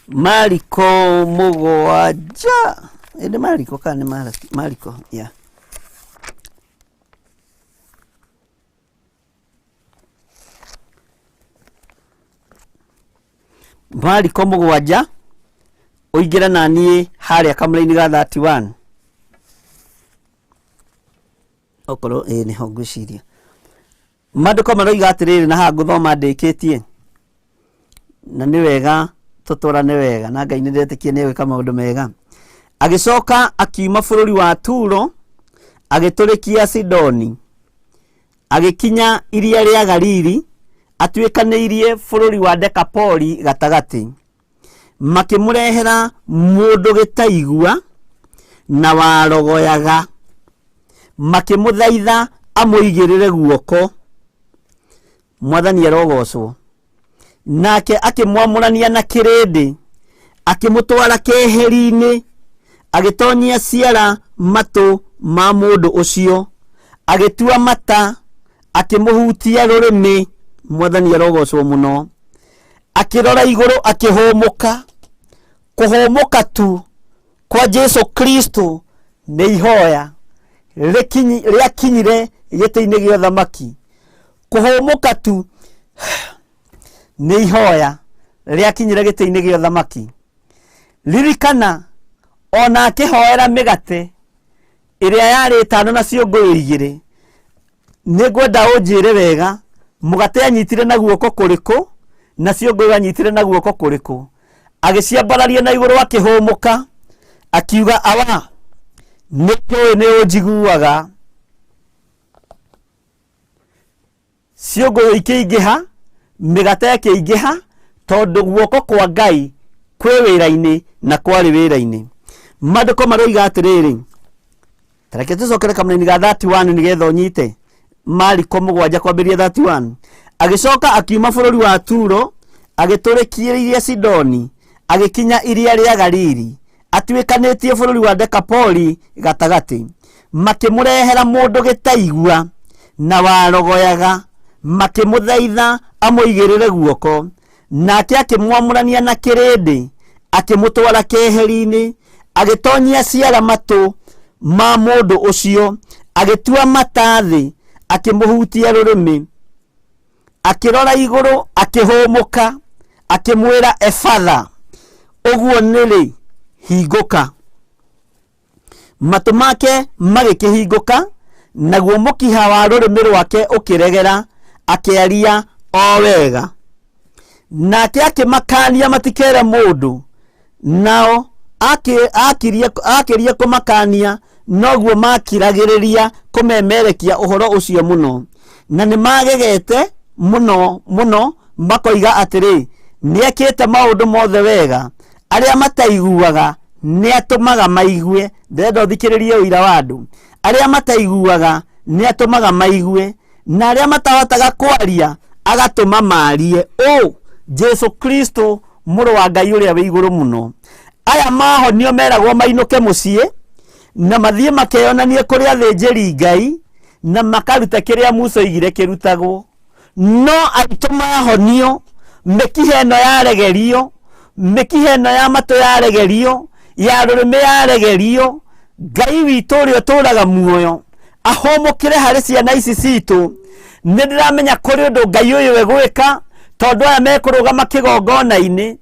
Mariko 7, ĩndĩ Mariko kana nĩ Maraki? Mariko, yeah. Mariko 7, ũingĩre na niĩ harĩa kamũraini ga 31. Okorwo ĩĩ nĩho ngwĩciria. Maandĩko maroiga atĩrĩrĩ, na haha ngũthoma ndĩkĩtie, na nĩ wega tũtwarane wega na Ngai nĩ ndetĩkia nĩ egwĩka maũndũ mega. Agĩcoka akiuma bũrũri wa Turo agĩtũrĩkia Sidoni, agĩkinya iria rĩa Galili, atuĩkanĩirie bũrũri wa Dekapoli gatagatĩ. Makĩmũrehera mũndũ gĩtaigua na warogoyaga, makĩmũthaitha amũigĩrĩre guoko. Mwathani arogocwo. Nake akĩmwamũrania na kĩrĩndĩ, akĩmũtwara keheri-inĩ, agĩtonyia ciara matũ ma mũndũ ũcio, agĩtua mata, akĩmũhutia rũrĩmĩ. Mwathani arogocwo mũno. Akĩrora igũrũ akĩhũmũka. Kũhũmũka tu kwa Jesu Kristo nĩ ihoya rĩakinyire gĩtĩ-inĩ gĩa ũthamaki. Kũhũmũka tu nĩ ihoya rĩakinyire gĩtĩ-inĩ gĩa ũthamaki. Ririkana, ona akĩhoera mĩgate ĩrĩa yarĩ 5 na ciũngũyũ 2, nĩ ngwenda ũnjĩre wega, mũgate anyitire na guoko kũrĩkũ na ciũngũyũ anyitire na guoko kũrĩkũ. Agĩciambararia na igũrũ akĩhũmũka, akiuga, Awa, nĩ njũĩ nĩ ũnjiguaga. Ciũngũyũ ikĩingĩha, mĩgate ĩkĩingĩha, tondũ guoko kwa Ngai kwĩ wĩra-inĩ na kwarĩ wĩra-inĩ. Maandĩko maroiga atĩrĩrĩ, ta reke tũcokere kamũraini ga 31 nĩgetha ũnyite. Mariko 7 kwambĩrĩria 31. Agĩcoka akiuma bũrũri wa Turo, agĩtũrĩkĩrĩria Sidoni, agĩkinya iria rĩa Galili, atuĩkanĩtie bũrũri wa Dekapoli gatagatĩ. Makĩmũrehera mũndũ gĩtaigua na warogoyaga, makĩmũthaitha amũigĩrĩre guoko. Nake akĩmwamũrania na kĩrĩndĩ, akĩmũtwara keheri-inĩ, agĩtonyia ciara matũ ma mũndũ ũcio, agĩtua mata thĩ, akĩmũhutia rũrĩmĩ, akĩrora igũrũ, akĩhũmũka, akĩmwĩra, Efatha, ũguo nĩrĩ, hingũka. Matũ make magĩkĩhingũka, naguo mũkiha wa rũrĩmĩ rwake ũkĩregera, akĩaria o wega. Nake akĩmakania matikere mũndũ, nao akĩria kũmakania, noguo makiragĩrĩria kũmemerekia ũhoro ũcio mũno. Na nĩ magegete mũno mũno, makoiga atĩrĩ, nĩekĩte maũndũ mothe wega, arĩa mataiguaga nĩatũmaga maigue. Ndĩrenda ũthikĩrĩrie ũira wa andũ. Arĩa mataiguaga nĩatũmaga maigue, na arĩa matahotaga kwaria Agatũma maarie ũũ, Jesu Kristo mũrũ wa Ngai ũrĩa wĩ igũrũ mũno. Aya mahonio meragwo mainũke mũciĩ na mathiĩ makeyonanie kũrĩ athĩnjĩri Ngai na makarute kĩrĩa Musa oigire kĩrutagwo. No aitũ mahonio, mĩkiha ĩno yaregerio, mĩkiha ĩno ya matũ yaregerio, ya rũrĩmĩ yaregerio, Ngai witũ ũrĩa ũtũraga muoyo ahũmũkĩre harĩ ciana ici citũ. Nĩ ndĩramenya kũrĩ ũndũ Ngai ũyũ egwĩka, tondũ aya mekũrũgama kĩgongona-inĩ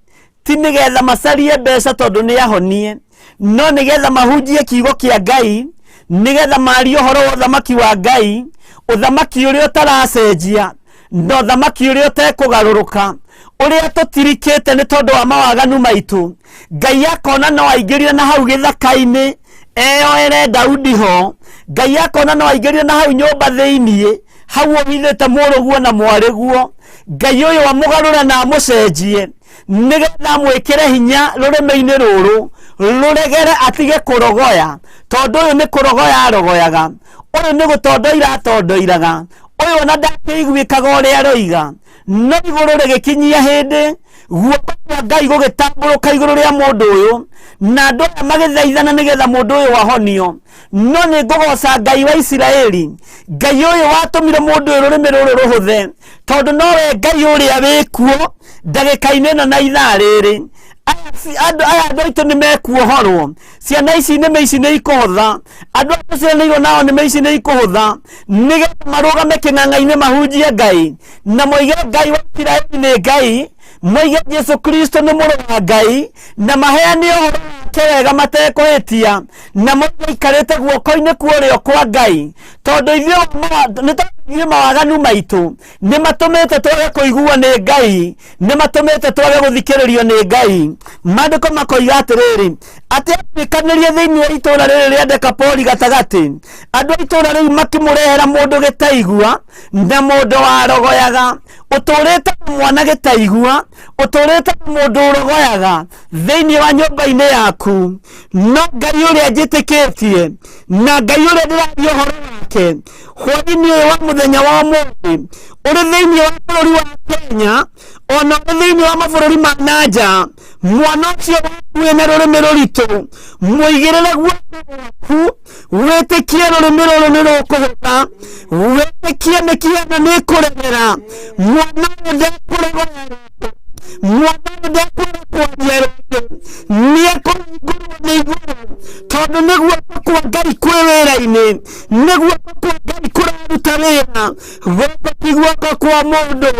ti nĩgetha macarie mbeca tondũ nĩ ahonie, no nĩgetha mahunjie kiugo kĩa Ngai, nĩgetha marie ũhoro wa ũthamaki wa Ngai, ũthamaki ũrĩa ũtaracenjia na ũthamaki ũrĩa ũtekũgarũrũka, ũrĩa tũtirikĩte nĩ tondũ wa mawaganu maitũ. Ngai akona no aingĩrire na hau gĩthaka-inĩ eyoere Daudi ho. Ngai akona no aingĩrire na hau nyũmba thĩiniĩ, hau ũhithĩte mũrũguo na mwarĩguo. Ngai ũyũ amũgarũre na amũcenjie nĩgetha amwĩkĩre hinya rũrĩmĩ-inĩ rũrũ rũregere atige kũrogoya, tondũ ũyũ nĩ kũrogoya arogoyaga, ũyũ nĩ gũtondoira atondoiraga, ũyũ ona ndakĩiguĩkaga ũrĩa aroiga. No igũrũ rĩgĩkinyia hĩndĩ guoko kwa Ngai gũgĩtambũrũka igũrũ rĩa mũndũ ũyũ, na andũ aya magĩthaithana nĩgetha mũndũ ũyũ ahonio. No nĩ ngũgoca Ngai wa Isiraeli, Ngai ũyũ watũmire mũndũ ũyũ rũrĩmĩ rũrũ rũhũthe, tondũ nowe Ngai ũrĩa wĩkuo ndagĩka-inĩ ĩno na ithaa rĩrĩ. Andũ aya andũ aitũ nĩ mekuohorwo, ciana ici nĩme ici nĩ ikũhũtha, andũ aya tũciaranĩirwo nao nĩme ici nĩ ikũhũtha, nĩgetha marũgame kĩng'ang'a-inĩ mahunjie Ngai na moige Ngai wa Isiraeli nĩ Ngai, moige Jesu Kristo nĩ mũrũ wa Ngai, na maheane ũhoro wake wega matekũhĩtia, na moige aikarĩte guoko-inĩ kwa ũrĩo kwa Ngai, tondũ nĩ tondũ ithuĩ mawaganu maitũ nĩ matũmĩte twage kũiguo nĩ Ngai, nĩ matũmĩte twage gũthikĩrĩrio nĩ Ngai. Maandĩko makoiga atĩrĩrĩ, atĩ atuĩkanĩrie thĩinĩ wa itũũra rĩrĩ rĩa Dekapoli gatagatĩ, andũ a itũũra rĩu makĩmũrehera mũndũ gĩtaigua na mũndũ warogoyaga, ũtũũrĩte na mwana gĩtaigua, ũtũũrĩte na mũndũ ũrogoyaga thĩinĩ wa nyũmba-inĩ yaku. No Ngai ũrĩa njĩtĩkĩtie na Ngai ũrĩa ndĩraria ũhoro wake hwaĩ-inĩ ũyũ wa mũthenya wa ũmũthĩ, ũrĩ thĩinĩ wa bũrũri wa Kenya ona ũrĩ thĩinĩ wa mabũrũri ma na nja, mwana ũcio waku wĩna rũrĩmĩ rũritũ, mũigĩrĩre guoko gwaku, wĩtĩkie rũrĩmĩ rũrũ nĩ rũkũhũtha, wĩtĩkie mĩkiha ĩno nĩ ĩkũregera, mwana ũyũ ndekũregoya rĩngĩ, mwana ũyũ ndekwaga kwaria rĩngĩ, nĩ ekũhingũrwo nĩ igũrũ, tondũ nĩ guoko kwa Ngai kwĩ wĩra-inĩ, nĩ guoko kwa Ngai kũraruta wĩra, gũkũ ti guoko kwa mũndũ,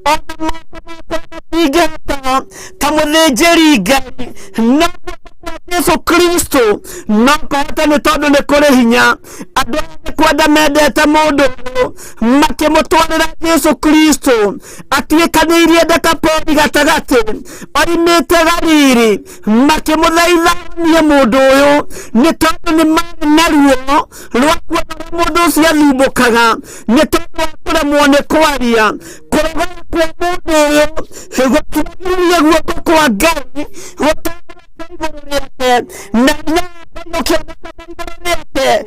ona moko makwa matingĩhota ta mũthĩnjĩri Ngai, no guoko kwa Jesu Kristo no kũhota, nĩ tondũ nĩ kũrĩ hinya. Andũ aya nĩ kwenda mendete mũndũ ũyũ, makĩmũtwarĩra Jesu Kristo atuĩkanĩirie Dekapoli gatagatĩ, oimĩte Galili, makĩmũthaitha ahonie mũndũ ũyũ, nĩ tondũ nĩ marĩ na ruo rwa kuona ũrĩa mũndũ ũcio athumbũkaga, nĩ tondũ wa kũremwo nĩ kwaria. Kũrogoya kwa mũndũ ũyũ gũtiagiririe guoko kwa Ngai gũtambũrũka igũrũ rĩake, na hinya wa Ngai ũkĩonekana igũrũ rĩake.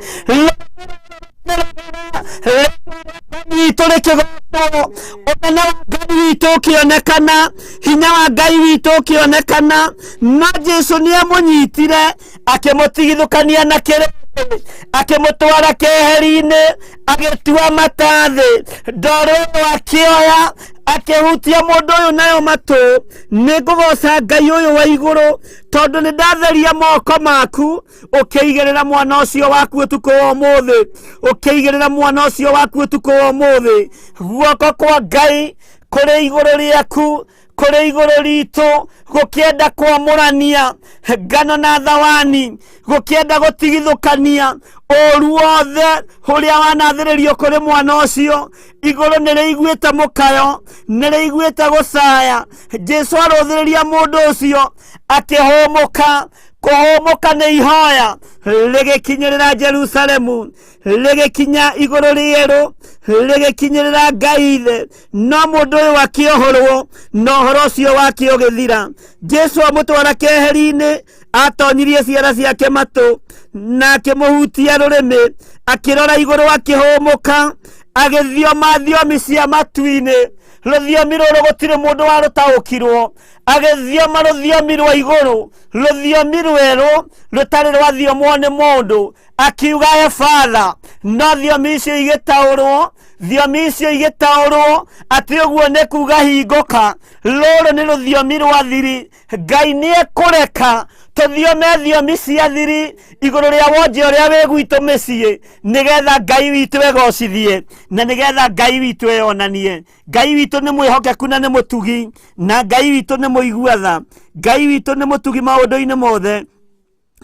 Witũ rĩkĩgocwo, ũnene wa Ngai witũ ũkĩonekana, hinya wa Ngai witũ ũkĩonekana. No Jesu nĩ amũnyitire, akĩmũtigithũkania na kĩrĩndĩ, akĩmũtwara keheri-inĩ, agĩtua mata thĩ. Ndoro ĩyo akĩoya, akĩhutia mũndũ ũyũ nayo matũ. Nĩ ngũgoca Ngai ũyũ wa igũrũ, tondũ nĩ ndatheria moko maku ũkĩigĩrĩra mwana ũcio waku ũtukũ wa ũmũthĩ, ũkĩigĩrĩra mwana ũcio waku ũtukũ wa ũmũthĩ. Guoko kwa Ngai kũrĩ igũrũ rĩaku, kũrĩ igũrũ ritũ, gũkĩenda kwamũrania ngano na thawani, gũkĩenda gũtigithũkania ũru wothe ũrĩa wanathĩrĩrio kũrĩ mwana ũcio. Igũrũ nĩ rĩiguĩte mũkayo, nĩ rĩiguĩte gũcaya. Jesu arũthĩrĩria mũndũ ũcio akĩhũmũka. Kũhũmũka nĩ ihoya rĩgĩkinyĩrĩra Jerusalemu, rĩgĩkinya igũrũ rĩerũ, rĩgĩkinyĩrĩra Ngai ithe. No mũndũ ũyũ akĩohorwo, na ũhoro ũcio wake ũgĩthira. Jesu amũtwara keheri-inĩ, atonyirie ciara ciake matũ na akĩmũhutia rũrĩmĩ, akĩrora igũrũ akĩhũmũka. Agĩthioma thiomi cia matu-inĩ, rũthiomi rũrũ gũtirĩ mũndũ warũtaũkirwo. Agĩthioma rũthiomi rwa igũrũ, rũthiomi rwerũ rũtarĩ rwathiomwo nĩ mũndũ, akiuga ebatha. No thiomi icio igĩtaũrwo, thiomi icio igĩtaũrwo atĩ ũguo nĩ kuga hingũka. Rũrũ nĩ rũthiomi rwa thiri. Ngai nĩ ekũreka tũthiome thiomi cia thiri igũrũ rĩa wonje ũrĩa wĩ gwitũ mĩciĩ, nĩgetha Ngai witũ egocithie na nĩgetha Ngai witũ eyonanie. Ngai witũ nĩ mwĩhokeku na nĩ mũtugi, na Ngai witũ nĩ mũigua tha. Ngai witũ nĩ mũtugi maũndũ-inĩ mothe.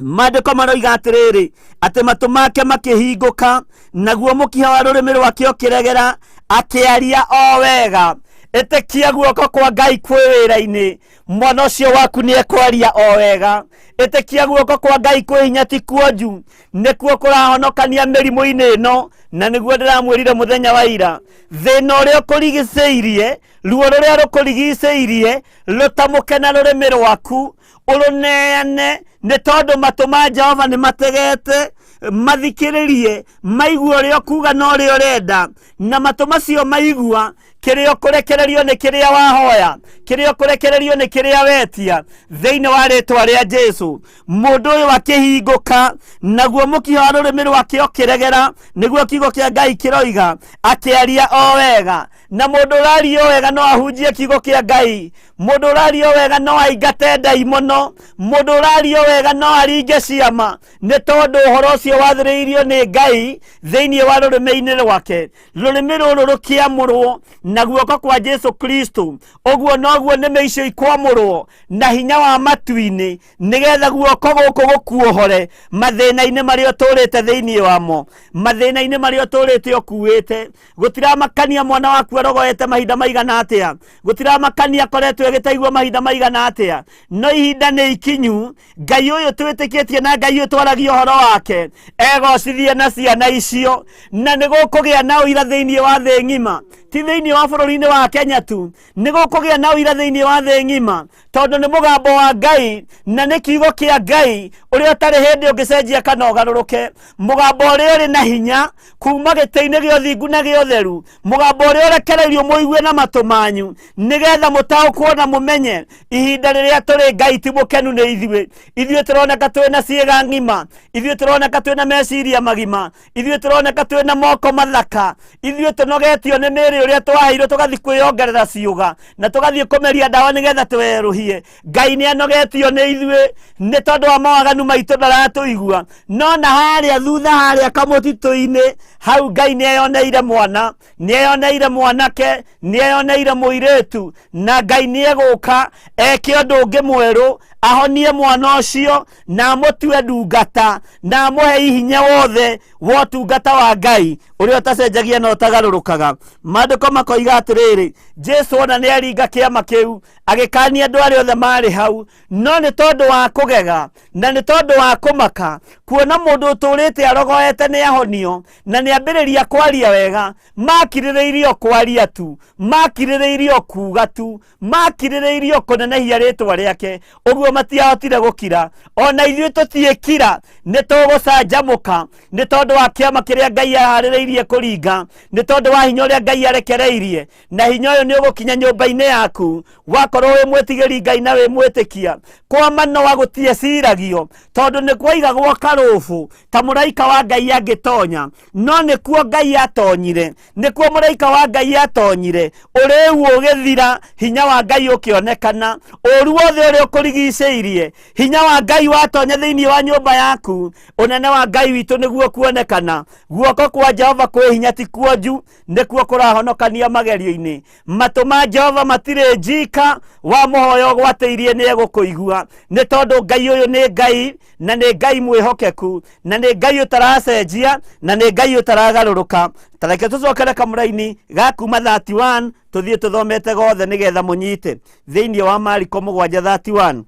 Maandĩko maroiga atĩrĩrĩ, atĩ matũ make makĩhingũka, naguo mũkiha wa rũrĩmĩ rwake ũkĩregera, akĩaria o wega. Ĩtĩkia guoko kwa Ngai kwĩ wĩra-inĩ, mwana ũcio waku nĩ ekwaria o wega. Ĩtĩkia guoko kwa Ngai kwĩ hinya, ti kuonju, nĩkuo kũrahonokania mĩrimũ-inĩ ĩno, na nĩguo ndĩramwĩrire mũthenya wa ira. Thĩna ũrĩa ũkũrigicĩirie, ruo rũrĩa rũkũrigicĩirie, rũtamũke na rũrĩmĩ rwaku, ũrũneane, nĩ tondũ matũ ma Jehova nĩ mategete mathikĩrĩrie, maigua ũrĩa ũkuga na ũrĩa ũrenda, na matũ macio maigua kĩrĩa ũkũrekererio nĩ kĩrĩa wahoya, kĩrĩa ũkũrekererio nĩ kĩrĩa wetia, thĩinĩ wa rĩtwa rĩa Jesu. Mũndũ ũyũ akĩhingũka, naguo mũkiha wa rũrĩmĩ rwake ũkĩregera, nĩguo kiugo kĩa Ngai kĩroiga, akĩaria o wega. Na mũndũ ũraria o wega no ahunjie kiugo kĩa Ngai, mũndũ ũraria o wega no aingate ndaimono, mũndũ ũraria o wega no aringe ciama, nĩ tondũ ũhoro ũcio wathĩrĩirio nĩ Ngai thĩinĩ wa rũrĩmĩ-inĩ rwake. Rũrĩmĩ rũrũ rũkĩamũrwo na guoko kwa Jesu Kristo, ũguo noguo nĩmĩ icio ikwamũrwo na hinya wa matu-inĩ, nĩgetha guoko gũkũ gũkuohore mathĩna-inĩ marĩa ũtũrĩte thĩinĩ wamo, mathĩna-inĩ marĩa ũtũrĩte ũkuĩte. Gũtiramakania mwana waku arogoete mahinda maigana atĩa, gũtiramakania akoretwo agĩtaigua mahinda maigana atĩa, no ihinda nĩ ikinyu Ngai ũyũ twĩtĩkĩtie na Ngai ũyũ twaragia ũhoro wake egocithie na ciana icio, na nĩ gũkũgĩa na ũira thĩinĩ wa thĩ ng'ima, ti thĩinĩ wa bũrũri-inĩ wa Kenya tu, nĩ gũkũgĩa na ũira thĩinĩ wa thĩ ng'ima, tondũ nĩ mũgambo wa Ngai na nĩ kiugo kĩa Ngai ũrĩa ũtarĩ hĩndĩ ũngĩcenjia kana ũgarũrũke, mũgambo ũrĩa ũrĩ na hinya kuma gĩtĩ-inĩ gĩa ũthingu na gĩa ũtheru, mũgambo ũrĩa ũrekereirio mũigue na matũ manyu, nĩgetha mũtaũkwo na mũmenye ihinda rĩrĩa tũrĩ Ngai ti mũkenu nĩ ithuĩ. Ithuĩ tũroneka twĩ na ciĩga ng'ima, ithuĩ tũroneka twĩ na meciria magima, ithuĩ tũroneka twĩ na moko mathaka, ithuĩ tũnogetio nĩ mĩĩrĩ ũrĩa twaheirwo tũgathiĩ kwĩyongerera ciũga na tũgathiĩ kũmeria ndawa nĩgetha twerũhie. Ngai nĩ anogetio nĩ ithuĩ nĩ tondũ wa mawaganu maitũ, ndaratũigua. No na harĩa thutha, harĩa kamũtitũ-inĩ hau, Ngai nĩ eyoneire mwana, nĩ eyoneire mwanake, nĩ eyoneire mũirĩtu, na Ngai nĩ egũka eke ũndũ ũngĩ mwerũ, ahonie mwana ũcio na amũtue ndungata na amũhe ihinya wothe wa ũtungata wa Ngai ũrĩa ũtacenjagia na ũtagarũrũkaga. Maandĩko makoiga atĩrĩrĩ, Jesu ona nĩ aringa kĩama kĩu, agĩkania andũ arĩa othe marĩ hau, no nĩ tondũ wa kũgega na nĩ tondũ wa kũmaka kuona mũndũ ũtũrĩte arogoete nĩ ahonio na nĩ ambĩrĩria kwaria wega, makirĩrĩirie o kwaria tu, makirĩrĩirie o kuga tu, makirĩrĩirie o kũnenehia rĩtwa rĩake, ũguo matiahotire gũkira. Ona ithuĩ tũtiĩkira, nĩ tũgũcanjamũka nĩ tondũ wa kĩama kĩrĩa Ngai aharĩrĩirie kũringa, nĩ tondũ wa hinya ũrĩa Ngai arekereirie, na hinya ũyũ nĩ ũgũkinya nyũmba-inĩ yaku wakorwo wĩ mwĩtigĩri Ngai na wĩ mwĩtĩkia. Kwa manoa gũtieciragio, tondũ nĩ kwaigagwo karũbũ ta mũraika wa Ngai angĩtonya, no nĩkuo Ngai atonyire, nĩkuo mũraika wa Ngai atonyire, ũrĩu ũgĩthira, hinya wa Ngai ũkĩonekana, ũru wothe ũrĩa ũkũrigicĩirie, hinya wa Ngai watonya thĩinĩ wa nyũmba yaku, ũnene wa Ngai witũ nĩguo kuonekana. Guoko kwa Jehova kwĩ hinya, ti kuonju, nĩkuo kũrahonokania magerio-inĩ. Matũ ma Jehova matirĩ njika, wa mũhoya ũgwatĩirie nĩ egũkũigua, nĩ tondũ Ngai ũyũ nĩ Ngai, na nĩ Ngai mwĩhokeku, na nĩ Ngai ũtaracenjia, na nĩ Ngai ũtaragarũrũka. Ta reke tũcokere kamũraini ga kuma 31 tũthiĩ tũthomete gothe nĩgetha mũnyite. Thĩinĩ wa Mariko 7:31,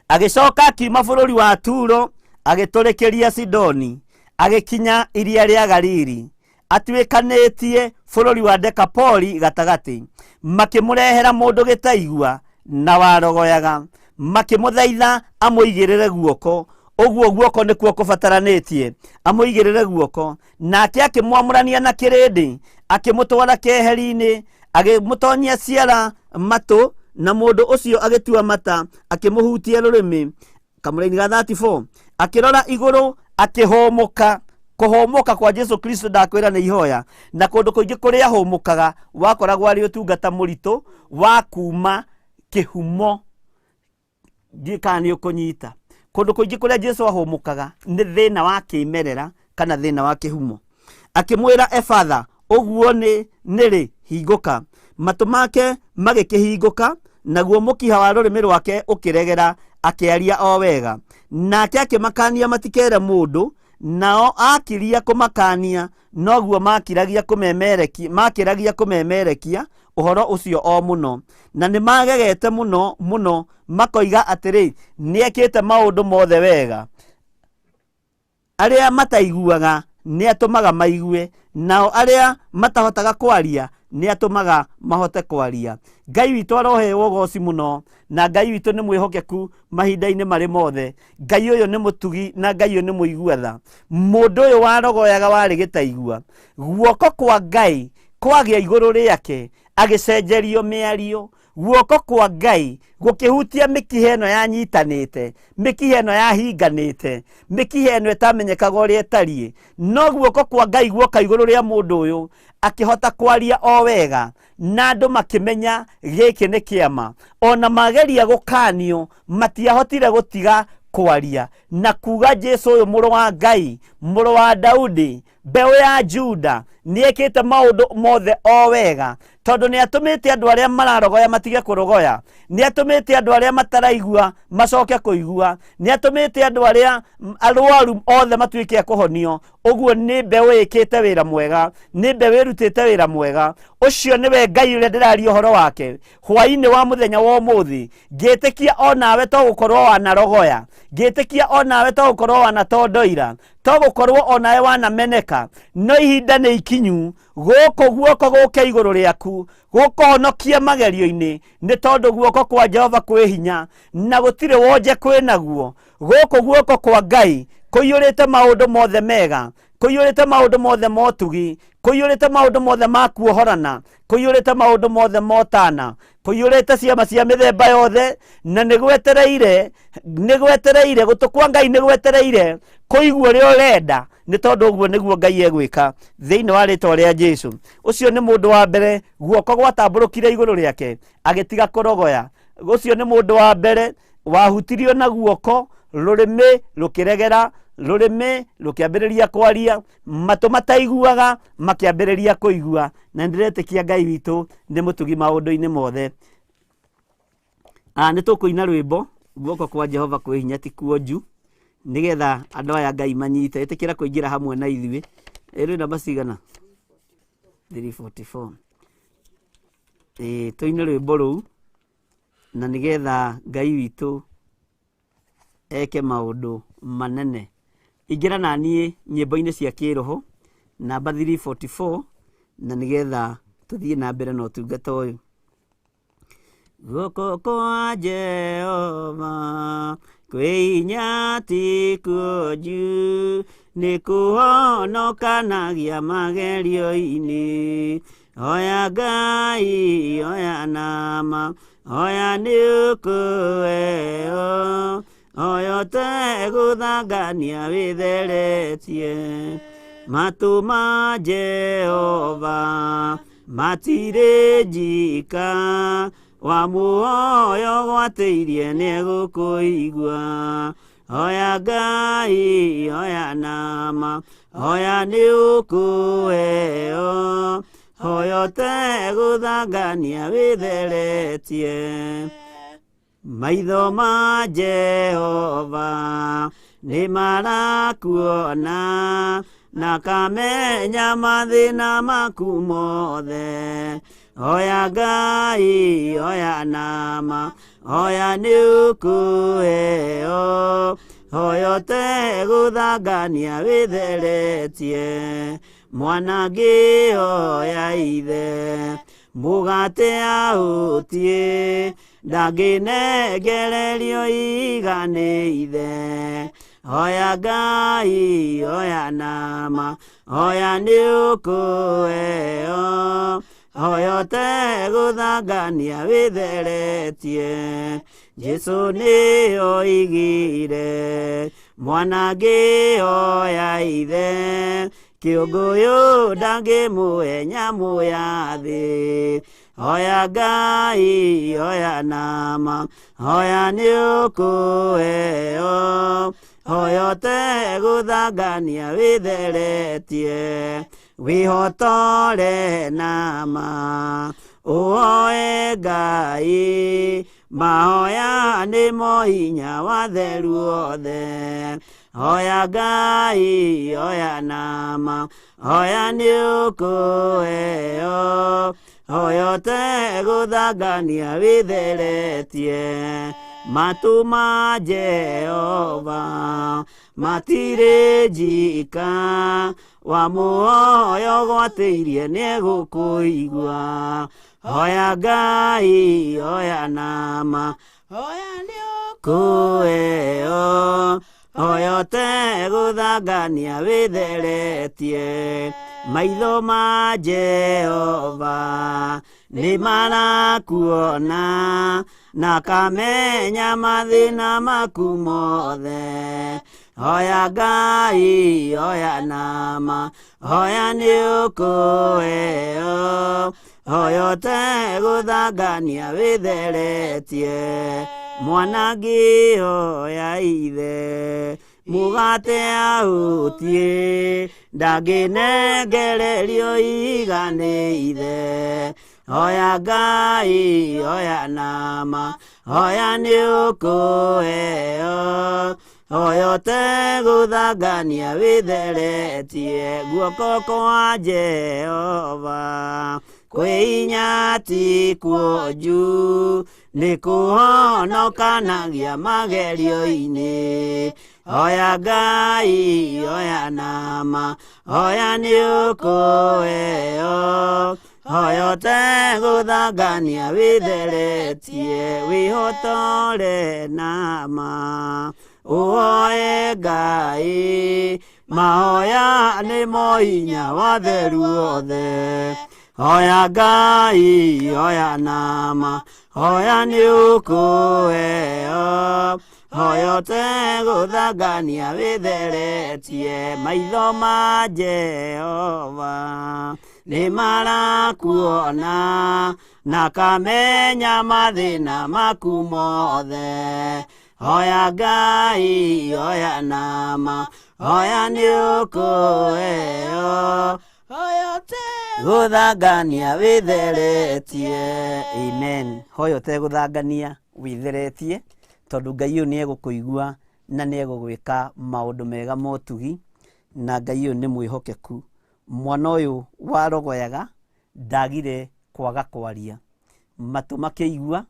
agĩcoka akiuma bũrũri wa Turo agĩtũrĩkĩria Sidoni, agĩkinya iria rĩa Galili, atuĩkanĩtie bũrũri wa Dekapoli gatagatĩ. Makĩmũrehera mũndũ gĩtaigua na warogoyaga, makĩmũthaitha amũigĩrĩre guoko. Ũguo guoko nĩkuo kũbataranĩtie amũigĩrĩre guoko. Nake akĩmwamũrania na kĩrĩndĩ, akĩmũtwara keheri-inĩ, agĩmũtonyia ciara matũ, na mũndũ ũcio agĩtua mata, akĩmũhutia rũrĩmĩ. Kamũraini ga 34, akĩrora igũrũ akĩhũmũka. Kũhũmũka kwa Jesu Kristo ndakwĩra nĩ ihoya, na kũndũ kũingĩ kũrĩa ahũmũkaga wakoragwo arĩ ũtungata mũritũ wa kuma kĩhumo. Ndiũĩ kana nĩ ũkũnyita. Kũndũ kũingĩ kũrĩa Jesu ahũmũkaga nĩ thĩna wa kĩmerera kana thĩna wa kĩhumo. Akĩmwĩra, Efatha, ũguo nĩ nĩrĩ, hingũka. Matũ make magĩkĩhingũka, naguo mũkiha wa rũrĩmĩ rwake ũkĩregera, akĩaria o wega. Nake akĩmakania matikere mũndũ, nao akiria kũmakania, noguo makiragia kũmemerekia, makĩragia kũmemerekia ũhoro ũcio o mũno. Na nĩ magegete mũno mũno, makoiga atĩrĩ, nĩekĩte maũndũ mothe wega. Arĩa mataiguaga nĩ atũmaga maigue, nao arĩa matahotaga kwaria nĩ atũmaga mahote kwaria. Ngai witũ aroheo ũgoci mũno, na Ngai witũ nĩ mwĩhokeku mahinda-inĩ marĩ mothe. Ngai ũyũ nĩ mũtugi na Ngai ũyũ nĩ mũigua tha. Mũndũ ũyũ warogoyaga warĩ gĩtaigua, guoko kwa Ngai kwagĩa igũrũ rĩake, agĩcenjerio mĩario. Guoko kwa Ngai gũkĩhutia mĩkiha ĩno yanyitanĩte, mĩkiha ĩno yahinganĩte, mĩkiha ĩno ĩtamenyekaga ũrĩa ĩtariĩ. No guoko kwa Ngai guoka igũrũ rĩa mũndũ ũyũ, akĩhota kwaria o wega, na andũ makĩmenya gĩkĩ nĩ kĩama. Ona mageria gũkanio, matiahotire gũtiga kwaria na kuga Jesu ũyũ mũrũ wa Ngai, mũrũ wa Daudi, mbeũ ya Juda, nĩekĩte maũndũ mothe o wega, tondũ nĩatũmĩte andũ arĩa mararogoya matige kũrogoya, nĩatũmĩte andũ arĩa mataraigua macoke kũigua, nĩatũmĩte andũ arĩa arwaru othe matuĩke a kũhonio. Ũguo nĩ mbeũ ĩkĩte wĩra mwega, nĩ mbeũ ĩrutĩte wĩra mwega. Ũcio nĩwe Ngai ũrĩa ndĩraria ũhoro wake hwaĩ-inĩ wa mũthenya wa ũmũthĩ. Ngĩtĩkia onawe to gũkorwo wanarogoya, ngĩtĩkia onawe to gũkorwo wanatondoira, to gũkorwo onawe wanameneka, no ihinda nĩ ikinyu gũkũ guoko gũke igũrũ rĩaku gũkũhonokia magerio-inĩ, nĩ tondũ guoko kwa Jehova kwĩ hinya na gũtirĩ wonje kwĩ naguo. Gũkũ guoko kwa Ngai kũiyũrĩte maũndũ mothe mega, kũiyũrĩte maũndũ mothe motugi, kũiyũrĩte maũndũ mothe ma kuohorana, kũiyũrĩte maũndũ mothe motana, kũiyũrĩte ciama cia mĩthemba yothe, na nĩgwetereire, nĩgwetereire gũtũ kwa Ngai nĩgwetereire kũigua ũrĩa ũrenda, nĩ tondũ ũguo nĩguo Ngai egwĩka thĩinĩ wa rĩtwa rĩa Jesu. Ũcio nĩ mũndũ wa mbere guoko gwatambũrũkire igũrũ rĩake agĩtiga kũrogoya. Ũcio nĩ mũndũ wa mbere wahutirio na guoko, rũrĩmĩ rũkĩregera, rũrĩmĩ rũkĩambĩrĩria kwaria, matũ mataiguaga makĩambĩrĩria kũigua. Na nĩndĩretĩkia Ngai witũ nĩ mũtugi maũndũ-inĩ mothe. Nĩ tũkũina rwĩmbo guoko kwa Jehova kwĩ hinya ti kuonju, nĩgetha andũ aya Ngai manyite. Ĩtĩkĩra kũingĩra hamwe na ithuĩ. Ĩ rwĩ namba cigana? 344. Ĩ tũine rwĩmbo rũu na nĩgetha Ngai witũ eke maũndũ manene. Ingĩra na niĩ nyĩmbo-inĩ cia kĩroho namba 344 na nĩgetha tũthiĩ na mbere na ũtungata ũyũ. Guoko kwa Jehova kwĩ hinya ti kuonju, nĩ kũhonokanagia magerio-inĩ. Oya Ngai, oya nama, oya nĩ ũkũheo, oya ũtegũthangania wĩtheretie. Matũ ma Jehova matirĩ njika, wa muoyo gwatĩirie nĩegũkũigua. Oya Ngai, oya nama, oya nĩ ũkũheo, hoya ũtegũthangania wĩtheretie. Maitho ma Jehova nĩ marakuona, na kamenya mathĩna maku mothe. Oya Ngai, oya nama, oya nĩ ũkũheo, hoya ũtegũthangania wĩtheretie. Mwana ngĩhoya ithe, mũgate ahũtie, ndangĩnengererio iga nĩ ithe. Hoya Ngai, hoya nama, hoya nĩ ũkũheo. Hoya ũtegũthangania wĩtheretie. Jesũ nĩ oigire, mwana angĩhoya ithe, kĩũngũyũ ndangĩmũhe nyamũ ya thĩ. Hoya Ngai, hoya nama, hoya nĩ ũkũheo. Hoya ũtegũthangania wĩtheretie. Wĩhotore nama, ũhoe Ngai, mahoya nĩmo hinya wa theru othe. Hoya Ngai, hoya nama, hoya nĩ ũkũheo. Hoya ũtegũthangania wĩtheretie. Matu ma Jehova matirĩ njika, wamũhoya ũgwatĩirie nĩegũkũigua. Hoya Ngai, hoya nama, Hoya nĩ kũheo. Hoya ũtegũthangania wĩtheretie. Maitho ma Jehova nĩ marakuona, na akamenya mathĩna maku mothe. Hoya Ngai, hoya nama, hoya nĩ ũkũheo. Hoya ũtegũthangania wĩtheretie. Mwana angĩhoya ithe, mũgate ahutie, ndangĩnengererio ihiga nĩ ithe. Hoya Ngai, hoya nama, hoya nĩ ũkũheo. Hoya ũtegũthangania wĩtheretie. Guoko kwa Jehova kwĩ hinya ti kuonju, nĩ kũhonokanagia magerio-inĩ. Hoya Ngai, hoya nama, hoya nĩ ũkũheo. Hoya ũtegũthangania wĩtheretie. Wĩhotore nama, ũhoe Ngai, mahoya nĩmo hinya wa theru othe. Hoya Ngai, hoya nama, hoya nĩ ũkũheo. Hoya ũtegũthangania wĩtheretie. Maitho ma Jehova nĩ marakuona, na akamenya mathĩna maku mothe. Hoya Ngai, hoya nama, hoya nĩ ũkũheo. Hoya ũtegũthangania Gũthangania wĩtheretie. Amen. Hoya ũtegũthangania wĩtheretie, tondũ Ngai ũyũ nĩ egũkũigua na nĩ egũgwĩka maũndũ mega ma ũtugi, na Ngai ũyũ nĩ mwĩhokeku. Mwana ũyũ warogoyaga ndagire kwaga kwaria, matũ makĩigua,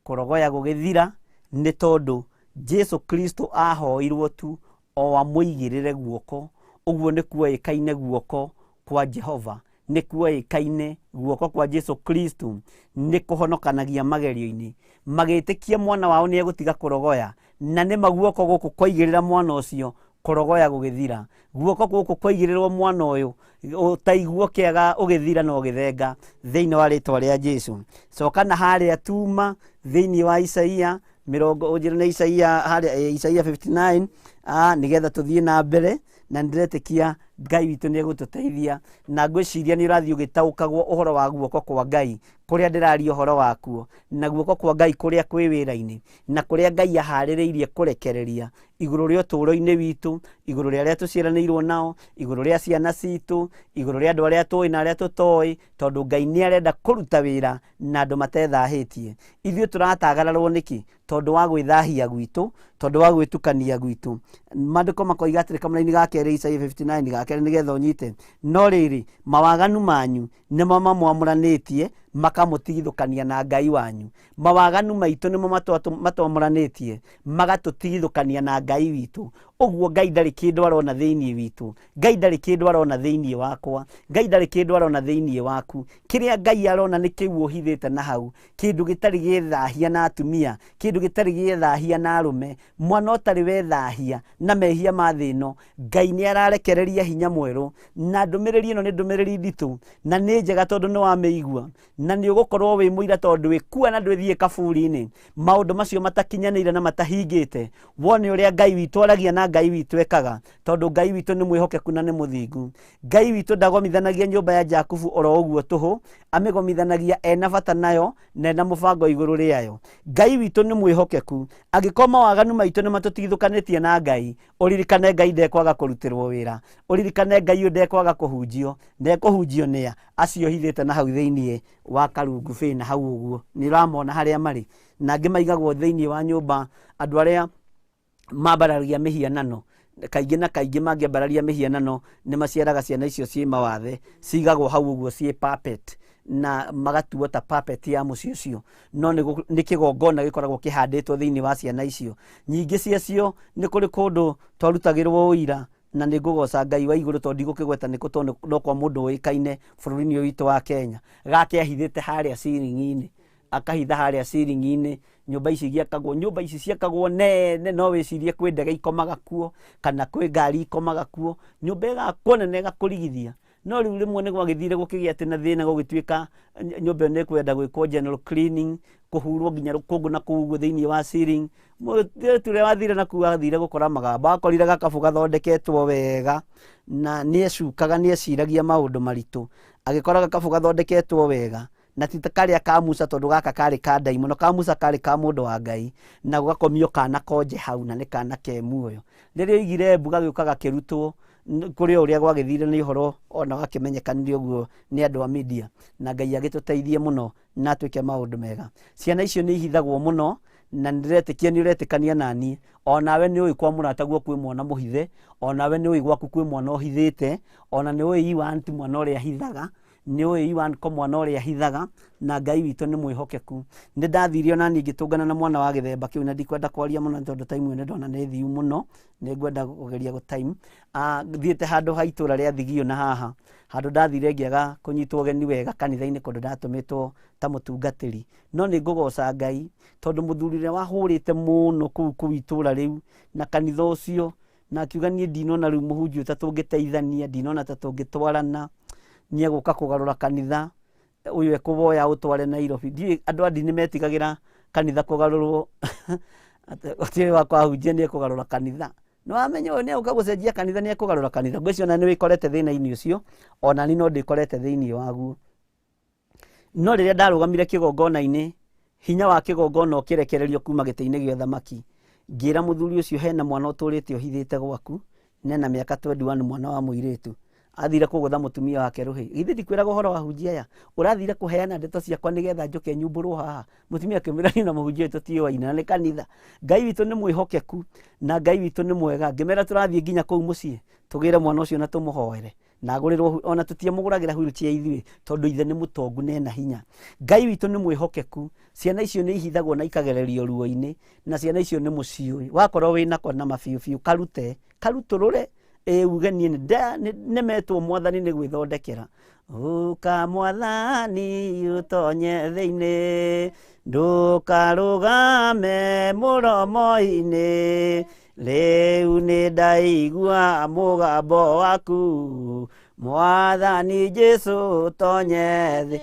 kũrogoya gũgĩthira, nĩ tondũ Jesu Kristo ahoirwo tu o amũigĩrĩre guoko. Ũguo nĩ kuoĩkaine guoko kwa Jehova, nĩ kuoĩkaine guoko kwa Jesu Kristo nĩ kũhonokanagia magerio-inĩ. Magĩtĩkia mwana wao nĩ egũtiga kũrogoya, na nĩma guoko gũkũ kwaigĩrĩra mwana ũcio, kũrogoya gũgĩthira. Guoko gũkũ kwaigĩrĩrwo mwana ũyũ, ũtaiguo kĩaga ũgĩthira na ũgĩthenga thĩinĩ wa rĩtwa rĩa Jesu. Coka na harĩa tuma thĩinĩ wa Isaia mĩrongo ũnjĩre nĩ Isaia harĩa, Isaia 59, nĩgetha tũthiĩ na mbere, na nĩndĩretĩkia Ngai witũ nĩ egũtũteithia, na ngwĩciria nĩ ũrathiĩ ũgĩtaũkagwo ũhoro wa guoko kwa Ngai kũrĩa ndĩraria ũhoro wakuo, na guoko kwa Ngai kũrĩa kwĩ wĩra-inĩ, na kũrĩa Ngai aharĩrĩirie kũrekereria igũrũ rĩa ũtũũro-inĩ witũ, igũrũ rĩa arĩa tũciaranĩirwo nao, igũrũ rĩa ciana citũ, igũrũ rĩa andũ arĩa tũĩ na arĩa tũtoĩ, tondũ Ngai nĩ arenda kũruta wĩra na andũ matethahĩtie. Ithuĩ tũratagararwo nĩkĩ? Tondũ wa gwĩthahia gwitũ, tondũ wa gwĩtukania gwitũ. Maandĩko makoiga atĩrĩ kamũraini ga kerĩ Isaia 59 ga kerĩ nĩgetha ũnyite. No rĩrĩ, mawaganu manyu nĩmo mamwamũranĩtie Makamũtigithũkania na Ngai wanyu. Mawaganu maitũ nĩmo matwamũranĩtie, magatũtigithũkania na Ngai witũ. Ũguo Ngai ndarĩ kĩndũ arona thĩinĩ witũ, Ngai ndarĩ kĩndũ arona thĩinĩ wakwa, Ngai ndarĩ kĩndũ arona thĩinĩ waku. Kĩrĩa Ngai arona nĩ kĩu ũhithĩte na hau, kĩndũ gĩtarĩ gĩthahia na atumia, kĩndũ gĩtarĩ gĩthahia na arũme, mwana ũtarĩ wethahia na mehia ma thĩ ĩno. Ngai nĩ ararekereria hinya mwerũ, na ndũmĩrĩri ĩno nĩ ndũmĩrĩri nditũ na nĩ njega tondũ nĩ wamĩigua, na nĩ ũgũkorwo wĩ mũira tondũ ndwĩkua na ndwĩthiĩ kaburi-inĩ. Maũndũ macio matakinyanĩire na matahingĩte, wone ũrĩa Ngai witũ aragia na Ngai witũ ekaga, tondũ Ngai witũ nĩ mwĩhokeku na nĩ mũthingu. Ngai witũ ndagomithanagia nyũmba ya Jakubu oro ũguo tũhũ, amĩgomithanagia ena bata nayo na ena mũbango igũrũ rĩayo. Ngai witũ nĩ mwĩhokeku. Angĩkorwo mawaganu maitũ nĩ matũtigithũkanĩtie na Ngai, ũririkane Ngai ndekwaga kũrutĩrwo wĩra, ũririkane Ngai ũyũ ndekwaga kũhunjio. Ndekũhunjio nĩa? Acio hithĩte na hau thĩinĩ wa karungu bĩ na hau ũguo nĩ ũramona harĩa marĩ. Na angĩ maigagwo thĩinĩ wa nyũmba, andũ arĩa mambararia mĩhianano kaingĩ na kaingĩ mangĩambararia mĩhianano nĩ maciaraga ciana icio ciĩ mawathe, cigagwo hau ũguo ciĩ puppet na magatuo ta puppet ya mũciĩ ũcio, no nĩ kĩgongona gĩkoragwo kĩhandĩtwo thĩinĩ wa ciana icio. Nyingĩ ciacio nĩ kũrĩ kũndũ twarutagĩrwo ũira, na nĩ ngũgoca Ngai wa igũrũ tondũ ndigũkĩgweta nĩ kũ, tondũ no kwa mũndũ ũĩkaine bũrũri-inĩ ũyũ witũ wa Kenya. Gake ahithĩte harĩa ceiling-inĩ, akahitha harĩa ceiling-inĩ. Nyũmba ici igĩakagwo, nyũmba ici ciakagwo nene, no wĩcirie kwĩ ndege ikomaga kuo kana kwĩ ngari ikomaga kuo. Nyũmba ĩgakwo nene ĩgakũrigithia. No rĩu rĩmwe nĩ gwagĩthire gũkĩgĩa atĩ na thĩna, gũgĩtuĩka nyũmba ĩyo nĩ ĩkwenda gwĩkwo general cleaning, kũhurwo nginya rũkũngũ na kũu ũguo thĩinĩ wa ceiling. Mũirĩtu ũrĩa wathire na kũu athire gũkora magamba, akorire gakabu gathondeketwo wega, na nĩ ecukaga, nĩ eciragia maũndũ maritũ. Agĩkora gakabu gathondeketwo wega, na ti ta karĩa ka Musa, tondũ gaka karĩ ka ndaimono. Ka Musa karĩ ka mũndũ wa Ngai, na gũgakomio kana konje hau, na nĩ kana ke muoyo. Rĩrĩa oigire mbu gagĩũka gakĩrutwo, kũrĩ o ũrĩa gwagĩthire nĩ ũhoro ona wakĩmenyekanire ũguo nĩ andũ a media, na Ngai agĩtũteithie mũno na atwĩke maũndũ mega. Ciana icio nĩ ihithagwo mũno, na nĩndĩretĩkia nĩ ũretĩkania naniĩ. Onawe nĩ ũĩ kwa mũrataguo kwĩ mwana mũhithe, onawe nĩ ũĩ gwaku kwĩ mwana ũhithĩte, ona nĩ ũĩ Iwan ti mwana ũrĩa ahithaga, nĩ ũĩ Iwan ko mwana ũrĩa ahithaga, na Ngai witũ nĩ mwĩhokeku. Nĩ ndathire ona niĩ ngĩtũngana na mwana wa gĩthemba kĩu, na ndikwenda kwaria mũno tondũ time ĩyo nĩ ndona nĩ thiu mũno, nĩ ngwenda kũgeria gũ time. Thiĩte handũ ha itũra rĩa Thigio na haha, handũ ndathire ngĩaga kũnyitwo ũgeni wega kanitha-inĩ kũndũ ndatũmĩtwo ta mũtungatĩri. No nĩ ngũgoca Ngai tondũ mũthuri ũrĩa wahũrĩte mũno kũu itũra rĩu na kanitha ũcio, na akiuga niĩ ndinona rĩu mũhunjia ta tũngĩteithania, ndinona ta tũngĩtwarana, nĩ egũka kũgarũra kanitha ũyũ ekũwoya ũtware Nairobi. Ndiũĩ andũ a ndini metigagĩra kanitha kũgarũrwo, atĩ gũtirĩ wa kwahunjia nĩ ekũgarũra kanitha. Nĩ wamenya ũyũ nĩ egũka gũcenjia kanitha, nĩ ekũgarũra kanitha. Ngwĩciria ona nĩ wĩkorete thĩna-inĩ ũcio, ona niĩ no ndĩkorete thĩinĩ waguo. No rĩrĩa ndarũgamire kĩgongona-inĩ, hinya wa kĩgongona ũkĩrekererio kuma gĩtĩ-inĩ gĩa ũthamaki, ngĩra mũthuri ũcio hena mwana ũtũrĩte ũhithĩte gwaku, nena mĩaka 21, mwana wa mũirĩtu. Athire kũgũtha mũtumia wake rũhĩ. Githĩ ndikwĩraga ũhoro wa hunjia aya? Ũrathire kũheana ndeto ciakwa nĩgetha njũke nyumbũrwo haha. Mũtumia akĩmwĩra niĩ na mũhunjia ũyũ tũtiũaine, na nĩ kanitha. Ngai witũ nĩ mwĩhokeku na Ngai witũ nĩ mwega. Ngĩmera tũrathiĩ nginya kũu mũciĩ tũgĩre mwana ũcio na tũmũhoere na agũrĩrwo, ona tũtiamũgũragĩra wheelchair ithuĩ tondũ ithe nĩ mũtongu na ena hinya. Ngai witũ nĩ mwĩhokeku. Ciana icio nĩ ihithagwo na ikagererio ruo-inĩ, na ciana icio nĩ mũciũĩ. Wakorwo wĩnako na mabiũ biũ, karute, karutũrũre, ĩ uge niĩ nĩmetwo mwathani nĩ gwĩthondekera. Ũka mwathani ũtonye thĩinĩ, ndũkarũgame mũromo-inĩ, rĩu nĩ ndaigua mũgambo waku, mwathani Jesũ tonye thĩ.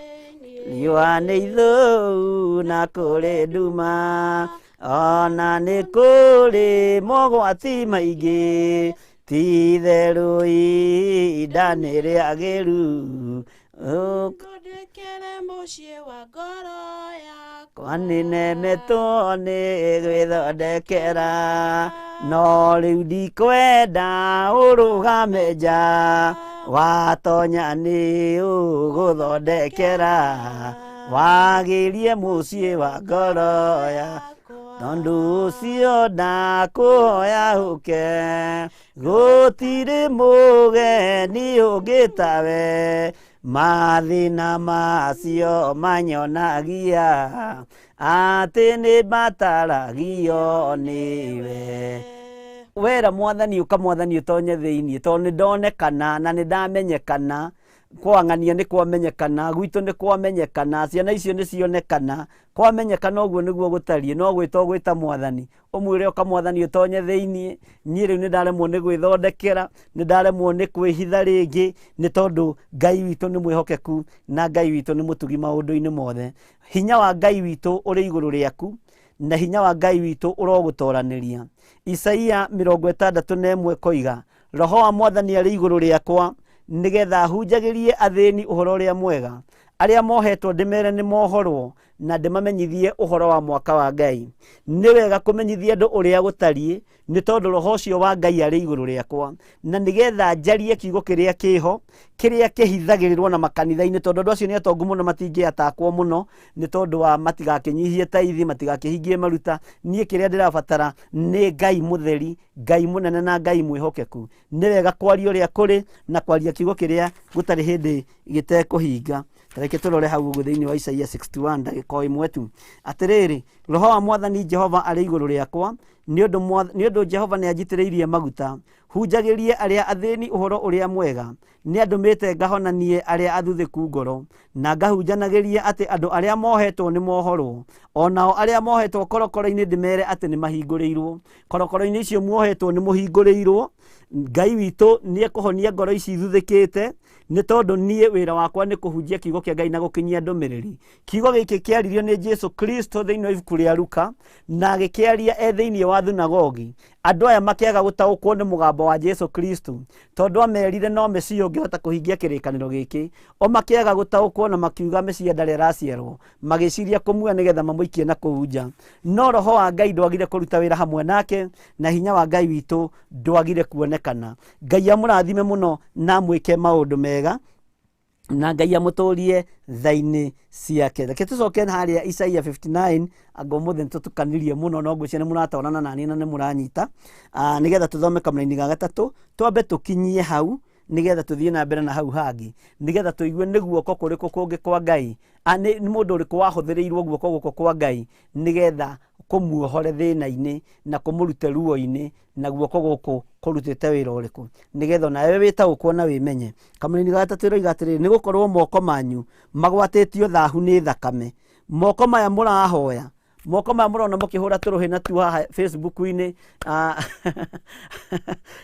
Riũa nĩ ithũu na kũrĩ nduma, ona nĩ kũrĩ mogwati maingĩ, ti-itherũ ihinda nĩ rĩagĩru. Ngũndĩkĩre mũciĩ wa ngoro yakwa. Nĩ nemetwo nĩ gwĩthondekera, no rĩu ndikwenda ũrũgame nja, watonya nĩ ũgũthondekera, wagĩrie mũciĩ wa ngoro yakwa. Tondũ ũcio ndakũhoya ũke, gũtirĩ mũgeni ũngĩ tawe, Mathĩna macio manyonagia atĩ nĩ mbataragio nĩwe. Wera mwathani ũka mwathani ũtonye thĩinĩ tondũ nĩ ndonekana na nĩ ndamenyekana kwang'ania nĩ kwamenyekana gwitũ nĩ kwamenyekana ciana icio nĩ cionekana kwamenyekana ũguo nĩguo gũtariĩ no gwĩta ũgwĩta mwathani ũmwĩre ũka mwathani ũtonye thĩinĩ niĩ rĩu nĩ ndaremwo nĩ gwĩthondekera nĩ ndaremwo nĩ kwĩhitha rĩngĩ nĩ tondũ Ngai witũ nĩ mwĩhokeku na Ngai witũ nĩ mũtugi maũndũ-inĩ mothe. Hinya wa Ngai witũ ũrĩ igũrũ rĩaku na hinya wa Ngai witũ ũrogũtoranĩria. Isaia 61 koiga roho wa mwathani arĩ igũrũ rĩakwa nĩgetha hunjagĩrie athĩni ũhoro ũrĩa mwega arĩa mohetwo ndĩmere nĩ mohorwo na ndĩmamenyithie ũhoro wa mwaka wa Ngai. Nĩ wega kũmenyithia andũ ũrĩa gũtariĩ nĩ tondũ roho ũcio wa Ngai arĩ igũrũ rĩakwa na nĩgetha njarie kiugo kĩrĩa kĩho kĩrĩa kĩhithagĩrĩrwo na makanitha-inĩ tondũ andũ acio nĩ atongu mũno matingĩatakwo mũno nĩ tondũ wa matigakĩnyihie taithi matigakĩhingie maruta. Niĩ kĩrĩa ndĩrabatara nĩ Ngai mũtheri, Ngai mũnene na Ngai mwĩhokeku. Nĩ wega kwaria ũrĩa kũrĩ na kwaria kiugo kĩrĩa gũtarĩ hĩndĩ gĩtekũhinga. Reke tũrore hau ũguo thĩinĩ wa Isaia 61 ndagĩka o ĩmwe tu. Atĩrĩrĩ, roho wa mwathani Jehova arĩ igũrũ rĩakwa nĩ ũndũ Jehova nĩ anjitĩrĩirie maguta hunjagĩrie arĩa athĩni ũhoro ũrĩa mwega nĩ andũmĩte ngahonanie arĩa athuthĩku ngoro na ngahunjanagĩrie atĩ andũ arĩa mohetwo nĩ mohorwo o nao arĩa mohetwo korokoro-inĩ ndĩmere atĩ nĩ mahingũrĩirwo. Korokoro-inĩ icio muohetwo nĩ mũhingũrĩirwo. Ngai witũ nĩ ekũhonia ngoro ici ithuthĩkĩte nĩ tondũ niĩ wĩra wakwa nĩ kũhunjia kiugo kĩa Ngai na gũkinyia ndũmĩrĩri. Kiugo gĩkĩ kĩaririo nĩ Jesu Kristo thĩinĩ wa ibuku rĩa Luka na agĩkĩaria e thĩinĩ wa thunagogi. Andũ aya makĩaga gũtaũkwo nĩ mũgambo wa Jesu Kristo tondũ amerire no Mesia ũngĩhota kũhingia kĩrĩkanĩro gĩkĩ. O makĩaga gũtaũkwo na makiuga Mesia ndarĩ araciarwo, magĩciria kũmuoya nĩgetha mamũikie na kũu nja. No roho wa Ngai ndwagire kũruta wĩra hamwe nake na hinya wa Ngai witũ ndwagire kuonekana. Ngai amũrathime mũno na amwĩke maũndũ mega na Ngai amũtũrie tha-inĩ ciake. Reke tũcoke harĩa Isaia 59 anga ũmũthĩ nĩtũtukanirie mũno no ngwĩciria nĩ mũratorana naniĩ na nĩ mũranyita nĩgetha tũthome kamũraini ga gatatũ twambe tũkinyie hau nĩgetha tũthiĩ na mbere na hau hangĩ nĩgetha tũigue nĩ guoko kũrĩkũ kũngĩ kwa Ngai nĩ mũndũ ũrĩkũ wahũthĩrĩirwo guoko gũkũ kwa Ngai nĩgetha kũmuohore thĩna-inĩ na kũmũrute ruo-inĩ na guoko gũkũ kũrutĩte wĩra ũrĩkũ nĩgetha onawe wĩtaũkwo na wĩmenye. Kamũraini ga gatatũ ĩroiga atĩrĩrĩ, nĩ gũkorwo moko manyu magwatĩtio thahu nĩ thakame. Moko maya mũrahoya, moko maya mũrona mũkĩhũra tũrũhĩ natuo haha Facebook-inĩ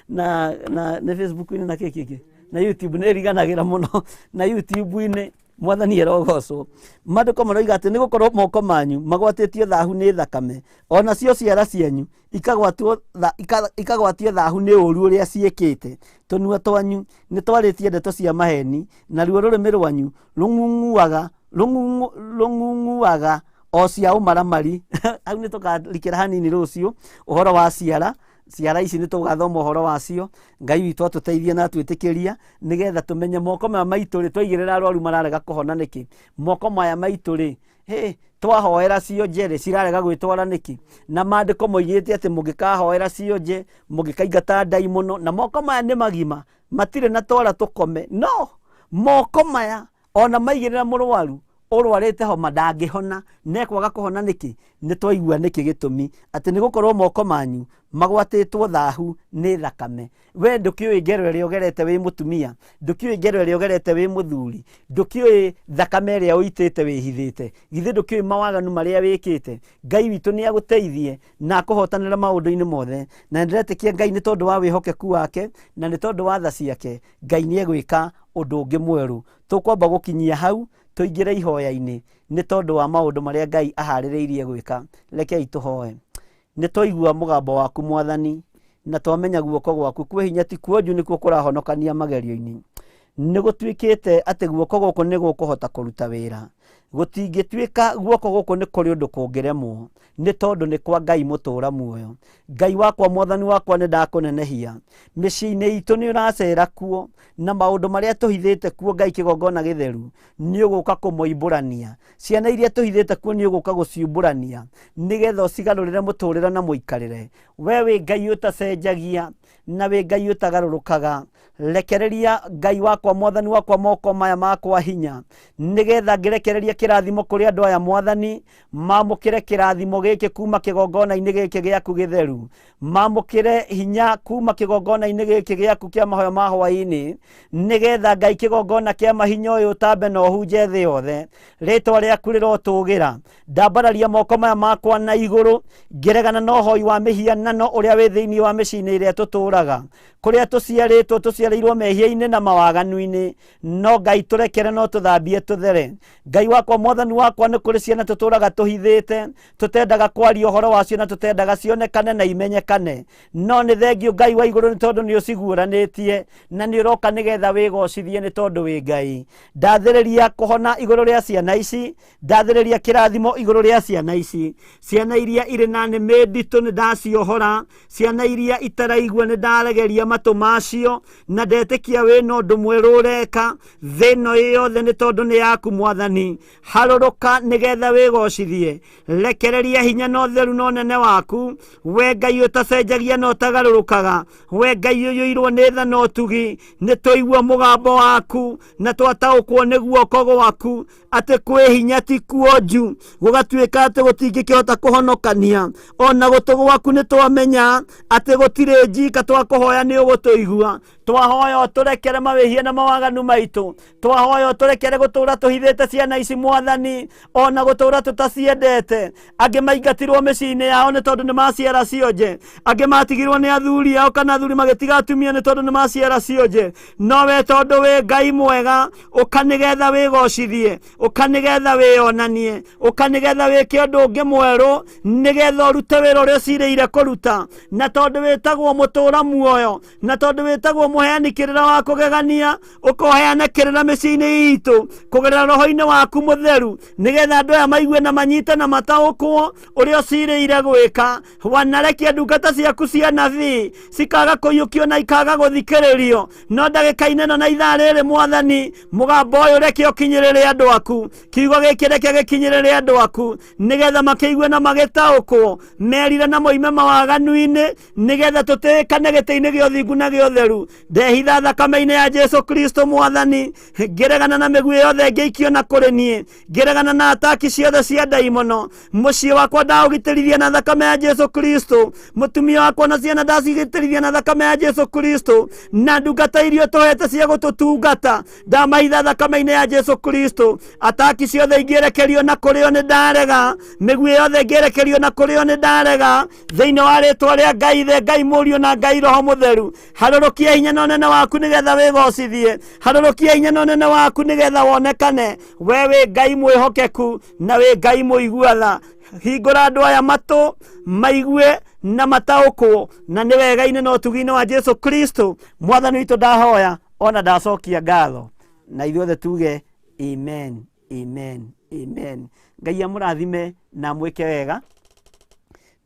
na na nĩ Facebook-inĩ na kĩ kĩngĩ na YouTube nĩ riganagĩra mũno na YouTube-inĩ mwathani arogocwo. Maandĩko maroiga atĩ nĩ gũkorwo moko manyu magwatĩtio thahu nĩ thakame ona cio ciara cianyu ikagwatio thahu nĩ ũũru ũrĩa ciĩkĩte. Tũnua twanyu nĩ twarĩtie ndeto cia maheni naruo rũrĩmĩ rwanyu rũng'ung'uaga o cia ũmaramari. Hau nĩ tũkarikĩra hanini rũciũ ũhoro wa ciara. Ciara ici nĩ tũgathoma ũhoro wacio. Ngai witũ atũteithie na atwĩtĩkĩria nĩgetha tũmenye moko maya maitũ rĩ twaigĩrĩra arwaru mararega kũhona nĩkĩ. Moko maya maitũ rĩ twahoera cionje rĩ cirarega gwĩtwara nĩkĩ. Na maandĩko moigĩte atĩ mũngĩkahoera cionje mũngĩkaingata ndaimono na moko maya nĩ magima matirĩ na twara tũkome. No moko maya ona maigĩrĩra mũrwaru ũrwarĩte homa ndangĩhona na ekwaga kũhona nĩkĩ. Nĩ twaigua nĩkĩ gĩtũmi atĩ nĩ gũkorwo moko manyu magwatĩtwo thahu nĩ thakame. We ndũkĩũĩ ngero ĩrĩa ũgerete wĩ mũtumia, ndũkĩũĩ ngero ĩrĩa ũgerete wĩ mũthuri, ndũkĩũĩ thakame ĩrĩa ũitĩte wĩhithĩte, githĩ ndũkĩũĩ mawaganu marĩa wĩkĩte. Ngai witũ nĩ agũteithie na akũhotanĩre maũndũ-inĩ mothe na nĩndĩretĩkia Ngai nĩ tondũ wa wĩhokeku wake na nĩ tondũ wa tha ciake Ngai nĩ egwĩka ũndũ ũngĩ mwerũ. Tũkwamba gũkinyia hau tũingĩre ihoya-inĩ nĩ tondũ wa maũndũ marĩa Ngai aharĩrĩirie gwĩka. Rekei tũhoe. Nĩ twaigua mũgambo waku mwathani na twamenya guoko gwaku kwĩ hinya ti kuonju nĩkuo kũrahonokania magerio-inĩ. Nĩ gũtuĩkĩte atĩ guoko gũkũ nĩ gũkũhota kũruta wĩra. Gũtingĩtuĩka guoko gũkũ nĩ kũrĩ ũndũ kũngĩremwo, nĩ tondũ nĩ kwa Ngai mũtũra muoyo. Ngai wakwa, mwathani wakwa, nĩ ndakũnenehia. Mĩciĩ-inĩ itũ nĩ ũracera kuo, na maũndũ marĩa tũhithĩte kuo, Ngai kĩgongona gĩtheru, nĩ ũgũka kũmoimbũrania. Ciana iria tũhithĩte kuo nĩ ũgũka gũciumbũrania, nĩgetha ũcigarũrĩre mũtũrĩre na mũikarĩre. We wĩ Ngai ũtacenjagia, na wĩ Ngai ũtagarũrũkaga. Rekereria Ngai wakwa, mwathani wakwa, moko maya makwa hinya, nĩgetha ngĩrekereria kĩrathimo kũrĩ andũ aya, mwathani, mamũkĩre kĩrathimo gĩkĩ kuma kĩgongona-inĩ gĩkĩ gĩaku gĩtheru, mamũkĩre hinya kuma kĩgongona-inĩ gĩkĩ gĩaku kĩa mahoya ma hwaĩ-inĩ, nĩgetha Ngai kĩgongona kĩa mahinya ũyũ ũtambe na ũhunje thĩ yothe. Rĩtwa rĩaku rĩrotũgĩra. Ndambararia moko maya makwa na igũrũ, ngĩregana na ũhoi wa mĩhianano ũrĩa wĩ thĩinĩ wa mĩciĩ-inĩ ĩrĩa tũtũraga, kũrĩa tũciarĩtwo tũciarĩirwo mehia-inĩ na mawaganu-inĩ. No Ngai tũrekere no tũthambie tũthere. Ngai wakwa, mwathani wakwa, nĩ kũrĩ ciana tũtũraga tũhithĩte, tũtendaga kwaria ũhoro wacio na tũtendaga cionekane na imenyekane. No nĩ thengio Ngai wa igũrũ, nĩ tondũ nĩ ũciguũranĩtie na nĩ ũroka nĩgetha wĩgocithie, nĩ tondũ wĩ Ngai. Ndathĩrĩria kũhona igũrũ rĩa ciana ici, ndathĩrĩria kĩrathimo igũrũ rĩa ciana ici. Ciana iria irĩ na nĩmĩ nditũ nĩ ndaciohora, ciana iria itaraigua nĩ ndaregeria matũ macio, na ndetĩkia wĩna ũndũ mwerũ ũreka thĩ ĩno ĩ yothe, nĩ tondũ nĩ yaku mwathani. Harũrũka nĩgetha wĩgocithie. Rekereria hinya na ũtheru na ũnene waku, we Ngai ũtacenjagia na ũtagarũrũkaga, we Ngai ũiyũirwo nĩ tha na ũtugi. Nĩ tũigua mũgambo waku na twataũkwo nĩ guoko gwaku atĩ kwĩ hinya ti kuonju, gũgatuĩka atĩ gũtingĩkĩhota kũhonokania. Ona gũtũ gwaku nĩ twamenya atĩ gũtirĩ njika, twakũhoya nĩ ũgũtũigua. Twahoya ũtũrekere mawĩhia na mawaganu maitũ, twahoya ũtũrekere gũtũra tũhithĩte ciana ici mwathani, ona gũtũra tũtaciendete. Angĩ maingatirwo mĩciĩ-inĩ yao nĩ tondũ nĩ maciara cionje, angĩ matigirwo nĩ athuri ao kana athuri magĩtiga atumia nĩ tondũ nĩ maciara cionje. No we tondũ wĩ Ngai mwega, ũka nĩgetha wĩgocithie, ũka nĩgetha wĩyonanie, ũka nĩgetha wĩke ũndũ ũngĩ mwerũ, nĩgetha ũrute wĩra ũrĩa ũcirĩire kũruta. Na tondũ wĩtagwo mũtũra muoyo, na tondũ wĩtagwo mũheani kĩrĩra wa kũgegania, ũkoheana kĩrĩra mĩciĩ-inĩ itũ kũgerera roho-inĩ waku mũtheru, nĩgetha andũ aya maigue na manyite na mataũkwo ũrĩa ũcirĩire gwĩka. Wanarekia ndungata ciaku cia nabii cikaga kũiyũkio na ikaga gũthikĩrĩrio, no ndagĩka-inĩ ĩno na ithaa rĩrĩ mwathani, mũgambo ũyũ reke ũkinyĩrĩre andũ aku, kiugo gĩkĩ reke gĩkinyĩrĩre andũ aku, nĩgetha makĩigue na magĩtaũkwo, merire na moime mawaganu-inĩ, nĩgetha tũtĩĩkane gĩtĩ-inĩ gĩa ũthingu na gĩa ũtheru. Ndehitha thakame-inĩ ya Jesu Kristo mwathani, ngĩregana na mĩguĩ yothe ngĩikio na kũrĩ niĩ, ngĩregana na ataki ciothe cia ndaimono. Mũciĩ wakwa ndaũgitĩrithia na thakame ya Jesu Kristo, mũtumia wakwa na ciana ndacigitĩrithia na thakame ya Jesu Kristo, na ndungata iria ũtũhete cia gũtũtungata ndamahitha thakame-inĩ ya Jesu Kristo. Ataki ciothe ingĩerekerio na kũrĩ o nĩ ndarega, mĩguĩ yothe ĩngĩerekerio na kũrĩ o nĩ ndarega, thĩinĩ wa rĩtwa rĩa Ngai Ithe, Ngai Mũriũ na Ngai Roho Mũtheru. Harũrũkia hinya na ũnene waku nĩgetha wĩgocithie, harũrũkia hinya na ũnene waku nĩgetha wonekane. We wĩ Ngai mwĩhokeku na wĩ Ngai mũigua tha. Hingũra andũ aya matũ maigue na mataũkwo, na nĩ wega-inĩ na ũtugi-inĩ wa Jesu Kristo mwathani witũ ndahoya ona ndacokia ngatho, na ithuothe tuge amen, amen, amen. Ngai amũrathime na amwĩke wega.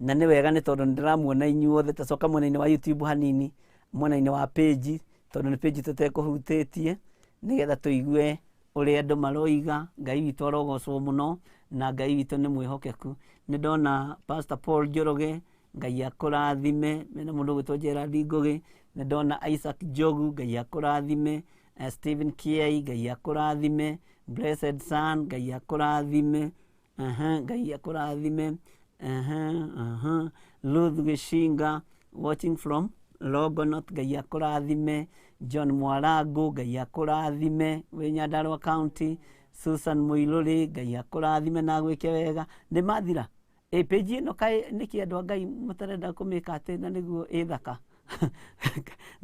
Na nĩ wega nĩ tondũ nĩ ndĩramuona inyuothe. Tacoka mwena-inĩ wa YouTube hanini, mwena-inĩ wa page, tondũ nĩ page tũtekũhutĩtie, nĩgetha tũigue ũrĩa andũ maroiga. Ngai witũ arogocwo mũno, na Ngai witũ nĩ mwĩhokeku. Nĩ ndona Pastor Paul Njoroge, Ngai akũrathime. Mena mũndũ ũgwĩtwo Gerald Ngũgĩ. Nĩ ndona Isaac Njogu, Ngai akũrathime. Stephen Kiai, Ngai akũrathime. Blessed Son, Ngai akũrathime. Ngai akũrathime. Ruth Gĩcinga, watching from Longonot, Ngai akũrathime. John Mwarangu, Ngai akũrathime wĩ Nyandarua County. Susan Mũirũrĩ, Ngai akũrathime na agwĩke wega. Nĩ mathira ĩ page ĩno kaĩ nĩkĩ andũ a Ngai mũtarenda kũmĩka atĩ na nĩguo ĩ thaka?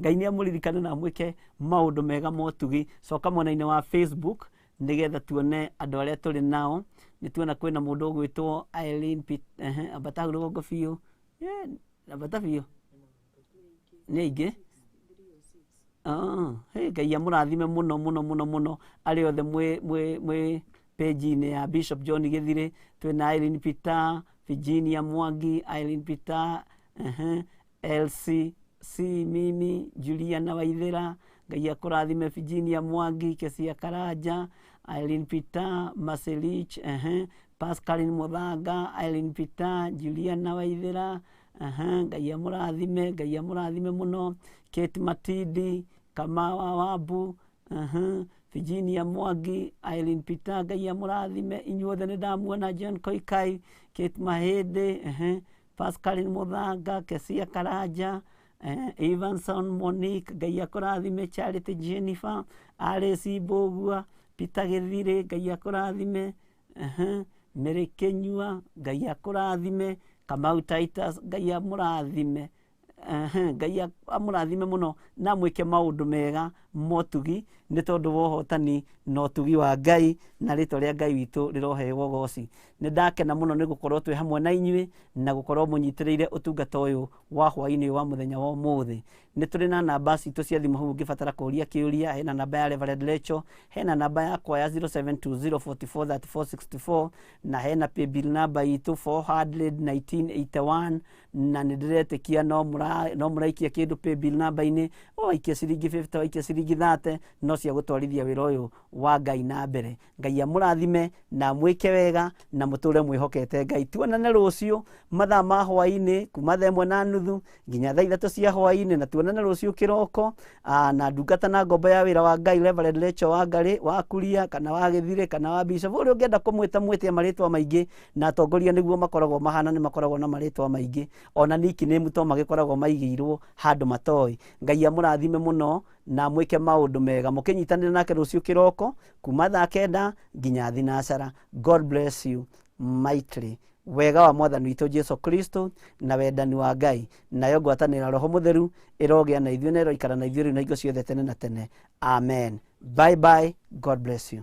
Ngai nĩ amũririkane na amwĩke maũndũ mega motugi. Coka mwena-inĩ wa Facebook nĩgetha tuone andũ arĩa tũrĩ nao. Nĩ tuona kwĩna mũndũ ũgwĩtwo Irene Pit, ambata hau rũgongo biũ, ambata biũ, nĩ aingĩ. Hey, Ngai amũrathime mũno mũno mũno mũno arĩa othe mwĩ mwĩ mwĩ page-inĩ ya Bishop John Gĩthirĩ. Twĩna Irene Peter, Virginia Mwangi, Irene Peter, Elsie C Mimi, Juliana Waithera, Ngai akũrathime. Virginia Mwangi, Kesia Karanja, Irene Peter, Marcelich, Pascaline Muthanga, Irene Peter, Juliana Waithera, Ngai amũrathime, Ngai amũrathime mũno. Kate Matindi, Kamawa Wabu, Virginia Mwangi, Irene Peter, Ngai amũrathime inyuothe, nĩ ndamuona. John Koikai, Kate Mahĩndĩ, Pascaline Muthanga, Kesia Karanja, Evanson Monique, Ngai akũrathime. Charity Jennifer, Alice Mbũgua, Peter Gĩthirĩ, Ngai akũrathime. Mary Kenyua, Ngai akũrathime. Kamau Titus, Ngai amũrathime. Ngai amũrathime mũno na mwĩke maũndũ mega motugi, nĩ tondũ wa ũhotani na ũtugi wa Ngai, na rĩtwa rĩa Ngai witũ rĩroheo ũgoci. Nĩ ndakena mũno nĩ gũkorwo twĩ hamwe na inyuĩ na gũkorwo mũnyitĩrĩire ũtungata ũyũ wa hwaĩ-inĩ wa mũthenya wa ũmũthĩ. Nĩ tũrĩ na namba citũ cia thimũ hau ũngĩbatara kũũria kĩũria. Hena namba ya Reverend Lecho, hena namba yakwa ya 0720443464, na hena paybill namba itũ 41981, na nĩ ndĩretĩkia no mũraikia kĩndũ paybill namba-inĩ. Waikia ciringi 50, waikia ciringi 30, no cia gũtwarithia wĩra ũyũ wa Ngai na mbere. Ngai amũrathime na mwĩke wega na mũtũre mwĩhokete Ngai. Tuonane rũciũ mathaa ma hwaĩ-inĩ kuma 1:30 nginya 3:00 cia hwaĩ-inĩ, na tuonane rũciũ kĩroko na ndungata na ngombo ya wĩra wa Ngai, Reverend Lecho wa Ngarĩ wa Kuria kana wa Gĩthirĩ kana wa Bishop, ũrĩa ũngĩenda kũmwĩta, mwĩte marĩtwa maingĩ, na atongoria nĩguo makoragwo mahana, nĩ makoragwo na marĩtwa maingĩ, ona nickname to magĩkoragwo maigĩirwo handũ matoĩ. Ngai amũrathime mũno na mwĩke maũndũ mega mũkĩnyitanĩra nake rũciũ kĩroko kuma 9:00 nginya 10:00. God bless you mightily. Wega wa Mwathani witũ Jesu Kristo na wendani wa Ngai nayo ngwatanĩro ya Roho Mũtheru ĩrogĩa na ithuĩ na ĩroikara na ithuĩ rĩu na hingo ciothe tene na tene. Amen. Bye bye. God bless you.